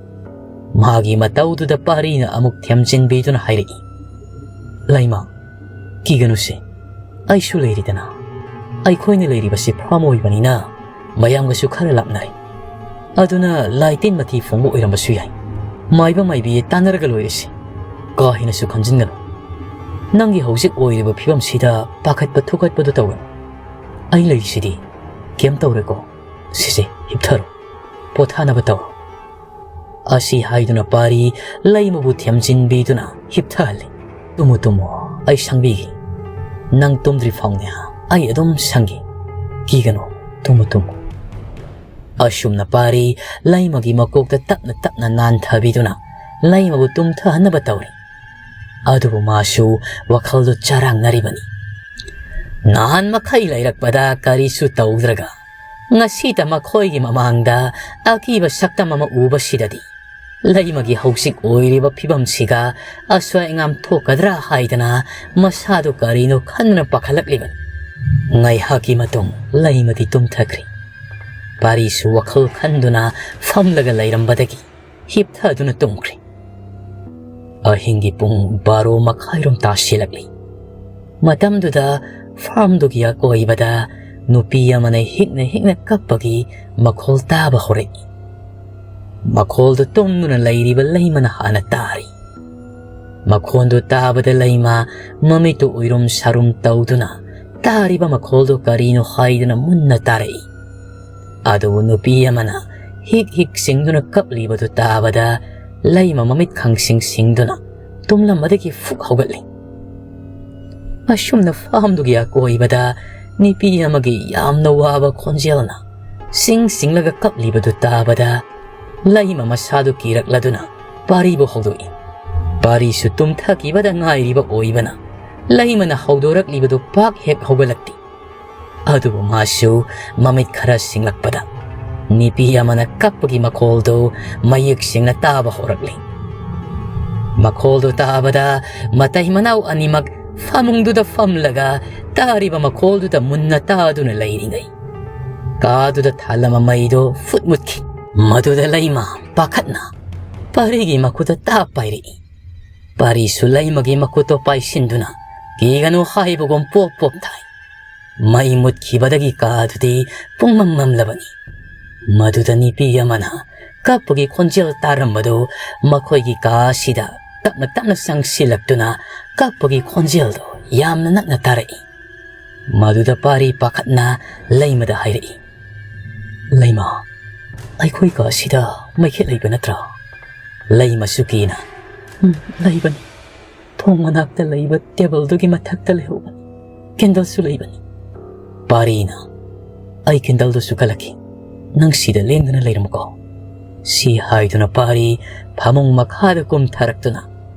ꯃꯥꯒꯤ ꯃꯇꯧꯗꯨꯗ ꯄꯥꯔꯤꯅ ꯑꯃꯨꯛ ꯊꯦꯝꯖꯤꯟꯕꯤꯗꯨꯅ ꯍꯥꯏꯔꯛꯏ, "ꯂꯩꯃ, ꯀꯤꯒꯅꯨꯁꯦ, ꯑꯩꯁꯨ ꯂꯩꯔꯤꯗꯅ꯫ ꯑꯩꯈꯣꯏꯅ ꯂꯩꯔꯤꯕꯁꯤ ꯐꯥꯝ ꯑꯣꯏꯕꯅꯤꯅ ꯃꯌꯥꯝꯒꯁꯨ ꯈꯔ ꯂꯥꯞꯅꯔꯦ꯫ ꯑꯗꯨꯅ ꯂꯥꯏ ꯇꯤꯟ ꯃꯊꯤ ꯐꯣꯡꯕ ꯑꯣꯏꯔꯝꯕꯁꯨ ꯌꯥꯏ꯫ ꯃꯥꯏꯕ ꯃꯥꯏꯕꯤ ꯇꯥꯟꯅꯔꯒ ꯂꯣꯏꯔꯦꯁꯦ꯫ ꯀꯥ ꯍꯦꯟꯅꯁꯨ ꯈꯟꯖꯤꯟꯒꯅꯨ꯫ ꯅꯪꯒꯤ ꯍꯧꯖꯤꯛ ꯑꯣꯏꯔꯤꯕ ꯐꯤꯕꯝꯁꯤꯗ ꯄꯥꯈꯠꯄ ꯊꯨꯀꯠꯄꯗꯨ ꯇꯧꯒꯅꯨ꯫ ꯑꯩ ꯂꯩꯔꯤꯁꯤꯗꯤ꯫ ꯀꯩꯝ ꯇꯧꯔꯦꯀꯣ? ꯁꯤꯁꯦ, ꯍꯤꯞꯊꯔꯣ꯫ ꯄꯣꯊꯥꯅꯕ ꯇꯧꯔꯣ"꯫ ꯑꯁꯤ ꯍꯥꯏꯗꯨꯅ ꯄꯥꯔꯤ ꯂꯩꯃꯕꯨ ꯊꯦꯝꯖꯤꯟꯕꯤꯗꯨꯅ ꯍꯤꯞꯊꯍꯜꯂꯤ꯫ "ꯇꯨꯝꯃꯨ, ꯇꯨꯝꯃꯨ, ꯑꯩ ꯁꯪꯕꯤꯒꯦ꯫ ꯅꯪ ꯇꯨꯝꯗ꯭ꯔꯤ ꯐꯥꯎꯅꯦ ꯑꯩ ꯑꯗꯨꯝ ꯁꯪꯒꯦ꯫ ꯀꯤꯒꯅꯨ, ꯇꯨꯝꯃꯨ, ꯇꯨꯝꯃꯨ"꯫ ꯑꯁꯨꯝꯅ ꯄꯥꯔꯤ ꯂꯩꯃꯒꯤ ꯃꯀꯣꯛꯇ ꯇꯞꯅ ꯇꯞꯅ ꯅꯥꯟꯊꯕꯤꯗꯨꯅ ꯂꯩꯃꯕꯨ ꯇꯨꯝꯊꯍꯟꯅꯕ ꯇꯧꯔꯤ꯫ ꯑꯗꯨꯕꯨ ꯃꯥꯁꯨ ꯋꯥꯈꯜꯗꯨ ꯆꯔꯥꯡꯅꯔꯤꯕꯅꯤ꯫ ꯅꯍꯥꯟ ꯃꯈꯩ ꯂꯩꯔꯛꯄꯗ ꯀꯔꯤꯁꯨ ꯇꯧꯗ꯭ꯔꯒ ꯉꯁꯤꯗ ꯃꯈꯣꯏꯒꯤ ꯃꯃꯥꯡꯗ ꯑꯀꯤꯕ ꯁꯛꯇꯝ ꯑꯃ ꯎꯕꯁꯤꯗꯗꯤ ꯂꯩꯃꯒꯤ ꯍꯧꯖꯤꯛ ꯑꯣꯏꯔꯤꯕ ꯐꯤꯕꯝꯁꯤꯒ ꯑꯁꯣꯏ ꯑꯉꯥꯝ ꯊꯣꯛꯀꯗ꯭ꯔꯥ ꯍꯥꯏꯗꯅ ꯃꯁꯥꯗꯨ ꯀꯔꯤꯅꯣ ꯈꯟꯗꯨꯅ ꯄꯥꯈꯠꯂꯛꯂꯤꯕꯅꯤ꯫ ꯉꯥꯏꯍꯥꯛꯀꯤ ꯃꯇꯨꯡ ꯂꯩꯃꯗꯤ ꯇꯨꯝꯊꯈ꯭ꯔꯤ꯫ ꯄꯥꯔꯤꯁꯨ ꯋꯥꯈꯜ ꯈꯟꯗꯨꯅ ꯐꯝꯂꯒ ꯂꯩꯔꯝꯕꯗꯒꯤ ꯍꯤꯞꯊꯗꯨꯅ ꯇꯨꯝꯈ꯭ꯔꯦ꯫ ꯑꯍꯤꯡꯒꯤ ꯄꯨꯡ ꯕꯥꯔꯣ ꯃꯈꯥꯏꯔꯣꯝ ꯇꯥꯁꯤꯜꯂꯛꯂꯤ꯫ ꯃꯇꯝꯗꯨꯗ ꯐꯥꯔꯝꯗꯨꯒꯤ ꯑꯀꯣꯏꯕꯗ ꯅꯨꯄꯤ ꯑꯃꯅ ꯍꯤꯛꯅ ꯍꯤꯛꯅ ꯀꯞꯄꯒꯤ ꯃꯈꯣꯜ ꯇꯥꯕ ꯍꯧꯔꯛꯏ꯫ ꯃꯈꯣꯜꯗꯨ ꯇꯨꯝꯗꯨꯅ ꯂꯩꯔꯤꯕ ꯂꯩꯃꯅ ꯍꯥꯟꯅ ꯇꯥꯔꯤ꯫ ꯃꯈꯣꯟꯗꯨ ꯇꯥꯕꯗ ꯂꯩꯃ ꯃꯃꯤꯠꯇꯨ ꯎꯏꯔꯨꯝ ꯁꯥꯔꯨꯝ ꯇꯧꯗꯨꯅ ꯇꯥꯔꯤꯕ ꯃꯈꯣꯜꯗꯨ ꯀꯔꯤꯅꯣ ꯍꯥꯏꯗꯨꯅ ꯃꯨꯟꯅ ꯇꯥꯔꯛꯏ꯫ ꯑꯗꯨꯕꯨ ꯅꯨꯄꯤ ꯑꯃꯅ ꯍꯤꯛ ꯍꯤꯛ ꯆꯤꯡꯗꯨꯅ ꯀꯞꯂꯤꯕꯗꯨ ꯇꯥꯕꯗ ꯂꯩꯃ ꯃꯃꯤꯠ ꯈꯪꯁꯤꯡ ꯁꯤꯡꯗꯨꯅ ꯇꯨꯝꯂꯝꯕꯗꯒꯤ ꯐꯨꯛ ꯍꯧꯒꯠꯂꯤ꯫ ꯑꯁꯨꯝꯅ ꯐꯥꯝꯗꯨꯒꯤ ꯑꯀꯣꯏꯕꯗ ꯅꯨꯄꯤ ꯑꯃꯒꯤ ꯌꯥꯝꯅ ꯋꯥꯕ ꯈꯣꯟꯖꯦꯜꯅ ꯁꯤꯡ ꯁꯤꯡꯂꯒ ꯀꯞꯂꯤꯕꯗꯨ ꯇꯥꯕꯗ ꯂꯩꯃ ꯃꯁꯥꯗꯨ ꯀꯤꯔꯛꯂꯗꯨꯅ ꯄꯥꯔꯤꯕꯨ ꯍꯧꯗꯣꯛꯏ꯫ ꯄꯥꯔꯤꯁꯨ ꯇꯨꯝꯊꯈꯤꯕꯗ ꯉꯥꯏꯔꯤꯕ ꯑꯣꯏꯕꯅ ꯂꯩꯃꯅ ꯍꯧꯗꯣꯔꯛꯂꯤꯕꯗꯨ ꯄꯥꯛ ꯍꯦꯛ ꯍꯧꯒꯠꯂꯛꯇꯦ꯫ ꯑꯗꯨꯕꯨ ꯃꯥꯁꯨ ꯃꯃꯤꯠ ꯈꯔ ꯁꯤꯡꯂꯛꯄꯗ ꯅꯨꯄꯤ ꯑꯃꯅ ꯀꯞꯄꯒꯤ ꯃꯈꯣꯜꯗꯨ ꯃꯌꯦꯛ ꯁꯦꯡꯅ ꯇꯥꯕ ꯍꯧꯔꯛꯂꯤ꯫ ꯃꯈꯣꯜꯗꯨ ꯇꯥꯕꯗ ꯃꯇꯩ ꯃꯅꯥꯎ ꯑꯅꯤꯃꯛ ꯐꯃꯨꯡꯗꯨꯗ ꯐꯝꯂꯒ ꯇꯥꯔꯤꯕ ꯃꯈꯣꯜꯗꯨꯗ ꯃꯨꯟꯅ ꯇꯥꯗꯨꯅ ꯂꯩꯔꯤꯉꯩ ꯀꯥꯗꯨꯗ ꯊꯥꯜꯂꯝꯕ ꯃꯩꯗꯨ ꯐꯨꯠ ꯃꯨꯠꯈꯤ꯫ ꯃꯗꯨꯗ ꯂꯩꯃ ꯄꯥꯈꯠꯅ ꯄꯥꯔꯤꯒꯤ ꯃꯈꯨꯠꯇ ꯇꯥꯞ ꯄꯥꯏꯔꯛꯏ꯫ ꯄꯥꯔꯤꯁꯨ ꯂꯩꯃꯒꯤ ꯃꯈꯨꯠꯇꯣ ꯄꯥꯏꯁꯤꯟꯗꯨꯅ ꯀꯤꯒꯅꯨ ꯍꯥꯏꯕꯒꯨꯝ ꯄꯣꯞ ꯄꯣꯞ ꯊꯥꯏ꯫ ꯃꯩ ꯃꯨꯠꯈꯤꯕꯗꯒꯤ ꯀꯥꯗꯨꯗꯤ ꯄꯨꯡꯃꯝ ꯃꯝꯂꯕꯅꯤ꯫ ꯃꯗꯨꯗ ꯅꯨꯄꯤ ꯑꯃꯅ ꯀꯞꯄꯒꯤ ꯈꯣꯟꯖꯦꯜ ꯇꯥꯔꯝꯕꯗꯨ ꯃꯈꯣꯏꯒꯤ ꯀꯥ ꯑꯁꯤꯗ ꯇꯞꯅ ꯇꯞꯅ ꯆꯪꯁꯤꯜꯂꯛꯇꯨꯅ ꯀꯞꯄꯒꯤ ꯈꯣꯟꯖꯦꯜꯗꯨ ꯌꯥꯝꯅ ꯅꯛꯅ ꯇꯥꯔꯛꯏ꯫ ꯃꯗꯨꯗ ꯄꯥꯔꯤ ꯄꯥꯈꯠꯅ ꯂꯩꯃꯗ ꯍꯥꯏꯔꯛꯏ, "ꯂꯩꯃ, ꯑꯩꯈꯣꯏ ꯀꯥ ꯑꯁꯤꯗ ꯃꯩꯈꯦꯠ ꯂꯩꯕ ꯅꯠꯇ꯭ꯔꯥ?" ꯂꯩꯃꯁꯨ ꯀꯤꯅ, "ꯎꯝ, ꯂꯩꯕꯅꯤ꯫ ꯊꯣꯡ ꯃꯅꯥꯛꯇ ꯂꯩꯕ ꯇꯦꯕꯜꯗꯨꯒꯤ ꯃꯊꯛꯇ ꯂꯩꯍꯧꯕꯅꯤ꯫ ꯀꯦꯟꯗꯜꯁꯨ ꯂꯩꯕꯅꯤ꯫" ꯄꯥꯔꯤꯅ, "ꯑꯩ ꯀꯦꯟꯗꯜꯗꯨꯁꯨ ꯀꯜꯂꯛꯈꯤ꯫ ꯅꯪ ꯁꯤꯗ ꯂꯦꯡꯗꯅ ꯂꯩꯔꯝꯃꯨꯀꯣ꯫" ꯁꯤ ꯍꯥꯏꯗꯨꯅ ꯄꯥꯔꯤ ꯐꯃꯨꯡ ꯃꯈꯥꯗ ꯀꯨꯝꯊꯔꯛꯇꯨꯅ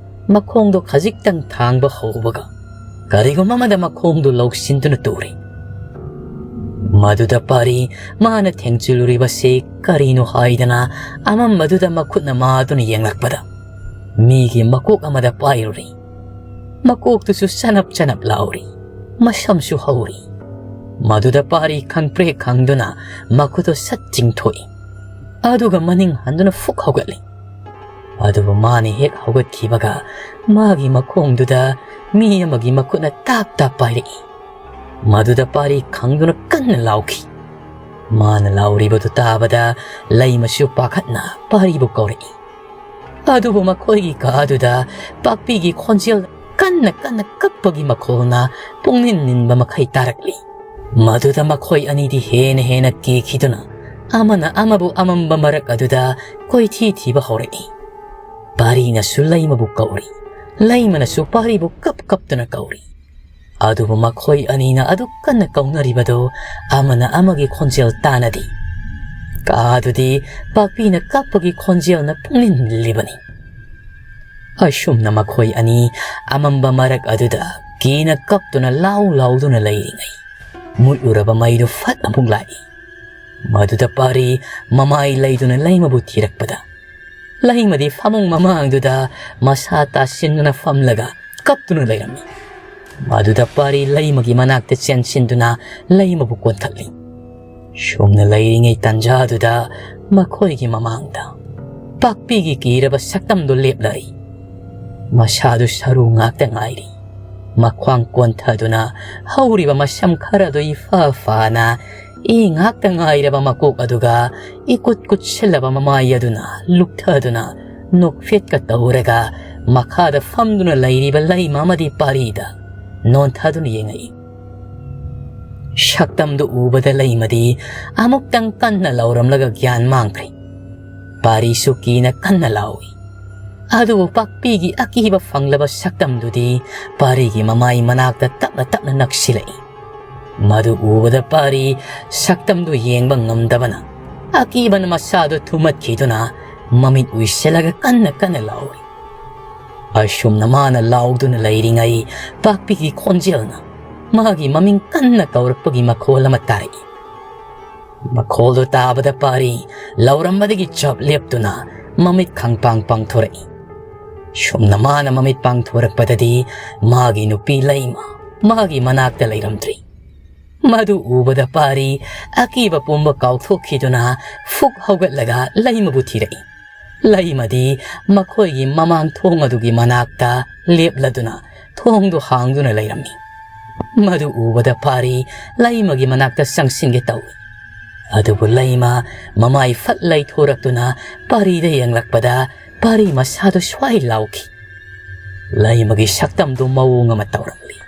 ꯃꯈꯣꯡꯗꯣ ꯈꯖꯤꯛꯇꯪ ꯊꯥꯡꯕ ꯍꯧꯕꯒ ꯀꯔꯤꯒꯨꯝꯕ ꯑꯃꯗ ꯃꯈꯣꯡꯗꯨ ꯂꯧꯁꯤꯟꯗꯨꯅ ꯇꯨꯔꯤ꯫ ꯃꯗꯨꯗ ꯄꯥꯔꯤ ꯃꯥꯅ ꯊꯦꯡꯖꯤꯜꯂꯨꯔꯤꯕꯁꯤ ꯀꯔꯤꯅꯣ ꯍꯥꯏꯗꯅ ꯑꯃꯝꯕꯗꯨꯗ ꯃꯈꯨꯠꯅ ꯃꯥꯗꯨꯅ ꯌꯦꯡꯂꯛꯄꯗ ꯃꯤꯒꯤ ꯃꯀꯣꯛ ꯑꯃꯗ ꯄꯥꯏꯔꯨꯔꯤ꯫ ꯃꯀꯣꯛꯇꯨꯁꯨ ꯆꯅꯞ ꯆꯅꯞ ꯂꯥꯎꯔꯤ꯫ ꯃꯁꯝꯁꯨ ꯍꯧꯔꯤ꯫ ꯃꯗꯨꯗ ꯄꯥꯔꯤ ꯈꯪꯄ꯭ꯔꯦꯛ ꯈꯪꯗꯨꯅ ꯃꯈꯨꯠꯇꯨ ꯁꯠ ꯆꯤꯡꯊꯣꯛꯏ꯫ ꯑꯗꯨꯒ ꯃꯅꯤꯡ ꯍꯟꯗꯨꯅ ꯐꯨꯛ ꯍꯧꯒꯠꯂꯤ꯫ ꯑꯗꯨꯕꯨ ꯃꯥꯅ ꯍꯦꯛ ꯍꯧꯒꯠꯈꯤꯕꯒ ꯃꯥꯒꯤ ꯃꯈꯣꯡꯗꯨꯗ ꯃꯤ ꯑꯃꯒꯤ ꯃꯈꯨꯠꯅ ꯇꯥꯞ ꯇꯥꯞ ꯄꯥꯏꯔꯛꯏ꯫ ꯃꯗꯨꯗ ꯄꯥꯔꯤ ꯈꯪꯗꯨꯅ ꯀꯟꯅ ꯂꯥꯎꯈꯤ꯫ ꯃꯥꯅ ꯂꯥꯎꯔꯤꯕꯗꯨ ꯇꯥꯕꯗ ꯂꯩꯃꯁꯨ ꯄꯥꯈꯠꯅ ꯄꯥꯔꯤꯕꯨ ꯀꯧꯔꯛꯏ꯫ ꯑꯗꯨꯕꯨ ꯃꯈꯣꯏꯒꯤ ꯀꯥꯗꯨꯗ ꯄꯥꯛꯄꯤꯒꯤ ꯈꯣꯟꯖꯦꯜ ꯀꯟꯅ ꯀꯟꯅ ꯀꯞꯄꯒꯤ ꯃꯈꯣꯜꯅ ꯄꯨꯡꯅꯤꯟ ꯅꯤꯟꯕ ꯃꯈꯩ ꯇꯥꯔꯛꯂꯤ꯫ ꯃꯗꯨꯗ ꯃꯈꯣꯏ ꯑꯅꯤꯗꯤ ꯍꯦꯟꯅ ꯍꯦꯟꯅ ꯀꯤꯈꯤꯗꯨꯅ ꯑꯃꯅ ꯑꯃꯕꯨ ꯑꯃꯝꯕ ꯃꯔꯛ ꯑꯗꯨꯗ ꯀꯣꯏꯊꯤ ꯊꯤꯕ ꯍꯧꯔꯛꯏ꯫ ꯄꯥꯔꯤꯅꯁꯨ ꯂꯩꯃꯕꯨ ꯀꯧꯔꯤ, ꯂꯩꯃꯅꯁꯨ ꯄꯥꯔꯤꯕꯨ ꯀꯞ ꯀꯞꯇꯨꯅ ꯀꯧꯔꯤ꯫ ꯑꯗꯨꯕꯨ ꯃꯈꯣꯏ ꯑꯅꯤꯅ ꯑꯗꯨꯛ ꯀꯟꯅ ꯀꯧꯅꯔꯤꯕꯗꯨ ꯑꯃꯅ ꯑꯃꯒꯤ ꯈꯣꯟꯖꯦꯜ ꯇꯥꯅꯗꯦ꯫ ꯀꯥꯗꯨꯗꯤ ꯄꯥꯛꯄꯤꯅ ꯀꯞꯄꯒꯤ ꯈꯣꯟꯖꯦꯜꯅ ꯄꯨꯡꯅꯤꯜ ꯅꯤꯜꯂꯤꯕꯅꯤ꯫ ꯑꯁꯨꯝꯅ ꯃꯈꯣꯏ ꯑꯅꯤ ꯑꯃꯝꯕ ꯃꯔꯛ ꯑꯗꯨꯗ ꯀꯤꯅ ꯀꯞꯇꯨꯅ ꯂꯥꯎ ꯂꯥꯎꯗꯨꯅ ꯂꯩꯔꯤꯉꯩ, ꯃꯨꯠꯂꯨꯔꯕ ꯃꯩꯗꯨ ꯐꯠ ꯑꯃꯨꯛ ꯂꯥꯛꯏ꯫ ꯃꯗꯨꯗ ꯄꯥꯔꯤ ꯃꯃꯥꯏ ꯂꯩꯗꯨꯅ ꯂꯩꯃꯕꯨ ꯊꯤꯔꯛꯄꯗ, ꯂꯩꯃꯗꯤ ꯐꯃꯨꯡ ꯃꯃꯥꯡꯗꯨꯗ ꯃꯁꯥ ꯇꯥꯁꯤꯟꯗꯨꯅ ꯐꯝꯂꯒ ꯀꯞꯇꯨꯅ ꯂꯩꯔꯝꯃꯤ꯫ ꯃꯗꯨꯗ ꯄꯥꯔꯤ ꯂꯩꯃꯒꯤ ꯃꯅꯥꯛꯇ ꯆꯦꯟꯁꯤꯟꯗꯨꯅ ꯂꯩꯃꯕꯨ ꯀꯣꯟꯊꯠꯂꯤ꯫ ꯁꯨꯝꯅ ꯂꯩꯔꯤꯉꯩ ꯇꯟꯖꯥꯗꯨꯗ ꯃꯈꯣꯏꯒꯤ ꯃꯃꯥꯡꯗ ꯄꯥꯛꯄꯤꯒꯤ ꯀꯤꯔꯕ ꯁꯛꯇꯝꯗꯨ ꯂꯦꯞꯂꯔꯤ꯫ ꯃꯁꯥꯗꯨ ꯁꯔꯨ ꯉꯥꯛꯇ ꯉꯥꯏꯔꯤ꯫ ꯃꯈ꯭ꯋꯥꯡ ꯀꯣꯟꯊꯗꯨꯅ ꯍꯧꯔꯤꯕ ꯃꯁꯝ ꯈꯔꯗꯨ ꯏꯐ ꯐꯅ ꯏ ꯉꯥꯛꯇ ꯉꯥꯏꯔꯕ ꯃꯀꯣꯛ ꯑꯗꯨꯒ ꯏꯀꯨꯠ ꯀꯨꯠꯁꯤꯜꯂꯕ ꯃꯃꯥꯏ ꯑꯗꯨꯅ ꯂꯨꯛꯊꯗꯨꯅ ꯅꯣꯛꯐꯦꯠꯀ ꯇꯧꯔꯒ ꯃꯈꯥꯗ ꯐꯝꯗꯨꯅ ꯂꯩꯔꯤꯕ ꯂꯩꯃ ꯑꯃꯗꯤ ꯄꯥꯔꯤꯗ ꯅꯣꯟꯊꯗꯨꯅ ꯌꯦꯡꯉꯛꯏ꯫ ꯁꯛꯇꯝꯗꯨ ꯎꯕꯗ ꯂꯩꯃꯗꯤ ꯑꯃꯨꯛꯇꯪ ꯀꯟꯅ ꯂꯥꯎꯔꯝꯂꯒ ꯒ꯭ꯌꯥꯟ ꯃꯥꯡꯈ꯭ꯔꯦ꯫ ꯄꯥꯔꯤꯁꯨ ꯀꯤꯅ ꯀꯟꯅ ꯂꯥꯎꯏ꯫ ꯑꯗꯨꯕꯨ ꯄꯥꯛꯄꯤꯒꯤ ꯑꯀꯤꯕ ꯐꯪꯂꯕ ꯁꯛꯇꯝꯗꯨꯗꯤ ꯄꯥꯔꯤꯒꯤ ꯃꯃꯥꯏ ꯃꯅꯥꯛꯇ ꯇꯞꯅ ꯇꯞꯅ ꯅꯛꯁꯤꯜꯂꯛꯏ꯫ ꯃꯗꯨ ꯎꯕꯗ ꯄꯥꯔꯤ ꯁꯛꯇꯝꯗꯨ ꯌꯦꯡꯕ ꯉꯝꯗꯕꯅ ꯑꯀꯤꯕꯅ ꯃꯁꯥꯗꯨ ꯊꯨꯝꯃꯠꯈꯤꯗꯨꯅ ꯃꯃꯤꯠ ꯎꯏꯁꯤꯜꯂꯒ ꯀꯟꯅ ꯀꯟꯅ ꯂꯥꯎꯔꯤ꯫ ꯑꯁꯨꯝꯅ ꯃꯥꯅ ꯂꯥꯎꯗꯨꯅ ꯂꯩꯔꯤꯉꯩ ꯄꯥꯛꯄꯤꯒꯤ ꯈꯣꯟꯖꯦꯜꯅ ꯃꯥꯒꯤ ꯃꯃꯤꯡ ꯀꯟꯅ ꯀꯧꯔꯛꯄꯒꯤ ꯃꯈꯣꯜ ꯑꯃ ꯇꯥꯔꯛꯏ꯫ ꯃꯈꯣꯜꯗꯨ ꯇꯥꯕꯗ ꯄꯥꯔꯤ ꯂꯧꯔꯝꯕꯗꯒꯤ ꯆꯞ ꯂꯦꯞꯇꯨꯅ ꯃꯃꯤꯠ ꯈꯪꯄꯥꯡ ꯄꯥꯡꯊꯣꯔꯛꯏ꯫ ꯁꯨꯝꯅ ꯃꯥꯅ ꯃꯃꯤꯠ ꯄꯥꯡꯊꯣꯔꯛꯄꯗꯗꯤ ꯃꯥꯒꯤ ꯅꯨꯄꯤ ꯂꯩꯃ ꯃꯥꯒꯤ ꯃꯅꯥꯛꯇ ꯂꯩꯔꯝꯗ꯭ꯔꯤ꯫ ꯃꯗꯨ ꯎꯕꯗ ꯄꯥꯔꯤ ꯑꯀꯤꯕ ꯄꯨꯝꯕ ꯀꯥꯎꯊꯣꯛꯈꯤꯗꯨꯅ ꯐꯨꯛ ꯍꯧꯒꯠꯂꯒ ꯂꯩꯃꯕꯨ ꯊꯤꯔꯛꯏ꯫ ꯂꯩꯃꯗꯤ ꯃꯈꯣꯏꯒꯤ ꯃꯃꯥꯡ ꯊꯣꯡ ꯑꯗꯨꯒꯤ ꯃꯅꯥꯛꯇ ꯂꯦꯞꯂꯗꯨꯅ ꯊꯣꯡꯗꯨ ꯍꯥꯡꯗꯨꯅ ꯂꯩꯔꯝꯃꯤ꯫ ꯃꯗꯨ ꯎꯕꯗ ꯄꯥꯔꯤ ꯂꯩꯃꯒꯤ ꯃꯅꯥꯛꯇ ꯆꯪꯁꯤꯟꯒꯦ ꯇꯧꯏ꯫ ꯑꯗꯨꯕꯨ ꯂꯩꯃ ꯃꯃꯥꯏ ꯐꯠ ꯂꯩꯊꯣꯔꯛꯇꯨꯅ ꯄꯥꯔꯤꯗ ꯌꯦꯡꯂꯛꯄꯗ ꯄꯥꯔꯤ ꯃꯁꯥꯗꯨ ꯁ꯭ꯋꯥꯏ ꯂꯥꯎꯈꯤ꯫ ꯂꯩꯃꯒꯤ ꯁꯛꯇꯝꯗꯨ ꯃꯑꯣꯡ ꯑꯃ ꯇꯧꯔꯝꯂꯤ꯫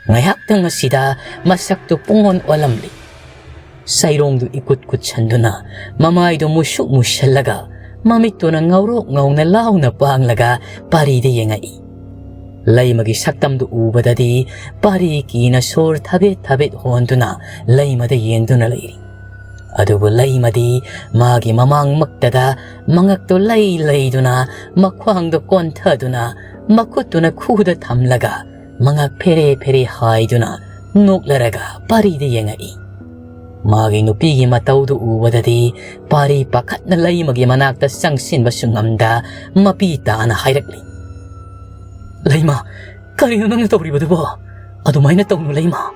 ꯉꯥꯏꯍꯥꯛꯇꯪ ꯑꯁꯤꯗ ꯃꯁꯛꯇꯨ ꯄꯨꯡꯑꯣꯟ ꯑꯣꯜꯂꯝꯂꯤ꯫ ꯁꯩꯔꯣꯡꯗꯨ ꯏꯀꯨꯠ ꯀꯨꯠꯁꯟꯗꯨꯅ, ꯃꯃꯥꯏꯗꯨ ꯃꯨꯁꯨꯛ ꯃꯨꯁꯜꯂꯒ, ꯃꯃꯤꯠꯇꯨꯅ ꯉꯧꯔꯣꯛ ꯉꯧꯅ ꯂꯥꯎꯅ ꯄꯥꯡꯂꯒ ꯄꯥꯔꯤꯗ ꯌꯦꯡꯉꯛꯏ꯫ ꯂꯩꯃꯒꯤ ꯁꯛꯇꯝꯗꯨ ꯎꯕꯗꯗꯤ ꯄꯥꯔꯤ ꯀꯤꯅ ꯁꯣꯔ ꯊꯕꯦꯠ ꯊꯕꯦꯠ ꯍꯣꯟꯗꯨꯅ ꯂꯩꯃꯗ ꯌꯦꯡꯗꯨꯅ ꯂꯩꯔꯤ꯫ ꯑꯗꯨꯕꯨ ꯂꯩꯃꯗꯤ ꯃꯥꯒꯤ ꯃꯃꯥꯡꯃꯛꯇꯗ ꯃꯉꯛꯇꯨ ꯂꯩ ꯂꯩꯗꯨꯅ, ꯃꯈ꯭ꯋꯥꯡꯗꯨ ꯀꯣꯟꯊꯗꯨꯅ, ꯃꯈꯨꯠꯇꯨꯅ ꯈꯨꯗ ꯊꯝꯂꯒ, ꯃꯉꯛ ꯐꯦꯔꯦ ꯐꯦꯔꯦ ꯍꯥꯏꯗꯨꯅ ꯅꯣꯛꯂꯔꯒ ꯄꯥꯔꯤꯗ ꯌꯦꯡꯉꯛꯏ꯫ ꯃꯥꯒꯤ ꯅꯨꯄꯤꯒꯤ ꯃꯇꯧꯗꯨ ꯎꯕꯗꯗꯤ ꯄꯥꯔꯤ ꯄꯥꯈꯠꯅ ꯂꯩꯃꯒꯤ ꯃꯅꯥꯛꯇ ꯆꯪꯁꯤꯟꯕꯁꯨ ꯉꯝꯗ ꯃꯄꯤ ꯇꯥꯅ ꯍꯥꯏꯔꯛꯂꯤ, "ꯂꯩꯃ, ꯀꯔꯤꯅꯣ ꯅꯪꯅ ꯇꯧꯔꯤꯕꯗꯨꯕꯣ? ꯑꯗꯨꯃꯥꯏꯅ ꯇꯧꯅꯨ ꯂꯩꯃ꯫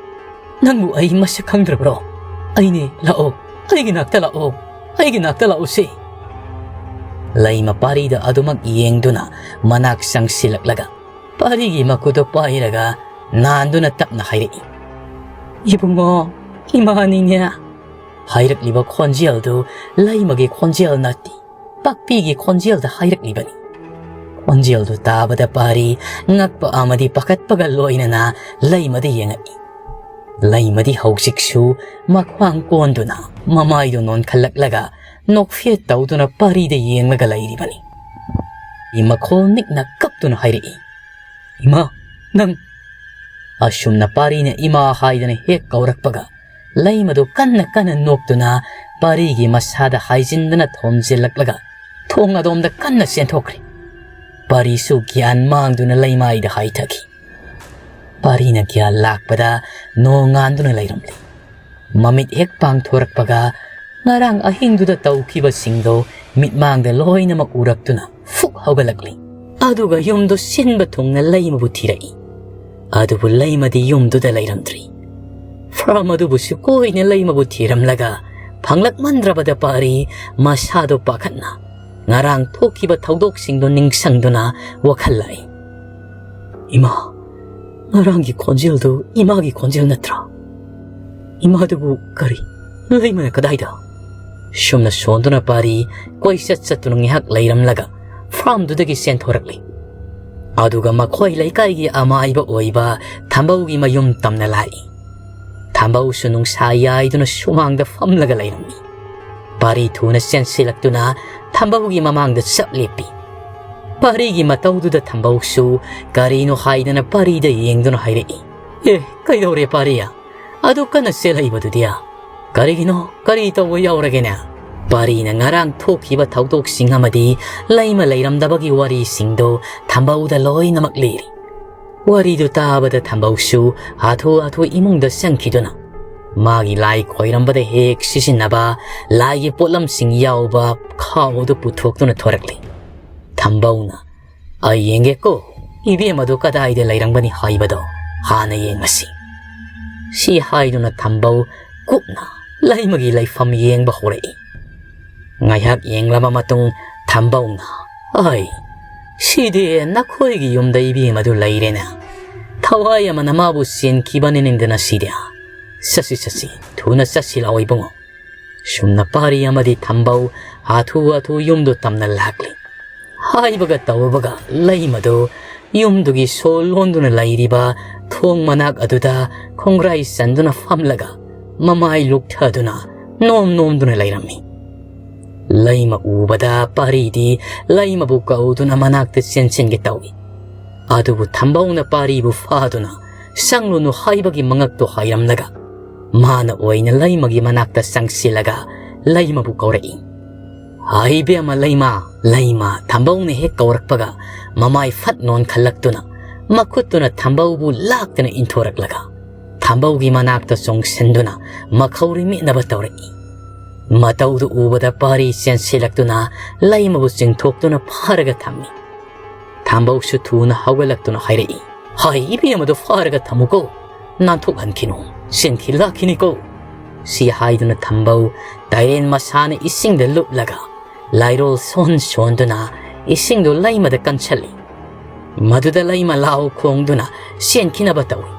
ꯅꯪꯕꯨ ꯑꯩ ꯃꯁꯛ ꯈꯪꯗ꯭ꯔꯕ꯭ꯔꯣ? ꯑꯩꯅꯦ, ꯂꯥꯛꯑꯣ, ꯑꯩꯒꯤ ꯅꯥꯛꯇ ꯂꯥꯛꯑꯣ, ꯑꯩꯒꯤ ꯅꯥꯛꯇ ꯂꯥꯛꯑꯣꯁꯦ꯫" ꯂꯩꯃ ꯄꯥꯔꯤꯗ ꯑꯗꯨꯃꯛ ꯌꯦꯡꯗꯨꯅ ꯃꯅꯥꯛ ꯆꯪꯁꯤꯜꯂꯛꯂꯒ ꯄꯥꯔꯤꯒꯤ ꯃꯈꯨꯠꯇꯨ ꯄꯥꯏꯔꯒ ꯅꯥꯟꯗꯨꯅ ꯇꯞꯅ ꯍꯥꯏꯔꯛꯏ, "ꯏꯕꯨꯡꯉꯣ, ꯏꯃꯥꯅꯤꯅꯦ꯫" ꯍꯥꯏꯔꯛꯂꯤꯕ ꯈꯣꯟꯖꯦꯜꯗꯨ ꯂꯩꯃꯒꯤ ꯈꯣꯟꯖꯦꯜ ꯅꯠꯇꯦ, ꯄꯥꯛꯄꯤꯒꯤ ꯈꯣꯟꯖꯦꯜꯗ ꯍꯥꯏꯔꯛꯂꯤꯕꯅꯤ꯫ ꯈꯣꯟꯖꯦꯜꯗꯨ ꯇꯥꯕꯗ ꯄꯥꯔꯤ ꯉꯛꯄ ꯑꯃꯗꯤ ꯄꯥꯈꯠꯄꯒ ꯂꯣꯏꯅꯅ ꯂꯩꯃꯗ ꯌꯦꯡꯉꯛꯏ꯫ ꯂꯩꯃꯗꯤ ꯍꯧꯖꯤꯛꯁꯨ ꯃꯈ꯭ꯋꯥꯡ ꯀꯣꯟꯗꯨꯅ, ꯃꯃꯥꯏꯗꯨ ꯅꯣꯟꯈꯠꯂꯛꯂꯒ ꯅꯣꯛꯐꯦꯠ ꯇꯧꯗꯨꯅ ꯄꯥꯔꯤꯗ ꯌꯦꯡꯂꯒ ꯂꯩꯔꯤꯕꯅꯤ꯫ ꯃꯈꯣꯜ ꯅꯤꯛꯅ ꯀꯞꯇꯨꯅ ꯍꯥꯏꯔꯛꯏ, "ꯏꯃꯥ, ꯅꯪ!" ꯑꯁꯨꯝꯅ ꯄꯥꯔꯤꯅ ꯏꯃꯥ ꯍꯥꯏꯗꯅ ꯍꯦꯛ ꯀꯧꯔꯛꯄꯒ, ꯂꯩꯃꯗꯨ ꯀꯟꯅ ꯀꯟꯅ ꯅꯣꯛꯇꯨꯅ ꯄꯥꯔꯤꯒꯤ ꯃꯁꯥꯗ ꯍꯥꯏꯖꯤꯟꯗꯅ ꯊꯣꯝꯖꯤꯜꯂꯛꯂꯒ ꯊꯣꯡ ꯑꯗꯣꯝꯗ ꯀꯟꯅ ꯆꯦꯟꯊꯣꯛꯈ꯭ꯔꯦ꯫ ꯄꯥꯔꯤꯁꯨ ꯒ꯭ꯌꯥꯟ ꯃꯥꯡꯗꯨꯅ ꯂꯩꯃꯥꯏꯗ ꯍꯥꯏꯊꯈꯤ꯫ ꯄꯥꯔꯤꯅ ꯒ꯭ꯌꯥꯟ ꯂꯥꯛꯄꯗ ꯅꯣꯡꯉꯥꯟꯗꯨꯅ ꯂꯩꯔꯝꯂꯦ꯫ ꯃꯃꯤꯠ ꯍꯦꯛ ꯄꯥꯡꯊꯣꯔꯛꯄꯒ ꯉꯔꯥꯡ ꯑꯍꯤꯡꯗꯨꯗ ꯇꯧꯈꯤꯕꯁꯤꯡꯗꯣ ꯃꯤꯠꯃꯥꯡꯗ ꯂꯣꯏꯅꯃꯛ ꯎꯔꯛꯇꯨꯅ ꯐꯨꯛ ꯍꯧꯒꯠꯂꯛꯂꯤ꯫ ꯑꯗꯨꯒ ꯌꯨꯝꯗꯣ ꯁꯤꯟꯕ ꯊꯨꯡꯅ ꯂꯩꯃꯕꯨ ꯊꯤꯔꯛꯏ꯫ ꯑꯗꯨꯕꯨ ꯂꯩꯃꯗꯤ ꯌꯨꯝꯗꯨꯗ ꯂꯩꯔꯝꯗ꯭ꯔꯤ꯫ ꯐꯥꯔꯝ ꯑꯗꯨꯕꯨꯁꯨ ꯀꯣꯏꯅ ꯂꯩꯃꯕꯨ ꯊꯤꯔꯝꯂꯒ ꯐꯪꯂꯛꯃꯟꯗ꯭ꯔꯕꯗ ꯄꯥꯔꯤ ꯃꯁꯥꯗꯣ ꯄꯥꯈꯠꯅ ꯉꯔꯥꯡ ꯊꯣꯛꯈꯤꯕ ꯊꯧꯗꯣꯛꯁꯤꯡꯗꯣ ꯅꯤꯡꯁꯪꯗꯨꯅ ꯋꯥꯈꯜ ꯂꯥꯛꯏ꯫ "ꯏꯃꯥ, "ꯉꯔꯥꯡꯒꯤ ꯈꯣꯟꯖꯦꯜꯗꯨ ꯏꯃꯥꯒꯤ ꯈꯣꯟꯖꯦꯜ ꯅꯠꯇ꯭ꯔꯥ? ꯏꯃꯥꯗꯨꯕꯨ ꯀꯔꯤ? ꯂꯩꯃꯅ ꯀꯗꯥꯏꯗ?" ꯁꯨꯝꯅ ꯁꯣꯟꯗꯨꯅ ꯄꯥꯔꯤ ꯀꯣꯏꯆꯠ ꯆꯠꯇꯨꯅ ꯉꯥꯏꯍꯥꯛ ꯂꯩꯔꯝꯂꯒ ꯐꯥꯔꯝꯗꯨꯗꯒꯤ ꯆꯦꯟꯊꯣꯔꯛꯂꯤ꯫ ꯑꯗꯨꯒ ꯃꯈꯣꯏ ꯂꯩꯀꯥꯏꯒꯤ ꯑꯃꯥꯏꯕ ꯑꯣꯏꯕ ꯊꯝꯕꯧꯒꯤ ꯃꯌꯨꯝ ꯇꯝꯅ ꯂꯥꯛꯏ꯫ ꯊꯝꯕꯧꯁꯨ ꯅꯨꯡꯁꯥ ꯌꯥꯏꯗꯨꯅ ꯁꯨꯃꯥꯡꯗ ꯐꯝꯂꯒ ꯂꯩꯔꯝꯃꯤ꯫ ꯄꯥꯔꯤ ꯊꯨꯅ ꯆꯦꯟꯁꯤꯜꯂꯛꯇꯨꯅ ꯊꯝꯕꯧꯒꯤ ꯃꯃꯥꯡꯗ ꯆꯞ ꯂꯦꯞꯄꯤ꯫ ꯄꯥꯔꯤꯒꯤ ꯃꯇꯧꯗꯨꯗ ꯊꯝꯕꯧꯁꯨ ꯀꯔꯤꯅꯣ ꯍꯥꯏꯗꯅ ꯄꯥꯔꯤꯗ ꯌꯦꯡꯗꯨꯅ ꯍꯥꯏꯔꯛꯏ, "ꯑꯦ, ꯀꯩꯗꯧꯔꯦ ꯄꯥꯔꯤ? ꯑꯗꯨ ꯀꯟꯅ ꯆꯦꯜꯂꯛꯏꯕꯗꯨꯗꯤ? ꯀꯔꯤꯒꯤꯅꯣ? ꯀꯔꯤ ꯇꯧꯕ ꯌꯥꯎꯔꯒꯦꯅꯦ?" ꯄꯥꯔꯤꯅ ꯉꯔꯥꯡ ꯊꯣꯛꯈꯤꯕ ꯊꯧꯗꯣꯛꯁꯤꯡ ꯑꯃꯗꯤ ꯂꯩꯃ ꯂꯩꯔꯝꯗꯕꯒꯤ ꯋꯥꯔꯤꯁꯤꯡꯗꯣ ꯊꯝꯕꯧꯗ ꯂꯣꯏꯅꯃꯛ ꯂꯤꯔꯤ꯫ ꯋꯥꯔꯤꯗꯨ ꯇꯥꯕꯗ ꯊꯝꯕꯧꯁꯨ ꯍꯥꯊꯨ ꯍꯥꯊꯨ ꯏꯃꯨꯡꯗ ꯆꯪꯈꯤꯗꯨꯅ ꯃꯥꯒꯤ ꯂꯥꯏ ꯈꯣꯏꯔꯝꯕꯗ ꯍꯦꯛ ꯁꯤꯖꯤꯟꯅꯕ ꯂꯥꯏꯒꯤ ꯄꯣꯠꯂꯝꯁꯤꯡ ꯌꯥꯎꯕ ꯈꯥꯎ ꯑꯗꯨ ꯄꯨꯊꯣꯛꯇꯨꯅ ꯊꯣꯔꯛꯂꯤ꯫ ꯊꯝꯕꯧꯅ, "ꯑꯩ ꯌꯦꯡꯒꯦꯀꯣ, ꯏꯕꯦꯝ ꯑꯗꯨ ꯀꯗꯥꯏꯗ ꯂꯩꯔꯝꯒꯅꯤ ꯍꯥꯏꯕꯗꯣ ꯍꯥꯟꯅ ꯌꯦꯡꯂꯁꯤ꯫" ꯁꯤ ꯍꯥꯏꯗꯨꯅ ꯊꯝꯕꯧ ꯀꯨꯞꯅ ꯂꯩꯃꯒꯤ ꯂꯩꯐꯝ ꯌꯦꯡꯕ ꯍꯧꯔꯛꯏ꯫ ꯉꯥꯏꯍꯥꯛ ꯌꯦꯡꯂꯕ ꯃꯇꯨꯡ ꯊꯝꯕꯧꯅ, "ꯑꯩ, ꯁꯤꯗꯤ ꯅꯈꯣꯏꯒꯤ ꯌꯨꯝꯗ ꯏꯕꯦꯝ ꯑꯗꯨ ꯂꯩꯔꯦꯅꯦ꯫ ꯊꯋꯥꯏ ꯑꯃꯅ ꯃꯥꯕꯨ ꯆꯦꯟꯈꯤꯕꯅꯤꯅꯤꯡꯗꯅ ꯁꯤꯗꯤ꯫ ꯆꯠꯁꯤ, ꯆꯠꯁꯤ, ꯊꯨꯅ ꯆꯠꯁꯤ ꯂꯥꯛꯑꯣ ꯏꯕꯨꯡꯉꯣ꯫" ꯁꯨꯝꯅ ꯄꯥꯔꯤ ꯑꯃꯗꯤ ꯊꯝꯕꯧ ꯍꯥꯊꯨ ꯍꯥꯊꯨ ꯌꯨꯝꯗꯨ ꯇꯝꯅ ꯂꯥꯛꯂꯤ꯫ ꯍꯥꯏꯕꯒ ꯇꯧꯕꯒ ꯂꯩꯃꯗꯨ ꯌꯨꯝꯗꯨꯒꯤ ꯁꯣ ꯂꯣꯟꯗꯨꯅ ꯂꯩꯔꯤꯕ ꯊꯣꯡ ꯃꯅꯥꯛ ꯑꯗꯨꯗ ꯈꯣꯡꯒ꯭ꯔꯥꯏ ꯆꯟꯗꯨꯅ ꯐꯝꯂꯒ ꯃꯃꯥꯏ ꯂꯨꯛꯊꯗꯨꯅ ꯅꯣꯝ ꯅꯣꯝꯗꯨꯅ ꯂꯩꯔꯝꯃꯤ꯫ ꯂꯩꯃ ꯎꯕꯗ ꯄꯥꯔꯤꯗꯤ ꯂꯩꯃꯕꯨ ꯀꯧꯗꯨꯅ ꯃꯅꯥꯛꯇ ꯆꯦꯟꯁꯤꯟꯒꯦ ꯇꯧꯏ꯫ ꯑꯗꯨꯕꯨ ꯊꯝꯕꯧꯅ ꯄꯥꯔꯤꯕꯨ ꯐꯥꯗꯨꯅ ꯆꯪꯂꯨꯅꯨ ꯍꯥꯏꯕꯒꯤ ꯃꯉꯛꯇꯣ ꯍꯥꯏꯔꯝꯂꯒ ꯃꯥꯅ ꯑꯣꯏꯅ ꯂꯩꯃꯒꯤ ꯃꯅꯥꯛꯇ ꯆꯪꯁꯤꯜꯂꯒ ꯂꯩꯃꯕꯨ ꯀꯧꯔꯛꯏ꯫ "ꯍꯥꯏ ꯏꯕꯦꯝꯃ ꯂꯩꯃ!" ꯂꯩꯃ ꯊꯝꯕꯧꯅ ꯍꯦꯛ ꯀꯧꯔꯛꯄꯒ ꯃꯃꯥꯏ ꯐꯠ ꯅꯣꯟꯈꯠꯂꯛꯇꯨꯅ ꯃꯈꯨꯠꯇꯨꯅ ꯊꯝꯕꯧꯕꯨ ꯂꯥꯛꯇꯅ ꯏꯟꯊꯣꯔꯛꯂꯒ ꯊꯝꯕꯧꯒꯤ ꯃꯅꯥꯛꯇ ꯆꯣꯡꯁꯤꯟꯗꯨꯅ ꯃꯈꯧꯔꯤ ꯃꯦꯠꯅꯕ ꯇꯧꯔꯛꯏ꯫ ꯃꯇꯧꯗꯨ ꯎꯕꯗ ꯄꯥꯔꯤ ꯆꯦꯟꯁꯤꯜꯂꯛꯇꯨꯅ ꯂꯩꯃꯕꯨ ꯆꯤꯡꯊꯣꯛꯇꯨꯅ ꯐꯥꯔꯒ ꯊꯝꯃꯤ꯫ ꯊꯝꯕꯧꯁꯨ ꯊꯨꯅ ꯍꯧꯒꯠꯂꯛꯇꯨꯅ ꯍꯥꯏꯔꯛꯏ, "ꯍꯥꯏ ꯏꯕꯦꯝꯃꯗꯨ ꯐꯥꯔꯒ ꯊꯝꯃꯨꯀꯣ, ꯅꯥꯟꯊꯣꯛꯍꯟꯈꯤꯅꯨ, ꯆꯦꯟꯈꯤ ꯂꯥꯛꯈꯤꯅꯤꯀꯣ꯫" ꯁꯤ ꯍꯥꯏꯗꯨꯅ ꯊꯝꯕꯧ ꯇꯥꯏꯔꯦꯟ ꯃꯁꯥꯅ ꯏꯁꯤꯡꯗ ꯂꯨꯞꯂꯒ ꯂꯥꯏꯔꯣꯜ ꯁꯣꯟ ꯁꯣꯟꯗꯨꯅ ꯏꯁꯤꯡꯗꯨ ꯂꯩꯃꯗ ꯀꯟꯁꯜꯂꯤ꯫ ꯃꯗꯨꯗ ꯂꯩꯃ ꯂꯥꯎ ꯈꯣꯡꯗꯨꯅ ꯆꯦꯟꯈꯤꯅꯕ ꯇꯧꯏ꯫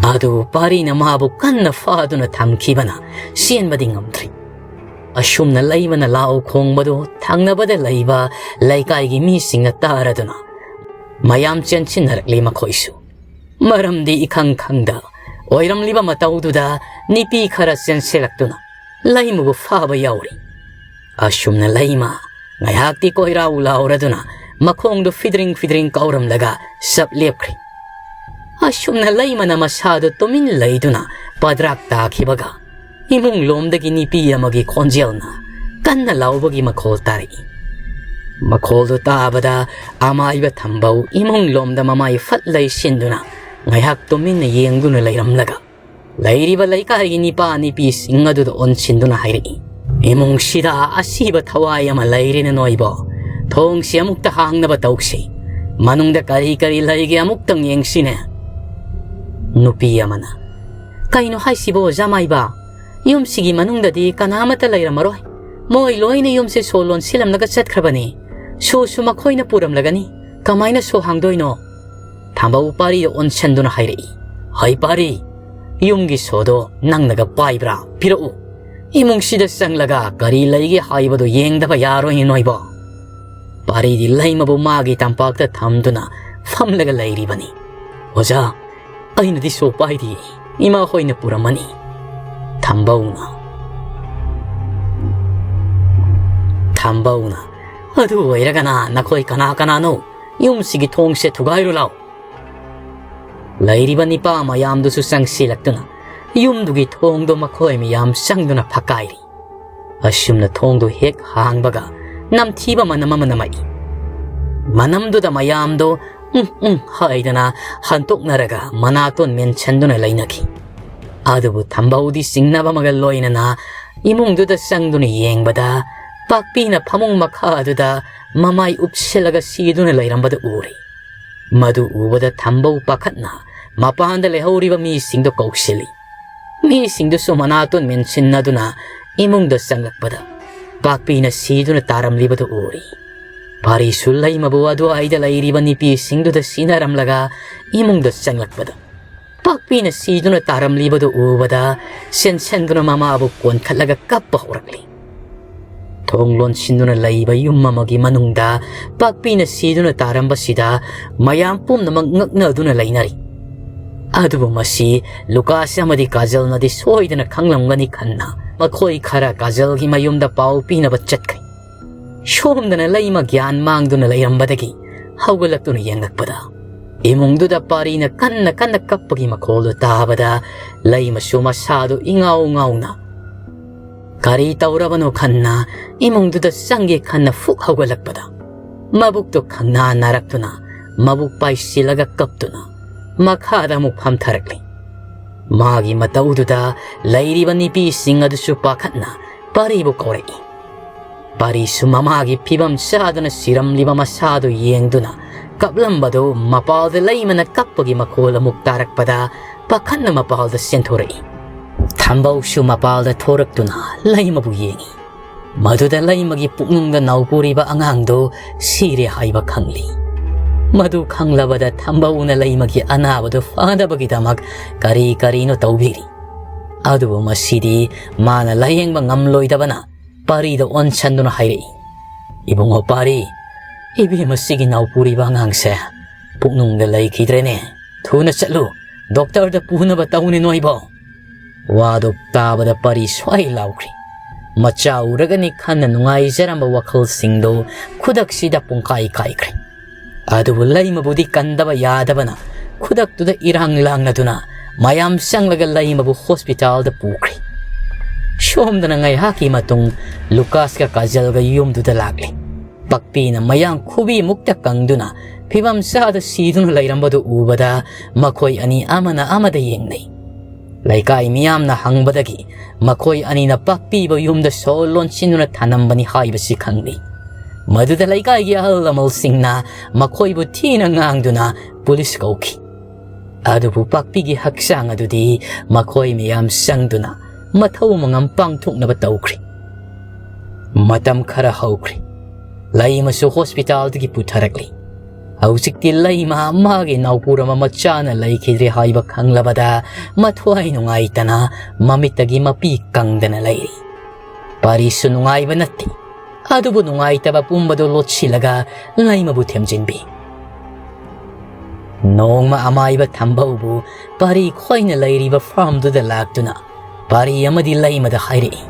ꯑꯗꯨꯕꯨ ꯄꯥꯔꯤꯅ ꯃꯥꯕꯨ ꯀꯟꯅ ꯐꯥꯗꯨꯅ ꯊꯝꯈꯤꯕꯅ ꯆꯦꯟꯕꯗꯤ ꯉꯝꯗ꯭ꯔꯤ꯫ ꯑꯁꯨꯝꯅ ꯂꯩꯃꯅ ꯂꯥꯎ ꯈꯣꯡꯕꯗꯨ ꯊꯪꯅꯕꯗ ꯂꯩꯕ ꯂꯩꯀꯥꯏꯒꯤ ꯃꯤꯁꯤꯡꯅ ꯇꯥꯔꯗꯨꯅ ꯃꯌꯥꯝ ꯆꯦꯟꯁꯤꯟꯅꯔꯛꯂꯤ ꯃꯈꯣꯏꯁꯨ꯫ ꯃꯔꯝꯗꯤ ꯏꯈꯪ ꯈꯪꯗ ꯑꯣꯏꯔꯝꯂꯤꯕ ꯃꯇꯧꯗꯨꯗ ꯅꯤꯄꯤ ꯈꯔ ꯆꯦꯟꯁꯤꯜꯂꯛꯇꯨꯅ ꯂꯩꯃꯕꯨ ꯐꯥꯕ ꯌꯥꯎꯔꯤ꯫ ꯑꯁꯨꯝꯅ ꯂꯩꯃ ꯉꯥꯏꯍꯥꯛꯇꯤ ꯀꯣꯏꯔꯥꯎ ꯂꯥꯎꯔꯗꯨꯅ ꯃꯈꯣꯡꯗꯨ ꯐꯤꯗ꯭ꯔꯤꯡ ꯐꯤꯗ꯭ꯔꯤꯡ ꯀꯥꯎꯔꯝꯂꯒ ꯆꯞ ꯂꯦꯞꯈ꯭ꯔꯤ꯫ ꯑꯁꯨꯝꯅ ꯂꯩꯃꯅ ꯃꯁꯥꯗꯨ ꯇꯨꯃꯤꯟ ꯂꯩꯗꯨꯅ ꯄꯗ꯭ꯔꯥꯛ ꯇꯥꯈꯤꯕꯒ ꯏꯃꯨꯡ ꯂꯣꯝꯗꯒꯤ ꯅꯤꯄꯤ ꯑꯃꯒꯤ ꯈꯣꯟꯖꯦꯜꯅ ꯀꯟꯅ ꯂꯥꯎꯕꯒꯤ ꯃꯈꯣꯜ ꯇꯥꯔꯛꯏ꯫ ꯃꯈꯣꯜꯗꯨ ꯇꯥꯕꯗ ꯑꯃꯥꯏꯕ ꯊꯝꯕꯧ ꯏꯃꯨꯡ ꯂꯣꯝꯗ ꯃꯃꯥꯏ ꯐꯠ ꯂꯩꯁꯤꯟꯗꯨꯅ ꯉꯥꯏꯍꯥꯛ ꯇꯨꯃꯤꯟꯅ ꯌꯦꯡꯗꯨꯅ ꯂꯩꯔꯝꯂꯒ ꯂꯩꯔꯤꯕ ꯂꯩꯀꯥꯏꯒꯤ ꯅꯤꯄꯥ ꯅꯤꯄꯤꯁꯤꯡ ꯑꯗꯨꯗ ꯑꯣꯟꯁꯤꯟꯗꯨꯅ ꯍꯥꯏꯔꯛꯏ, "ꯏꯃꯨꯡꯁꯤꯗ ꯑꯁꯤꯕ ꯊꯋꯥꯏ ꯑꯃ ꯂꯩꯔꯦꯅꯦ ꯅꯣꯏꯕꯣ꯫ ꯊꯣꯡꯁꯤ ꯑꯃꯨꯛꯇ ꯍꯥꯡꯅꯕ ꯇꯧꯁꯤ꯫ ꯃꯅꯨꯡꯗ ꯀꯔꯤ ꯀꯔꯤ ꯂꯩꯒꯦ ꯑꯃꯨꯛꯇꯪ ꯌꯦꯡꯁꯤꯅꯦ꯫" ꯅꯨꯄꯤ ꯑꯃꯅ, "ꯀꯩꯅꯣ ꯍꯥꯏꯁꯤꯕꯣ, ꯖꯃꯥꯏꯕ? ꯌꯨꯝꯁꯤꯒꯤ ꯃꯅꯨꯡꯗꯗꯤ ꯀꯅꯥ ꯑꯃꯠꯇ ꯂꯩꯔꯝꯃꯔꯣꯏ꯫ ꯃꯣꯏ ꯂꯣꯏꯅ ꯌꯨꯝꯁꯦ ꯁꯣ ꯂꯣꯟꯁꯤꯜꯂꯝꯂꯒ ꯆꯠꯈ꯭ꯔꯕꯅꯤ꯫ ꯁꯣꯁꯨ ꯃꯈꯣꯏꯅ ꯄꯨꯔꯝꯂꯒꯅꯤ꯫ ꯀꯃꯥꯏꯅ ꯁꯣ ꯍꯥꯡꯗꯣꯏꯅꯣ?" ꯊꯝꯕꯧ ꯄꯥꯔꯤꯗ ꯑꯣꯟꯁꯟꯗꯨꯅ ꯍꯥꯏꯔꯛꯏ, "ꯍꯩ ꯄꯥꯔꯤ, ꯌꯨꯝꯒꯤ ꯁꯣꯗꯣ ꯅꯪꯅꯒ ꯄꯥꯏꯕ꯭ꯔꯥ? ꯄꯤꯔꯛꯎ꯫ ꯏꯃꯨꯡꯁꯤꯗ ꯆꯪꯂꯒ ꯀꯔꯤ ꯂꯩꯒꯦ ꯍꯥꯏꯕꯗꯨ ꯌꯦꯡꯗꯕ ꯌꯥꯔꯣꯏꯅꯦ ꯅꯣꯏꯕꯣ꯫" ꯄꯥꯔꯤꯗꯤ ꯂꯩꯃꯕꯨ ꯃꯥꯒꯤ ꯇꯝꯄꯥꯛꯇ ꯊꯝꯗꯨꯅ ꯐꯝꯂꯒ ꯂꯩꯔꯤꯕꯅꯤ꯫ "ꯑꯣꯖꯥ, ꯑꯩꯅꯗꯤ ꯁꯣ ꯄꯥꯏꯗꯦ, ꯏꯃꯥ ꯍꯣꯏꯅ ꯄꯨꯔꯝꯃꯅꯤ꯫" ꯊꯝꯕꯧꯅ, ꯊꯝꯕꯧꯅ, "ꯑꯗꯨ ꯑꯣꯏꯔꯒꯅ ꯅꯈꯣꯏ ꯀꯅꯥ ꯀꯅꯥꯅꯣ? ꯌꯨꯝꯁꯤꯒꯤ ꯊꯣꯡꯁꯦ ꯊꯨꯒꯥꯏꯔꯨ ꯂꯥꯎ꯫" ꯂꯩꯔꯤꯕ ꯅꯤꯄꯥ ꯃꯌꯥꯝꯗꯨꯁꯨ ꯆꯪꯁꯤꯜꯂꯛꯇꯨꯅ ꯌꯨꯝꯗꯨꯒꯤ ꯊꯣꯡꯗꯣ ꯃꯈꯣꯏ ꯃꯌꯥꯝ ꯆꯪꯗꯨꯅ ꯐꯛꯀꯥꯏꯔꯤ꯫ ꯑꯁꯨꯝꯅ ꯊꯣꯡꯗꯨ ꯍꯦꯛ ꯍꯥꯡꯕꯒ ꯅꯝꯊꯤꯕ ꯃꯅꯝ ꯑꯃ ꯅꯝꯃꯛꯏ꯫ ꯃꯅꯝꯗꯨꯗ ꯃꯌꯥꯝꯗꯣ "ꯎꯝ ꯎꯝ" ꯍꯥꯏꯗꯅ ꯍꯟꯇꯣꯛꯅꯔꯒ ꯃꯅꯥꯇꯣꯟ ꯃꯦꯟꯁꯟꯗꯨꯅ ꯂꯩꯅꯈꯤ꯫ ꯑꯗꯨꯕꯨ ꯊꯝꯕꯧꯗꯤ ꯆꯤꯡꯅꯕ ꯑꯃꯒ ꯂꯣꯏꯅꯅ ꯏꯃꯨꯡꯗꯨꯗ ꯆꯪꯗꯨꯅ ꯌꯦꯡꯕꯗ ꯄꯥꯛꯄꯤꯅ ꯐꯃꯨꯡ ꯃꯈꯥ ꯑꯗꯨꯗ ꯃꯃꯥꯏ ꯎꯞꯁꯤꯜꯂꯒ ꯁꯤꯗꯨꯅ ꯂꯩꯔꯝꯕꯗꯨ ꯎꯔꯦ꯫ ꯃꯗꯨ ꯎꯕꯗ ꯊꯝꯕꯧ ꯄꯥꯈꯠꯅ ꯃꯄꯥꯟꯗ ꯂꯩꯍꯧꯔꯤꯕ ꯃꯤꯁꯤꯡꯗꯨ ꯀꯧꯁꯤꯜꯂꯤ꯫ ꯃꯤꯁꯤꯡꯗꯨꯁꯨ ꯃꯅꯥꯇꯣꯟ ꯃꯦꯟꯁꯤꯟꯅꯗꯨꯅ ꯏꯃꯨꯡꯗ ꯆꯪꯂꯛꯄꯗ ꯄꯥꯛꯄꯤꯅ ꯁꯤꯗꯨꯅ ꯇꯥꯔꯝꯂꯤꯕꯗꯨ ꯎꯔꯤ꯫ ꯄꯥꯔꯤꯁꯨ ꯂꯩꯃꯕꯨ ꯑꯗꯨꯋꯥꯏꯗ ꯂꯩꯔꯤꯕ ꯅꯨꯄꯤꯁꯤꯡꯗꯨꯗ ꯁꯤꯟꯅꯔꯝꯂꯒ ꯏꯃꯨꯡꯗ ꯆꯪꯂꯛꯄꯗ, ꯄꯥꯛꯄꯤꯅ ꯁꯤꯗꯨꯅ ꯇꯥꯔꯝꯂꯤꯕꯗꯨ ꯎꯕꯗ ꯆꯦꯟꯁꯟꯗꯨꯅ ꯃꯃꯥꯕꯨ ꯀꯣꯟꯈꯠꯂꯒ ꯀꯞꯄ ꯍꯧꯔꯛꯂꯤ꯫ ꯊꯣꯡ ꯂꯣꯟꯁꯤꯟꯗꯨꯅ ꯂꯩꯕ ꯌꯨꯝ ꯑꯃꯒꯤ ꯃꯅꯨꯡꯗ ꯄꯥꯛꯄꯤꯅ ꯁꯤꯗꯨꯅ ꯇꯥꯔꯝꯕꯁꯤꯗ ꯃꯌꯥꯝ ꯄꯨꯝꯅꯃꯛ ꯉꯛꯅꯗꯨꯅ ꯂꯩꯅꯔꯤ꯫ ꯑꯗꯨꯕꯨ ꯃꯁꯤ ꯂꯨꯀꯥꯁ ꯑꯃꯗꯤ ꯀꯥꯖꯜꯅꯗꯤ ꯁꯣꯏꯗꯅ ꯈꯪꯂꯝꯒꯅꯤ ꯈꯟꯅ ꯃꯈꯣꯏ ꯈꯔ ꯀꯥꯖꯜꯒꯤ ꯃꯌꯨꯝꯗ ꯄꯥꯎ ꯄꯤꯅꯕ ꯆꯠꯈ꯭ꯔꯦ꯫ ꯁꯣꯝꯗꯅ ꯂꯩꯃ ꯒ꯭ꯌꯥꯟ ꯃꯥꯡꯗꯨꯅ ꯂꯩꯔꯝꯕꯗꯒꯤ ꯍꯧꯒꯠꯂꯛꯇꯨꯅ ꯌꯦꯡꯂꯛꯄꯗ, ꯏꯃꯨꯡꯗꯨꯗ ꯄꯥꯔꯤꯅ ꯀꯟꯅ ꯀꯟꯅ ꯀꯞꯄꯒꯤ ꯃꯈꯣꯜꯗꯨ ꯇꯥꯕꯗ, ꯂꯩꯃꯁꯨ ꯃꯁꯥꯗꯨ ꯏꯉꯥꯎ ꯉꯥꯎꯅ ꯀꯔꯤ ꯇꯧꯔꯕꯅꯣ ꯈꯟꯅ ꯏꯃꯨꯡꯗꯨꯗ ꯆꯪꯒꯦ ꯈꯟꯅ ꯐꯨꯛ ꯍꯧꯒꯠꯂꯛꯄꯗ, ꯃꯕꯨꯛꯇꯨ ꯈꯪꯅꯥ ꯅꯥꯔꯛꯇꯨꯅ, ꯃꯕꯨꯛ ꯄꯥꯏꯁꯤꯜꯂꯒ ꯀꯞꯇꯨꯅ ꯃꯈꯥꯗ ꯑꯃꯨꯛ ꯐꯝꯊꯔꯛꯂꯤ꯫ ꯃꯥꯒꯤ ꯃꯇꯧꯗꯨꯗ ꯂꯩꯔꯤꯕ ꯅꯨꯄꯤꯁꯤꯡ ꯑꯗꯨꯁꯨ ꯄꯥꯈꯠꯅ ꯄꯥꯔꯤꯕꯨ ꯀꯧꯔꯛꯏ꯫ ꯄꯥꯔꯤꯁꯨ ꯃꯃꯥꯒꯤ ꯐꯤꯕꯝ ꯆꯥꯗꯨꯅ ꯁꯤꯔꯝꯂꯤꯕ ꯃꯁꯥꯗꯨ ꯌꯦꯡꯗꯨꯅ ꯀꯞꯂꯝꯕꯗꯨ ꯃꯄꯥꯜꯗ ꯂꯩꯃꯅ ꯀꯞꯄꯒꯤ ꯃꯈꯣꯜ ꯑꯃꯨꯛ ꯇꯥꯔꯛꯄꯗ ꯄꯥꯈꯠꯅ ꯃꯄꯥꯜꯗ ꯆꯦꯟꯊꯣꯔꯛꯏ꯫ ꯊꯝꯕꯧꯁꯨ ꯃꯄꯥꯜꯗ ꯊꯣꯔꯛꯇꯨꯅ ꯂꯩꯃꯕꯨ ꯌꯦꯡꯏ꯫ ꯃꯗꯨꯗ ꯂꯩꯃꯒꯤ ꯄꯨꯛꯅꯨꯡꯗ ꯅꯧꯄꯨꯔꯤꯕ ꯑꯉꯥꯡꯗꯨ ꯁꯤꯔꯦ ꯍꯥꯏꯕ ꯈꯪꯂꯤ꯫ ꯃꯗꯨ ꯈꯪꯂꯕꯗ ꯊꯝꯕꯧꯅ ꯂꯩꯃꯒꯤ ꯑꯅꯥꯕꯗꯨ ꯐꯅꯕꯒꯤꯗꯃꯛ ꯀꯔꯤ ꯀꯔꯤꯅꯣ ꯇꯧꯕꯤꯔꯤ꯫ ꯑꯗꯨꯕꯨ ꯃꯁꯤꯗꯤ ꯃꯥꯅ ꯂꯥꯌꯦꯡꯕ ꯉꯝꯂꯣꯏꯗꯕꯅ ꯄꯥꯔꯤꯗ ꯑꯣꯟꯁꯟꯗꯨꯅ ꯍꯥꯏꯔꯛꯏ, "ꯏꯕꯨꯡꯉꯣ ꯄꯥꯔꯤ, ꯏꯕꯦꯝꯃꯁꯤꯒꯤ ꯅꯧꯄꯨꯔꯤꯕ ꯑꯉꯥꯡꯁꯦ ꯄꯨꯛꯅꯨꯡꯗ ꯂꯩꯈꯤꯗ꯭ꯔꯦꯅꯦ꯫ ꯊꯨꯅ ꯆꯠꯂꯨ, ꯗꯣꯛꯇꯔꯗ ꯄꯨꯅꯕ ꯇꯧꯅꯦ ꯅꯣꯏꯕꯣ꯫" ꯋꯥꯗꯨ ꯇꯥꯕꯗ ꯄꯥꯔꯤ ꯁ꯭ꯋꯥꯏ ꯂꯥꯎꯈ꯭ꯔꯤ꯫ ꯃꯆꯥ ꯎꯔꯒꯅꯤ ꯈꯟꯅ ꯅꯨꯡꯉꯥꯏꯖꯔꯝꯕ ꯋꯥꯈꯜꯁꯤꯡꯗꯨ ꯈꯨꯗꯛꯁꯤꯗ ꯄꯨꯡꯀꯥꯏ ꯀꯥꯏꯈ꯭ꯔꯦ꯫ ꯑꯗꯨꯕꯨ ꯂꯩꯃꯕꯨꯗꯤ ꯀꯟꯗꯕ ꯌꯥꯗꯕꯅ ꯈꯨꯗꯛꯇꯨꯗ ꯏꯔꯥꯡ ꯂꯥꯡꯅꯗꯨꯅ ꯃꯌꯥꯝ ꯆꯪꯂꯒ ꯂꯩꯃꯕꯨ ꯍꯣꯁꯄꯤꯇꯥꯜꯗ ꯄꯨꯈ꯭ꯔꯦ꯫ ꯁꯣꯝꯗꯅ ꯉꯥꯏꯍꯥꯛꯀꯤ ꯃꯇꯨꯡ ꯂꯨꯀꯥꯁꯀ ꯀꯥꯖꯜꯒ ꯌꯨꯝꯗꯨꯗ ꯂꯥꯛꯂꯦ꯫ ꯄꯥꯛꯄꯤꯅ ꯃꯌꯥꯡ ꯈꯨꯕꯤꯃꯨꯛꯇ ꯀꯪꯗꯨꯅ ꯐꯤꯕꯝ ꯆꯥꯗ ꯁꯤꯗꯨꯅ ꯂꯩꯔꯝꯕꯗꯨ ꯎꯕꯗ ꯃꯈꯣꯏ ꯑꯅꯤ ꯑꯃꯅ ꯑꯃꯗ ꯌꯦꯡꯅꯩ꯫ ꯂꯩꯀꯥꯏ ꯃꯤꯌꯥꯝꯅ ꯍꯪꯕꯗꯒꯤ ꯃꯈꯣꯏ ꯑꯅꯤꯅ ꯄꯥꯛꯄꯤꯕꯨ ꯌꯨꯝꯗ ꯁꯣ ꯂꯣꯟꯁꯤꯟꯗꯨꯅ ꯊꯅꯝꯕꯅꯤ ꯍꯥꯏꯕꯁꯤ ꯈꯪꯂꯤ꯫ ꯃꯗꯨꯗ ꯂꯩꯀꯥꯏꯒꯤ ꯑꯍꯜ ꯂꯃꯟꯁꯤꯡꯅ ꯃꯈꯣꯏꯕꯨ ꯊꯤꯅ ꯉꯥꯡꯗꯨꯅ ꯄꯨꯂꯤꯁ ꯀꯧꯈꯤ꯫ ꯑꯗꯨꯕꯨ ꯄꯥꯛꯄꯤꯒꯤ ꯍꯛꯆꯥꯡ ꯑꯗꯨꯗꯤ ꯃꯈꯣꯏ ꯃꯌꯥꯝ ꯆꯪꯗꯨꯅ ꯃꯊꯧ ꯃꯉꯝ ꯄꯥꯡꯊꯣꯛꯅꯕ ꯇꯧꯈ꯭ꯔꯦ꯫ ꯃꯇꯝ ꯈꯔ ꯍꯧꯈ꯭ꯔꯦ꯫ ꯂꯩꯃꯁꯨ ꯍꯣꯁꯄꯤꯇꯥꯜꯗꯒꯤ ꯄꯨꯊꯔꯛꯂꯤ꯫ ꯍꯧꯖꯤꯛꯇꯤ ꯂꯩꯃ ꯃꯥꯒꯤ ꯅꯥꯎꯄꯨꯔꯝꯕ ꯃꯆꯥꯅ ꯂꯩꯈꯤꯗ꯭ꯔꯦ ꯍꯥꯏꯕ ꯈꯪꯂꯕꯗ ꯃꯊ꯭ꯋꯥꯏ ꯅꯨꯡꯉꯥꯏꯇꯅ ꯃꯃꯤꯠꯇꯒꯤ ꯃꯄꯤ ꯀꯪꯗꯅ ꯂꯩꯔꯤ꯫ ꯄꯥꯔꯤꯁꯨ ꯅꯨꯡꯉꯥꯏꯕ ꯅꯠꯇꯦ꯫ ꯑꯗꯨꯕꯨ ꯅꯨꯡꯉꯥꯏꯇꯕ ꯄꯨꯝꯕꯗꯨ ꯂꯣꯠꯁꯤꯜꯂꯒ ꯂꯩꯃꯕꯨ ꯊꯦꯝꯖꯤꯟꯕꯤ꯫ ꯅꯣꯡꯃ ꯑꯃꯥꯏꯕ ꯊꯝꯕꯧꯕꯨ ꯄꯥꯔꯤ ꯈꯣꯏꯅ ꯂꯩꯔꯤꯕ ꯐꯥꯔꯝꯗꯨꯗ ꯂꯥꯛꯇꯨꯅ ꯄꯥꯔꯤ ꯑꯃꯗꯤ ꯂꯩꯃꯗ ꯍꯥꯏꯔꯛꯏ,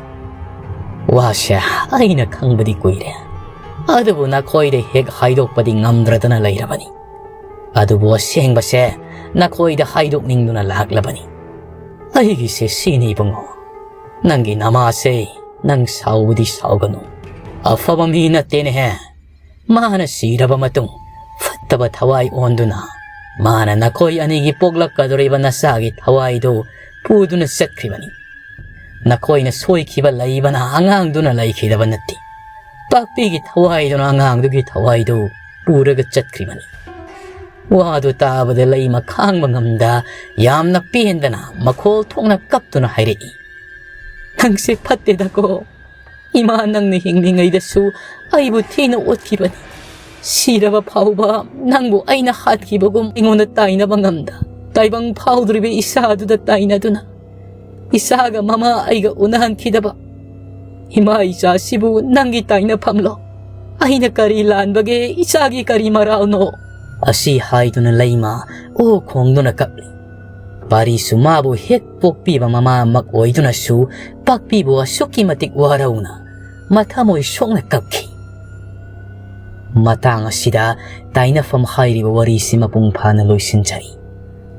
"ꯋꯥꯁꯦ ꯑꯩꯅ ꯈꯪꯕꯗꯤ ꯀꯨꯏꯔꯦ, ꯑꯗꯨꯕꯨ ꯅꯈꯣꯏꯗ ꯍꯦꯛ ꯍꯥꯏꯗꯣꯛꯄꯗꯤ ꯉꯝꯗ꯭ꯔꯗꯅ ꯂꯩꯔꯕꯅꯤ꯫ ꯑꯗꯨꯕꯨ ꯑꯁꯦꯡꯕꯁꯦ ꯅꯈꯣꯏꯗ ꯍꯥꯏꯗꯣꯛꯅꯤꯡꯗꯨꯅ ꯂꯥꯛꯂꯕꯅꯤ꯫ ꯑꯩꯒꯤꯁꯦ ꯁꯤꯅꯤ ꯏꯕꯨꯡꯉꯣ, ꯅꯪꯒꯤ ꯅꯃꯥꯁꯦ ꯅꯪ ꯁꯥꯎꯕꯗꯤ ꯁꯥꯎꯒꯅꯨ, ꯑꯐꯕ ꯃꯤ ꯅꯠꯇꯦꯅꯦꯍꯦ꯫ ꯃꯥꯅ ꯁꯤꯔꯕ ꯃꯇꯨꯡ ꯐꯠꯇꯕ ꯊꯋꯥꯏ ꯑꯣꯟꯗꯨꯅ ꯃꯥꯅ ꯅꯈꯣꯏ ꯑꯅꯤꯒꯤ ꯄꯣꯛꯂꯛꯀꯗꯧꯔꯤꯕ ꯅꯆꯥꯒꯤ ꯊꯋꯥꯏꯗꯨ ꯄꯨꯗꯨꯅ ꯆꯠꯈ꯭ꯔꯤꯕꯅꯤ꯫ ꯅꯈꯣꯏꯅ ꯁꯣꯏꯈꯤꯕ ꯂꯩꯕꯅ ꯑꯉꯥꯡꯗꯨꯅ ꯂꯩꯈꯤꯗꯕ ꯅꯠꯇꯦ꯫ ꯄꯥꯛꯄꯤꯒꯤ ꯊꯋꯥꯏꯗꯨꯅ ꯑꯉꯥꯡꯗꯨꯒꯤ ꯊꯋꯥꯏꯗꯨ ꯄꯨꯔꯒ ꯆꯠꯈ꯭ꯔꯤꯕꯅꯤ꯫" ꯋꯥꯗꯨ ꯇꯥꯕꯗ ꯂꯩꯃ ꯈꯥꯡꯕ ꯉꯝꯗ ꯌꯥꯝꯅ ꯄꯦꯟꯗꯅ ꯃꯈꯣꯜ ꯊꯣꯛꯅ ꯀꯞꯇꯨꯅ ꯍꯥꯏꯔꯛꯏ, "ꯅꯪꯁꯦ ꯐꯠꯇꯦꯗꯀꯣ꯫ ꯏꯃꯥ, ꯅꯪꯅ ꯍꯤꯡꯂꯤꯉꯩꯗꯁꯨ ꯑꯩꯕꯨ ꯊꯤꯅ ꯑꯣꯠꯈꯤꯕꯅꯤ꯫ ꯁꯤꯔꯕ ꯐꯥꯎꯕ ꯅꯪꯕꯨ ꯑꯩꯅ ꯍꯥꯠꯈꯤꯕꯒꯨꯝ ꯑꯩꯉꯣꯟꯗ ꯇꯥꯏꯅꯕ ꯉꯝꯗ, ꯇꯥꯏꯕꯪ ꯐꯥꯎꯗ꯭ꯔꯤꯕ ꯏꯁꯥꯗꯨꯗ ꯇꯥꯏꯅꯗꯨꯅ ꯏꯁꯥꯒ ꯃꯃꯥ ꯑꯩꯒ ꯎꯅꯍꯟꯈꯤꯗꯕ ꯏꯃꯥ ꯏꯆꯥꯁꯤꯕꯨ ꯅꯪꯒꯤ ꯇꯥꯏꯅꯐꯝꯂꯣ? ꯑꯩꯅ ꯀꯔꯤ ꯂꯥꯟꯕꯒꯦ? ꯏꯆꯥꯒꯤ ꯀꯔꯤ ꯃꯔꯥꯜꯅꯣ?" ꯑꯁꯤ ꯍꯥꯏꯗꯨꯅ ꯂꯩꯃ ꯑꯣ ꯈꯣꯡꯗꯨꯅ ꯀꯞꯂꯤ꯫ ꯄꯥꯔꯤꯁꯨ ꯃꯥꯕꯨ ꯍꯦꯛ ꯄꯣꯛꯄꯤꯕ ꯃꯃꯥꯃꯛ ꯑꯣꯏꯗꯨꯅꯁꯨ ꯄꯥꯛꯄꯤꯕꯨ ꯑꯁꯨꯛꯀꯤ ꯃꯇꯤꯛ ꯋꯥꯔꯧꯅ ꯃꯊꯃꯣꯏ ꯁꯣꯛꯅ ꯀꯞꯈꯤ꯫ ꯃꯇꯥꯡ ꯑꯁꯤꯗ ꯇꯥꯏꯅꯐꯝ ꯍꯥꯏꯔꯤꯕ ꯋꯥꯔꯤꯁꯤ ꯃꯄꯨꯡ ꯐꯥꯅ ꯂꯣꯏꯁꯤꯟꯖꯔꯤ꯫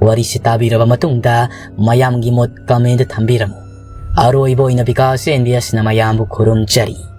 ꯋꯥꯔꯤꯁꯤ ꯇꯥꯕꯤꯔꯕ ꯃꯇꯨꯡꯗ ꯃꯌꯥꯝꯒꯤ ꯃꯣꯠ ꯀꯃꯦꯟꯗ ꯊꯝꯕꯤꯔꯝꯃꯨ꯫ ꯑꯔꯣꯏꯕ ꯑꯣꯏꯅ ꯕꯤꯀꯥꯁ ꯑꯦꯟ ꯕꯤ ꯑꯦꯁꯅ ꯃꯌꯥꯝꯕꯨ ꯈꯨꯔꯨꯝꯖꯔꯤ꯫